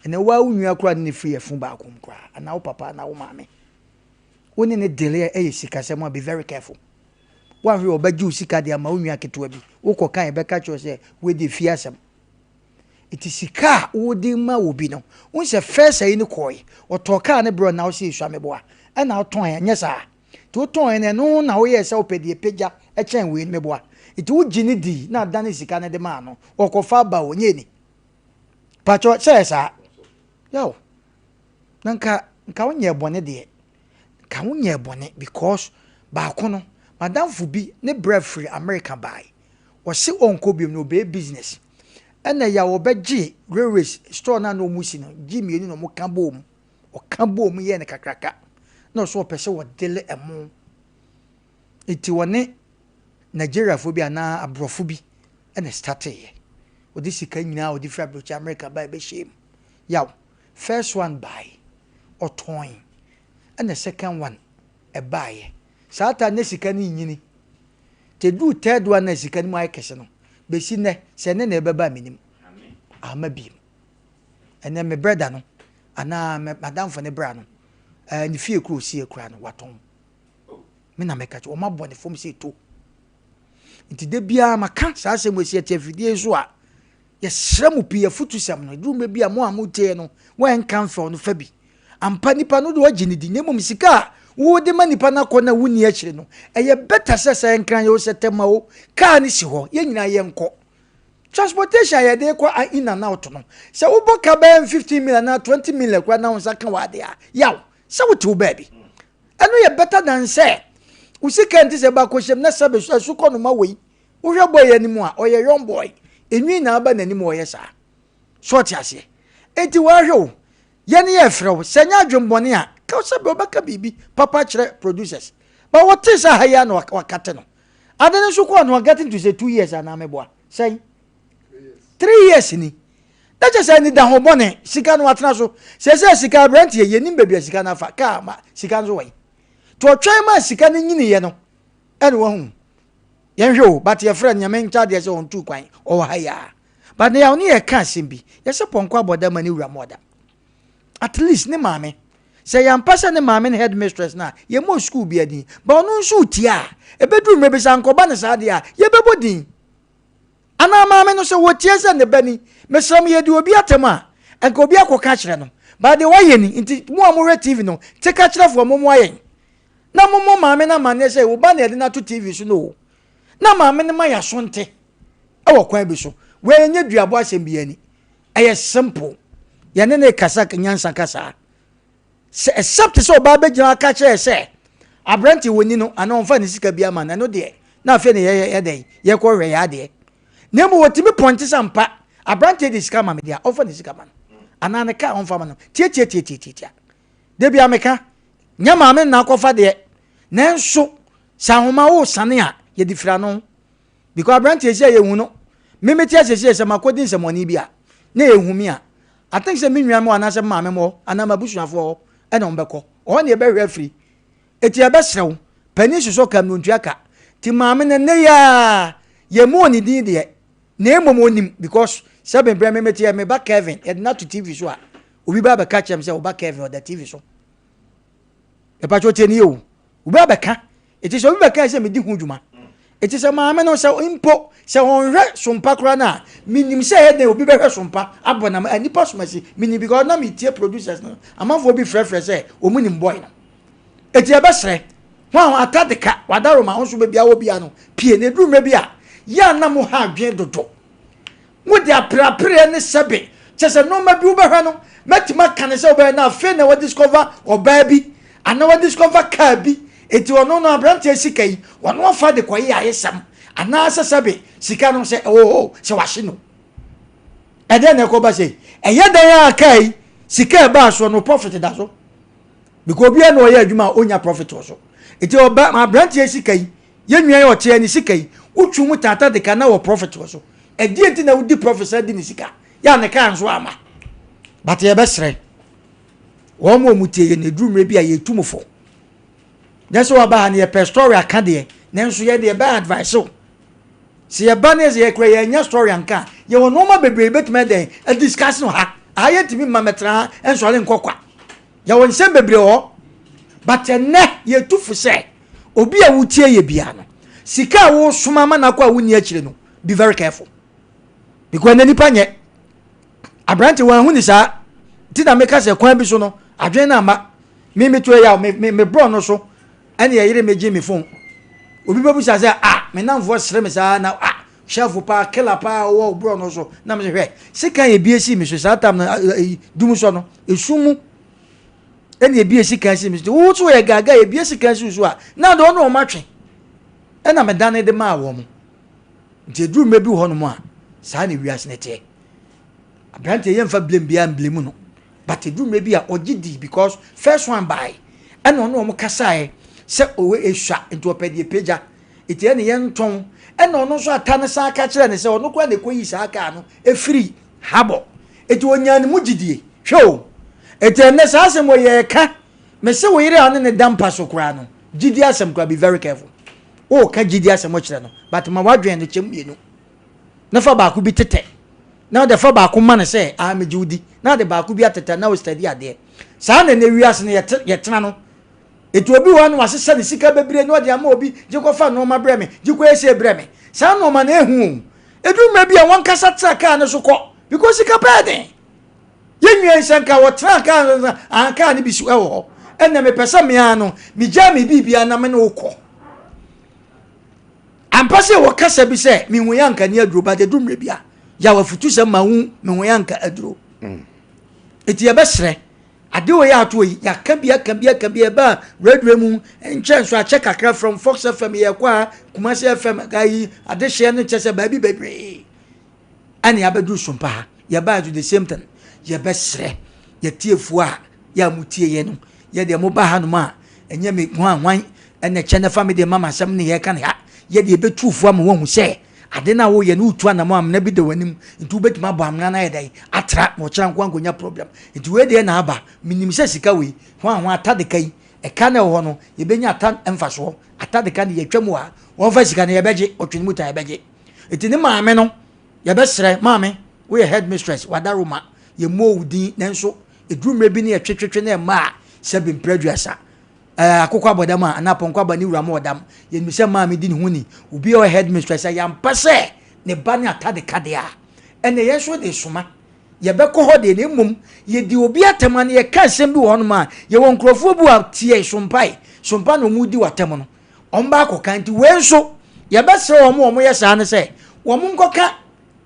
Ɛnɛ waa wo nua koraa ne ne firi ɛfo baako mu koraa anaa wo papa anaa wo maame wo ne ne dele ɛyɛ sikasɛm a be very careful. Woahwɛ ɔbɛgye wo sika de ama wo nua ketewa bi wokɔ kan ɛbɛka kyerɛ sɛ wei de fie asɛm. Nti sika a wode ma obi no, wohu sɛ first ayi no kɔɔe, ɔtɔɔ kaa no brɛ wo na wose esua meboa, ɛna wotɔn ɛnyɛ saa? Nti wotɔn no ɛno ho na woyɛɛ sɛ wopɛ deɛ ɛpagya kyɛn wei no meboa. Nti wogye no dii na adane sika no de maa no, ɔkɔfa aba o, ɛnyɛ ni? Pakyɛ sɛ ɛyɛ saa? Yaw, na nka nka wonyɛɛ bɔne deɛ, nka wonyɛɛ bɔne because baako no, madamfo bi ne bra firi America bae, ɔse ɔnkɔ biom na ɔbɛyɛ business. Ɛna yaw ɔbɛgye railways store no a na wɔn si no gye mmienu na wɔn ka bɔɔ mu. Ɔka bɔɔ mu yɛɛ no kakraka. Na ɔso ɔpɛ sɛ ɔdele ɛmo. Nti ɔne Nigeriafoɔ bi anaa aborɔfo bi ɛna starteeɛ. Ɔde sika nyinaa a ɔde firi abrokyi America bae bɛhyɛɛ mu. Yaw, first one bae, ɔtɔn. Ɛna second one ɛbaeɛ. Saa time na sika no renyini. Nti ɛduu third one no a sika no mu ayɛ kɛse no, bɛsi nnɛ, sɛ ɛnnɛ na ɛbɛba a mennim. Amma bio. Ɛnnɛ me brɛda no anaa m'adamfo no bra no, ɛɛ ne fie kura osie kura no, watɔn. Me na mɛka kyerɛ, wɔn abɔ ne fam sɛ eto. Nti da biara maka saa asɛm wɔ si ɛte afidie so a, Yɛsrɛ mo pii afutusɛm no, ɛduru mmerɛ bi a mo a motie no, wɔnka mfɛw no fa bi. Ampa nipa no deɛ ɔgye ne di, na mmom sika a wode ma nipa no akɔ no a wonni akyire no, ɛyɛ better sɛ sɛ Nkran o, sɛ Tema o, car no si hɔ, yɛn nyinaa yɛnkɔ. Transportation a yɛde kɔ in and out no, sɛ wobɔ ka bɛyɛ 15 million anaa 20 million koraa na wo nsa ka w'ade a, yaw, sɛ wote wo baabi. Ɛno yɛ better than sɛ wo sika nti sɛ ɛba akɔhyɛm na sɛbe ɛso kɔ noma wei. Wohwɛ boy yi anim a, ɔyɛ young boy. Enwi na aba n'anim a ɔyɛ saa. So ɔte aseɛ? Enti wahwɛ o, yɛn yɛfrɛ wo, sɛ ɛnyɛ adwembɔne a, ka sɛ bɛ ɔbɛka biribi papa kyerɛ producers. But wɔtee sɛ ha yi ara na wakate no. Ade no nso kɔɔ no, getting to say 2 years anaa meboa. Sɛn? 3 years ni. Na kyerɛ sɛ anidaho bɔne, sika no atena so. Seesei sika aberanteɛ, yɛnim baabi a sika no afa, kaa ma sika nso wɔ he. Nti ɔtwɛn maa sika no nyiniiɛ no, ɛna wahu. Yɛnhwɛ o, but yɛfrɛ no Nyame nkyɛ adeɛ sɛ ɔntuu kwan, ɔwɔ ha yi ara. But nea ɔne yɛ ka asɛm bi, yɛsɛ pɔnkɔ abɔ dam ma ne wura mmɔ dam. At least ne maame, sɛ yɛampa sɛ ne maame ne headmistress no a, yɛmmɔɔ school biara din. But ɔno nso retie a, ɛbɛduru mmerɛ bi sɛ ankɔba no saa deɛ a, yɛbɛbɔ din. Anaa maame no sɛ wɔtie sɛ ne ba ni, mesrɛ mo yɛdi obi atɛm a, nka obi akɔka akyerɛ no. But deɛ wayɛ ni, nti mo a mohwɛ TV no, teka kyerɛfoɔ mommoa yɛn. Na mommɔ maame no amanneɛ sɛ wo ba na yɛde no ato TV so no o. Na maame no ma yɛaso nte wɔ kwan bi so. Wei ɛnyɛ duabɔ asɛm biara ni. Ɛyɛ simple. Yɛne no rekasa nyansa kasa. Sɛ except sɛ ɔbaa bɛgyina aka kyerɛ sɛ aberante wɔ ni no anaa ɔmfa ne sika bi ama no ɛno deɛ na afei na yɛyɛ dɛn yɛkɔ hwɛ yɛ adeɛ. Na mmom wɔtumi pɔnte sɛ ampa aberante de sika ma me deɛ a ɔmfa ne sika ma no anaa ne kaa ɔmfa ma no tiatiatiatiatia. Da bia meka, nyɛ maame na akɔfa deɛ, nanso sɛ ahoma wo sane a, yɛde fira no. Because aberanteɛ si a yɛhu no, me mete asiesie sɛ makɔdi nsɛmɔne bi a, na yɛhu me a, I think sɛ me nua mo anaasɛ me maame mo hɔ anaa m'abusuafoɔ hɔ ɛna wɔn bɛkɔ. Ɔhɔ na yɛbɛhwɛ afiri. Eti yɛbɛsrɛ wo, panin sosɔ ka mu ntua ka. Ti maame no nnɛ yi ara, yɛmmɔɔ ne din deɛ, na mmom ɔnim because sɛ me berɛ me meteɛ me ba Kevin yɛde no ato TV so a, Obi ba bɛka kyerɛ me sɛ wo ba Kevin ɔda TV so. Mepa kyɛ ɔtie ne yɛ o. Obi abɛka. Eti sɛ obi bɛka sɛ medi ho dwuma. Eti sɛ maame no sɛ mpo sɛ ɔnhwɛ sompa koraa no a, menim sɛ ɛyɛ dɛn obi bɛhwɛ sompa abɔ nam a nipa som asi. Menim because na metie producers no. Amanfoɔ bi frɛfrɛ sɛ wɔn nim boy no. Eti ɛbɛsrɛ. Ho a ata de ka wadaroma ho nso baabi a wɔ bia no pie na eduru mmerɛ bi a yɛ a na mo ha adwene dodo. Wode apereapereɛ ne sɛbe, kyerɛ sɛ nnoɔma bi wobɛhwɛ no, mɛtumi aka no sɛ wobɛhwɛ no afei na wadiscover ɔbaa bi anaa wadiscover car bi, enti ɔno no aberanteɛ sika yi ɔno afa de kɔyɛ ayesɛm anaasɛ sɛbe sika no sɛ ɛwɔ hɔ sɛ wahye no. Ɛdɛn na ɛkɔba sei? Ɛyɛ dɛn a car yi sika ɛbaa soɔ no profit da so? Because obiara na ɔyɛ adwuma a ɔnya profit wɔ so. Enti ɔba aberanteɛ sika yi Yɛn nua yi a ɔte ha ne sika yi, wotwi mu tata de ka na wɔ profit wɔ so. Ɛdeɛ nti na wodi profit sɛ di ne sika? Yɛ a ne kaa nso ama. But yɛbɛsrɛ wɔn a wɔn tie yɛ no, ɛduru mmerɛ bi a yɛtu mo fo. Nyɛ sɛ waba ha no yɛpɛ story aka deɛ, nanso yɛ deɛ yɛbɛ advice wo. Sɛ yɛba ne sɛ yɛkura yɛanya story anka a, yɛwɔ nneɛma bebree yɛbɛtumi adɛn adiscuss no ha. Aha yɛntumi mma mɛtena ha nsɔre nkɔ kwa. Yɛwɔ nsɛm bebree wɔ hɔ. But ɛnnɛ yɛtu fo sɛ obi a wotie yɛ biara no, sika a wosoma ama no akɔ a wonni akyire no, be very careful. Because ɛnɛ nipa nyɛ. Aberante wanhu ne saa. Nti na meka sɛ kwan bi so no, adwene no amma. Me meto ɛyaw, me me me borɔ no so ɛne ɛyere me gye me phone. Obi bɛbusa sɛ ah, me namfoɔ sere me saa na ah, hyɛfo paa, killer paa ɔwɔ borɔ no so. Na me sɛ hwɛ, sekan ebi esi me so saa tam no, dum sɔ no, esum mu. Ɛne ebi esi kan si me so. Wo so yɛ gaga ebi esi kan si so a, na de ɔno ɔmo atwe. Ɛna me dane de maa wɔn. Nti eduru mmerɛ bi wɔ hɔnom a, saa na wiase no teɛ. Aberanteɛ yɛmfa blame biara mblame no but ɛduru mmerɛ bi a ɔgye di because first one bae ɛna ɔne wɔn kasaeɛ sɛ ɔwɔ esua nti ɔpɛ deɛ pagya nti ɛne yɛntɔn ɛna ɔno nso ata no san ka kyerɛ ne sɛ ɔno koraa na ɛkɔyi saa kaa no ɛfiri habɔ nti ɔnyaa ne mu gyidie hwɛ o nti ɛnɛ saa asɛm wɔ yɛreka mese wo yere a ɔne ne da mpa so koraa no gyidie asɛm koraa be very careful woka gyidie asɛm kyerɛ no but ma wadwene no kyɛm mmienu na fa baako bi tetɛ na wode fa baako ma no sɛ ah megye wo di na wode baako bi atetɛ na wo study adeɛ saa na ɛnɛ wiase no yɛte yɛtena no ɛti obi hɔ no wasesa ne sika bebree na ɔde ama obi gye kɔfa nneɛma brɛ me gye kɔ ɛsɛ brɛ me saa nneɛma no ehu o ɛduru mmerɛ bi a wɔnkasa tra kaa no so kɔ because sika pɛɛ den yɛn nua nsɛ nka wɔtra kaa no so ah kaa no bi si ɛwɔ hɔ ɛnna mepɛ sɛ mmea no megya me biribia na me ne wo kɔ Ampa sɛ wɔ kasa bi sɛ mehu yɛ anka ni aduro but ɛdu mmerɛ bi a yaw afutusɛm ma wo mehu yɛ anka aduro. Eti yɛbɛsrɛ ade wɔ yɛ ato yi yɛaka bi aka bi aka bi ɛba radio mu nkyɛn nso akyɛ kakra from Fox FM yɛkɔ a Kumasi FM ayi adehyeɛ no kyɛ sɛ baabi bebree. Ɛna yɛabɛduru Sompa ha. Yɛbaa nso the same thing. Yɛbɛsrɛ yɛtiefoɔ a yɛ a motie yɛ no. Yɛ deɛ moba hanom a, ɛnyɛ me hwan hwan ɛna kyɛ na fa me deɛ ma m'asɛm ne yɛka ne ha. Yɛ deɛ yɛbɛtu fo ama woahu sɛ ade no a woyɛ no wotu anamɔ amena bi da w'anim nti wobɛtumi abɔ amena no ayɛ dɛn atra na ɔkyena nko ankɔnya problem. Nti wei deɛ na aba. Menim sɛ sika wei hwan hwan atadeka yi ɛka na ɛwɔ hɔ no yɛbɛnya ata mfasoɔ. Atadeka no yɛtwa mu a wɔmfa sika no yɛbɛgye ɔtwene mu ta yɛbɛgye. Eti ne maame no, yɛbɛsrɛ, maame, woyɛ headmistress, wadaroma, yɛmmɔɔ wo din, nanso ɛduru mmerɛ bi ne yɛtwetwetwe na ɛma a, sɛbe mprɛ aduasa, ɛɛ, akokɔ abɔ dam a, anaa pɔnkɔ aba ne wura ma ɔdam. Yɛnim sɛ maame di ne ho ni. Obi a ɔyɛ headmistress a, yɛampa sɛ ne ba ne atade ka deɛ a, ɛnna yɛn nso de soma. Yɛbɛkɔ hɔ deɛ, na mmom yɛdi obi atɛm a, na yɛka asɛm bi wɔ hɔnom a, yɛwɔ nkurɔfoɔ bi a tie sompa, sompa na wɔdi w'atɛm no. wɔn ba akɔka nti wei nso yɛbɛsrɛ wɔn a wɔyɛ saa no sɛ wɔn nkɔka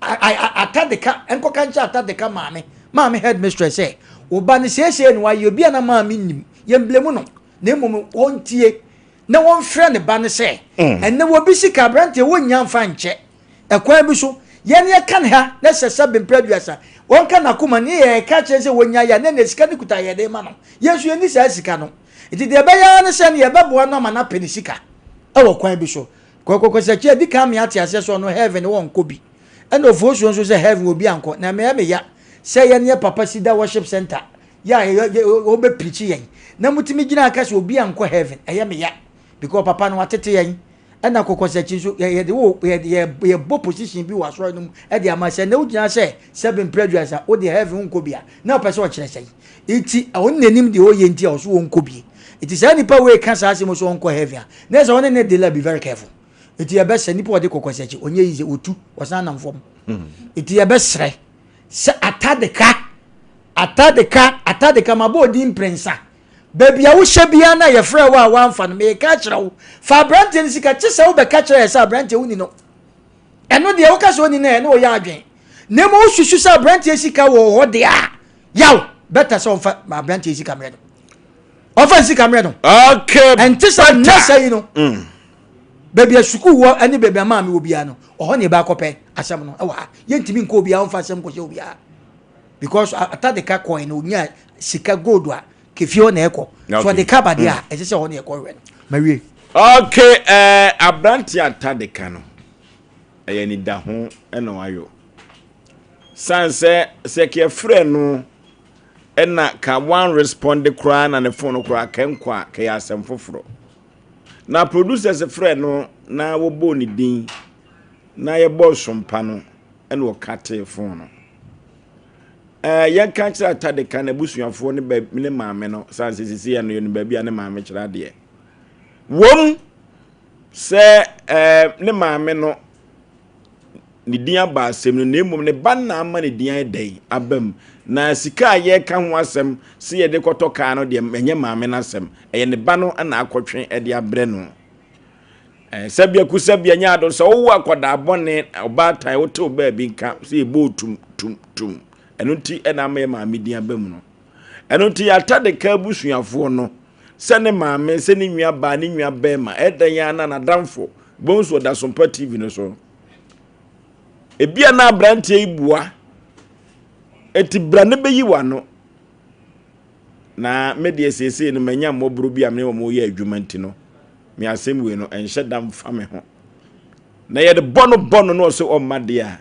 atadeka nkɔka nkyɛ atadeka maame maame headmistress sɛ ɔba no seesei no wayɛ obi a na maame nim yɛn blame no na mmom wɔntie na wɔmfrɛ ne ba no sɛ mm. ɛnɛ wɔbi sika aberanteɛ wɔnnya mfa nkyɛ ɛkwan bi so yɛn yɛka ne ha na sɛ sɛ bempere aduasa wɔnka n'akoma ne yɛka kyerɛ sɛ wɔnya yɛ ne na sika no kuta yɛde ma no yɛn nso yɛnni saa sika no Nti deɛ ɛbɛyɛ ara ne sɛ ne yɛbɛboa no ama no apɛ ne sika wɔ kwan bi so. Kɔkɔkɔsakyi adi kan me ate aseɛ sɛ ɔno heaven wɔnkɔ bi. Ɛna ofosuo nso sɛ heaven obi ankɔ. Na ɛmɛyɛ me ya sɛ yɛne yɛ papa Cedar Worship Center yɛ a wɔbɛ pirikyi yɛn na motumi gyina aka sɛ obi ankɔ heaven. Ɛyɛ me ya because papa no watete yɛn. Ɛna kɔkɔsakyi nso yɛde wo yɛbɔ position bi wɔ asɔre no mu ɛde ama sɛ na wogyina sɛ sɛbe mprɛ aduasa wode heaven wonkɔ bi a na ɔpɛ sɛ ɔkyerɛ sɛn nti ɔno n'anim deɛ ɔyɛ nti a ɔso wɔnkɔ bi nti saa nipa wei ka saa asɛm so ɔnkɔ heaven a na ɛsɛ ɔne ne de la be very careful nti yɛbɛsrɛ nipa ɔde kɔkɔsakyi ɔnyɛ yi sɛ ɔtu ɔsan nam fam nti yɛbɛsrɛ sɛ atadeka atadeka atadeka mabɔ odin mprɛnsa Baabi a wohyɛ biara na yɛfrɛ wo a woamfa no, meka akyerɛ wo, fa aberanteɛ no sika, kye sɛ wobɛka kyerɛ yɛ sɛ aberanteɛ woni no. Ɛno deɛ woka sɛ ɔni no ɛne ɔyɛ adwen. Na mmom wosusu sɛ aberanteɛ sika wɔ hɔ deɛ a, yaw, bɛta sɛ ɔmfa aberanteɛ sika mmerɛ no. Ɔmfa sika mmerɛ no. Okay, Ɛnte sɛ nnɛ sɛ yi no. Mm. Baabi a sukuu wɔ ne baabi a maame wɔ biara no, ɔhɔ ne yɛbɛakɔpɛ asɛm no ɛwɔ ha. Yɛntumi nkɔ obiara ɔmfa asɛm nkɔhyɛ obiara. Because atadeka kɔɛ no onya sika gold a kefie hɔ na ɛkɔ so ɔde ka abadeɛ a mm. ɛsɛ sɛ hɔ na ɛkɔ hwɛ no mawie. Okay ɛɛ eh, aberante atadeka no ɛyɛ anidaho ɛna wayɔ san sɛ sɛ kɛfrɛ no ɛna ka one respond koraa na ne phone koraa kɛnkɔ a kɛyɛ asɛm foforɔ na producers frɛ no na wɔbɔ ne din na yɛbɔ sompa no ɛna ɔka tee phone no. Ɛɛ yɛnka nkyerɛ Atadeka n'abusuafoɔ ne ba ne maame no san sɛ sisi yɛ no yɛ no baabi a ne maame kyerɛ adeɛ. Wom sɛ ɛɛ ne maame no ne din aba asɛm no na mmom ne ba na ama ne din ayɛ dɛn aba mu. Na sika a yɛreka ho asɛm sɛ yɛde kɔtɔ kaa no deɛ ɛnyɛ maame no asɛm, ɛyɛ ne ba no na akɔtwe de abrɛ no. Sɛbea ku sɛbea nyɛ ado sɛ wowɔ akwadaa bɔne ɔbaatan wote wo baabi nka sɛ yɛbɔɔ tum tum tum. Ɛno nti ɛna ama yɛ maame din aba mu no. Ɛno nti yɛatadeka abusuafoɔ no sɛ ne maame sɛ ne nua baa ne nua bɛrima ɛdɛn ara na n'adamfo bohu so ɔda Sompa TV no so. Ebia na aberanteɛ yi bua eti bra ne bɛyi w'ano. Na me deɛ seesei no manya mmɔborɔ bi a me ne wɔn yɛ adwuma nti no me asɛm wei no ɛnhyɛ da mfa me ho. Na yɛde bɔ no bɔ no na ɔsɛ ɔmma deɛ a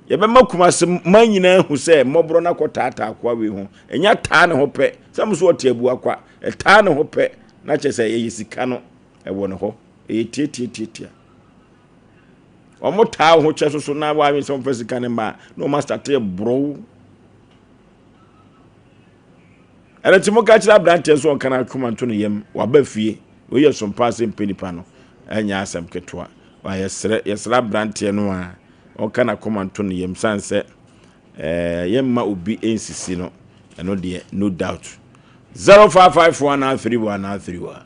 yɛbɛma Kumase man nyinaa ahu sɛ mmɔborɔ no akɔtaataa akoa wei ho. Ɛnya taa ne ho pɛ, sɛ mo so ɔte abua kwa, ɛtaa ne ho pɛ, na kyerɛ sɛ ɛyɛ sika no ɛwɔ ne hɔ. Ɛyɛ tiatiatiatia. Wɔn taa wo ho kyɛ soso na wɔadwene sɛ wɔmfa sika no mma na wɔn asate borow. Ɛno nti moka kyerɛ aberanteɛ nso ɔnka n'akoma nto ne yam, waba fie. Wei yɛ sompa ase mpɛ nipa no, ɛnyɛ asɛm ketewa. Wa yɛsrɛ yɛsrɛ aberanteɛ no a ɔnka n'akoma nto ne yam sane sɛ ɛɛ yɛmma obi nsisi no ɛno deɛ no doubt. 0554 931 931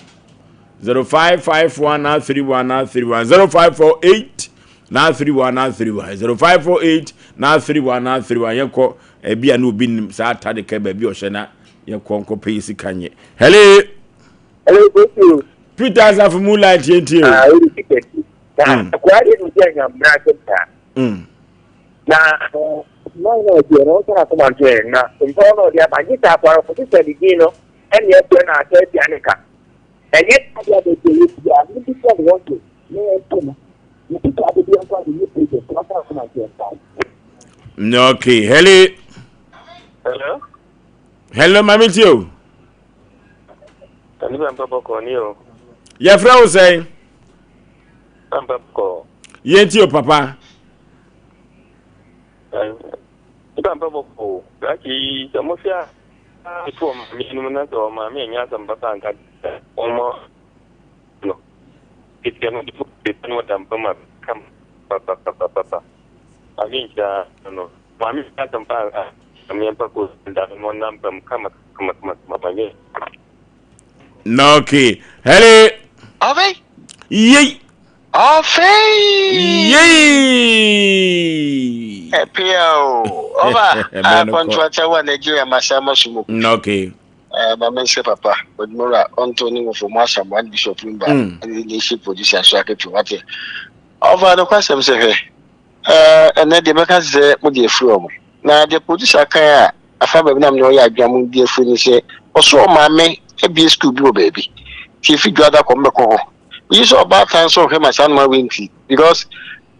0554 931 931 0548 931 931 0548 931 931 yɛnkɔ ebi a na obi nim saa atade ka baabi ɔhyɛ na yɛkɔ nkɔpɛ yi sika nyɛ. Hello. Hello, Kofi. Peter Asafo Moonlight yɛn tie o. Ah, o de sika ti. Na mm. akwa de no gya nyamra asɛm saa. Mm. Na man na ɔdi ɛna ɔsɛ akoma nto yɛn na mpɔw na ɔde aba gye sɛ akwa no sɛ ne din no ɛne ɛfɛ na asɛ atia ne ka. Ɛnyɛ ade a bɛbi ɛyɛ bi a ne bi sɛ ne wɔn so ne yɛn to no. Ne sika ade bi nkwa de yɛ project na ɔsɛ akoma nto yɛn saa. Okay, hello. Hello. Hello, mami tie o. Ɛne bɛ mpa bɔkɔ ni o. Yɛfrɛ wo sɛn? Mpa bɔkɔ. Yɛn ti o papa. Nipa mpa bɔkɔ o. Krakye yi sɛ mo hwɛ a etu ɔmaame anim na sɛ ɔmaame anya asɛm papa anka ɔmɔ no. Ketewa no de fo no ɔda mpa mu a kam papapapapa. Maame nkyira no. Maame anya asɛm pa anka maame mpa kɔ da no ɔnam mpa mu kama kama kama kama nyɛ. Na okay. Hello. Ɔfei. Yei. Ɔfei. Yei. Ɛpea o. Ɔba. Akɔntrata wa Nigeria masa maso mu. Na okay. Ma me nse papa. Odumora ɔnto ne nwofo mu asam one bishop mba. Ɛne ne shi producer so aketu wate. Ɔfa no kwasɛm sɛ hwɛ. Ɛnɛ deɛ mɛka sɛ mo deɛ afiri ɔmo. Na deɛ producer kan a afa baabi na mene ɔyɛ adwuma mu di afiri ne sɛ ɔso ɔmaame abie sukuu bi wɔ baabi nti efi dwada kɔ mbɛkɔ hɔ. Meyi sɛ ɔbaatan sɛ ɔhwɛ ma saa noma wei nti because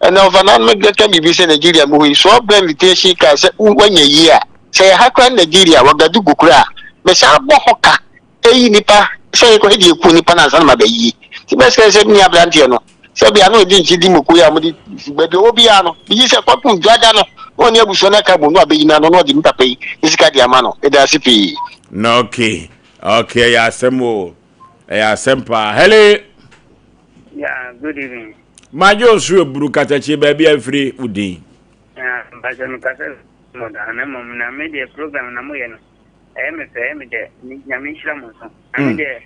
ɛnɛ ɔfa na mɛka biribi sɛ Nigeria mu hɔ yi so ɔbrɛ invitation card sɛ wanya yie a sɛ yɛ ha koraa Nigeria Wagadugu koraa mesan bɔ hɔ ka eyi nipa sɛ yɛkɔhwɛ deɛ eku nipa no ansa na ma bɛyie nti bɛsɛ sɛ me aberanteɛ no sɛ bia na ɔdi nkyi di moko yi a wɔde baabi ɔwɔ biara no megye sɛ kɔpem dwada no na ɔne abusua no aka bom na wabɛyi no ano na ɔde ne papa yi ne sika de ama no ɛda ase pii. Na okay okay ɛyɛ asɛm o ɛyɛ asɛm paa hello. Yeah, good evening. Madwo nso eburu katakye baabi a mfiri wo din. Yeah, mpakyɛ no kasa mɔda na mmom na me deɛ program na moyɛ no Ɛyɛ me fɛ, ɛyɛ me dɛ. Nyame nhyira mo nso. Na me deɛ,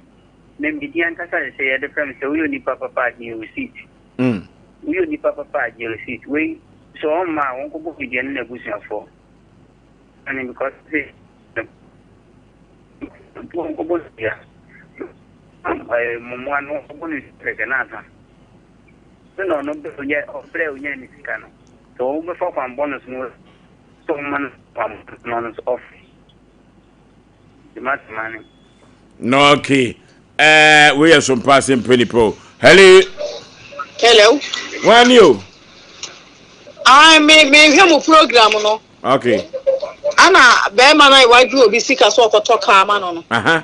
me me din ankasa de sɛ yɛde frɛ me sɛ woyɛ onipa papa a gye receipt. Woyɛ onipa papa a gye receipt. Wei sɛ ɔmma a wɔnkɔbɔ me dua ne n'abusuafoɔ. Ɛne because sɛ wɔnkɔbɔ no dua. Mmoa no wɔnkɔbɔ no dua kɛkɛ na asa. Sɛ na ɔno ɔbrɛ onya ne sika no. Sɛ wɔbɛfa kwan bɔ no so no So ɔma no wama no nso off dema tema ne. No okay. Eh, we yɛ so mpa se mpɛ nipa o. Hello. Hello. Wani o. Ah, me me hwɛ mo program no. Okay. Ana bɛrima na wadwo obi sika so ɔkɔtɔ kaa ma no no. Aha.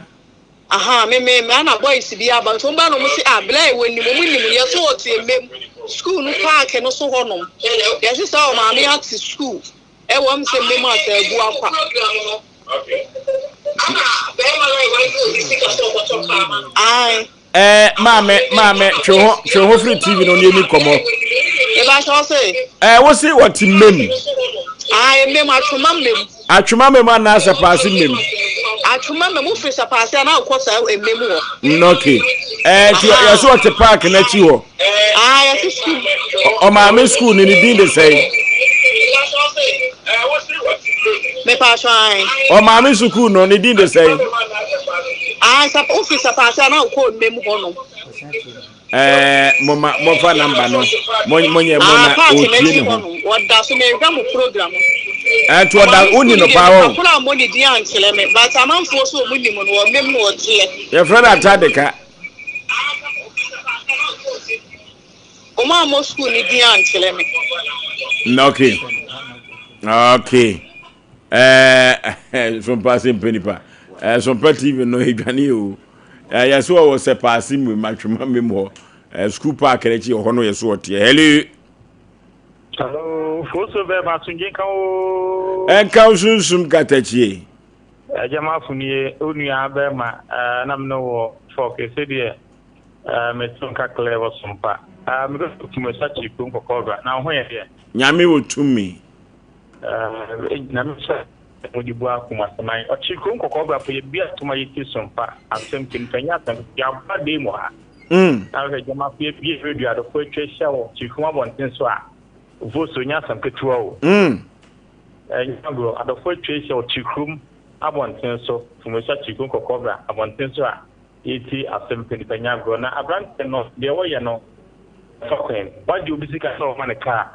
Aha, me me me ana boys bi aba nti wɔn ba na wɔn si ah blɛ wɔ nim wɔn nim yɛ so ɔte mmem school no paaki no so hɔ nom yɛ si sɛ ɔmaame ate school ɛwɔ m sɛ mmem asɛ abu akwa. Ae. Ɛɛ maame maame twe ho twe ho firi TV no ne ɛni kɔmɔ. Mebakyɛ wo se. Ɛɛ wo se wɔte mmem. Ae mmem atwoma mmem. Atwoma mmem anaa sɛpaase mmem? Atwoma mmem wofiri sɛpaase a na wokɔ saa mmem hɔ. Mm okay. Ɛɛ nti yɛse wɔte park n'akyi hɔ. Ae yɛse sukuu. Ɔmaame sukuu no ne din de sɛn? Mepakyɛ ae. Ɔmaame sukuu no ne din de sɛn? Ae sɛ wofiri sɛpaase a na wokɔ mmem hɔ nom. Ɛɛ moma mofa namba no monyɛ mo na ah, ɔtie ne ho. Wɔda so mehwɛ mo program. Ɛnti ɔda woni no paa wɔn. Akora mo ne din ankyerɛ me but amanfoɔ so wɔn nim no wɔn mem no ɔteɛ. Yɛfrɛ no atadeka. Wɔn a mo school ne din ankyerɛ me. Okay. Okay. Ɛɛ sompa se mpɛ nipa. Ɛɛ sompa TV no edwane o. Ɛɛ yɛ so wɔ sɛ paase mu matwema mu hɔ. Ɛɛ school park n'akyi hɔ no yɛ so ɔteɛ. Hello. Hello, foso bɛɛ ma asomdwe nka wo. Ɛnka wo sunsum katakyie. Agya mafo nie, wo nua bɛɛma eh, na mene wɔ fɔk ɛsɛ deɛ eh, meto nka klɛ wɔ sompa eh, mekɔ kumasa kyiri kurom kɔkɔɔbra na wo ho yɛ deɛ. Nyame wɔ tumi. Eh, nyame hyɛ mo de bua kumaseman ɔkyiri kurom kɔkɔɔbra po yɛ bia toma yɛ ti sompa asɛm ti mpanyin asɛm yɛ aboa dee mu ha. Mm. Na hwɛ gyamafo yɛ bie radio adɔfo atwa ahyia wɔ kyiri kurom abɔnten so a voso nyɛ asɛm ketewa o. Mm. Ɛnyɛ agorɔ, adɔfo atwa ahyia wɔ Kyirikurom abɔnten so, Fumosi Kyirikurom Kɔkɔɔbra abɔnten so a yɛretie asɛm pɛ nipa nyɛ agorɔ. Na aberanteɛ no, deɛ wɔyɛ no fa kwan mu. Wagye obi sika sɛ ɔmma no kaa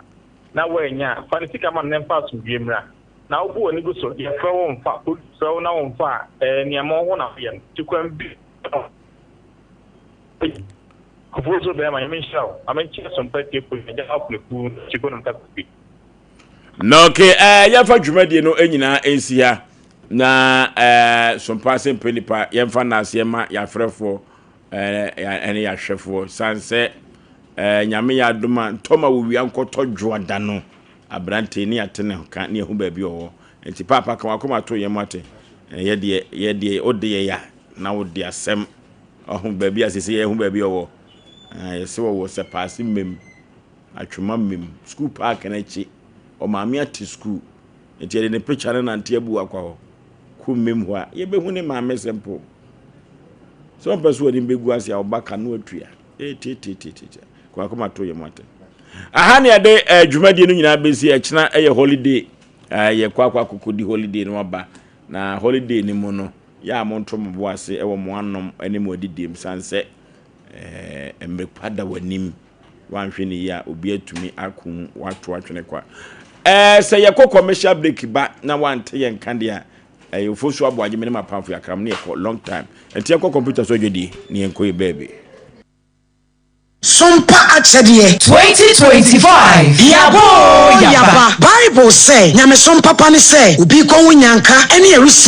na wannya a, fa ne sika ma no na ɛmfa asomdwoeɛ mmra. Na wobu w'ani gu so, yɛfrɛ wo mfa, polisi frɛ wo na womfa a, ɛyɛ nea ma wo ho na woyɛ no. Nti kwan bi so Kufuor so bɛrima, Nyame nhyira wo. Ma menkyerɛ sompa atiefo nyinaa, Agya Alfred Kuo, Kyirikurom na mekasa firi. Na okay, eh, yɛmfa dwumadie no nyinaa nsi ha na eh, sompa ase mpɛ nipa yɛmfa naaseɛ ma yɛafrɛfoɔ eh, ɛne yɛahwɛfoɔ san sɛ eh, nyame yɛ adom a ntɔma wɔwia nkɔtɔ dwoada no aberante ne yɛate ne ka ne yɛhu baabi ɔwɔ nti paapa ka wakoma to yɛn mu ate eh, yɛdeɛ yɛdeɛ wode yɛ ya na wode asɛm ɔho baabi a sese yɛhu baabi ɔwɔ eh, yɛsɛ wɔwɔ sɛ paase mmam Atwema mmem, sukuu paake no akyi. Ɔmaame ate sukuu. Nti yɛde ne picture no nante abu akwa hɔ. Kɔ mmem hɔ a, yɛbɛhu ne maame simple. Sɛ ɔmpɛ so w'anim bɛgu ase a, ɔba ka no atua. Eetietietieti. Kɔ akoma to yɛ mu ate. Aha ne yɛde eh, dwumadie no nyinaa bɛsi. Ɛkyena ɛyɛ holiday. Eh, yɛkɔ akɔ akɔkɔdi holiday no aba. Na holiday no mu no, yɛ a monto mo bo ase wɔ mo anom ne mo adidiem sane sɛ eh, mmerɛ pa da w'anim. Woanhwɛ no yie a, obi atumi ako mu, wato atwene kwa. Ɛɛ sɛ yɛkɔ commercial break ba na wante yɛn nka deɛ a, ɛyɛ Ofosu Aboagye me ne m'apamfo yɛakram ne yɛkɔ long time. Nti yɛnkɔ computer so adwadie ne yɛnkɔ yɛ baabi. Sompa akyɛdeɛ. 2025 Yaba oo yaba. Bible sɛ, Nyamesom papa ne sɛ obi rekɔhu nyanka ne awusie.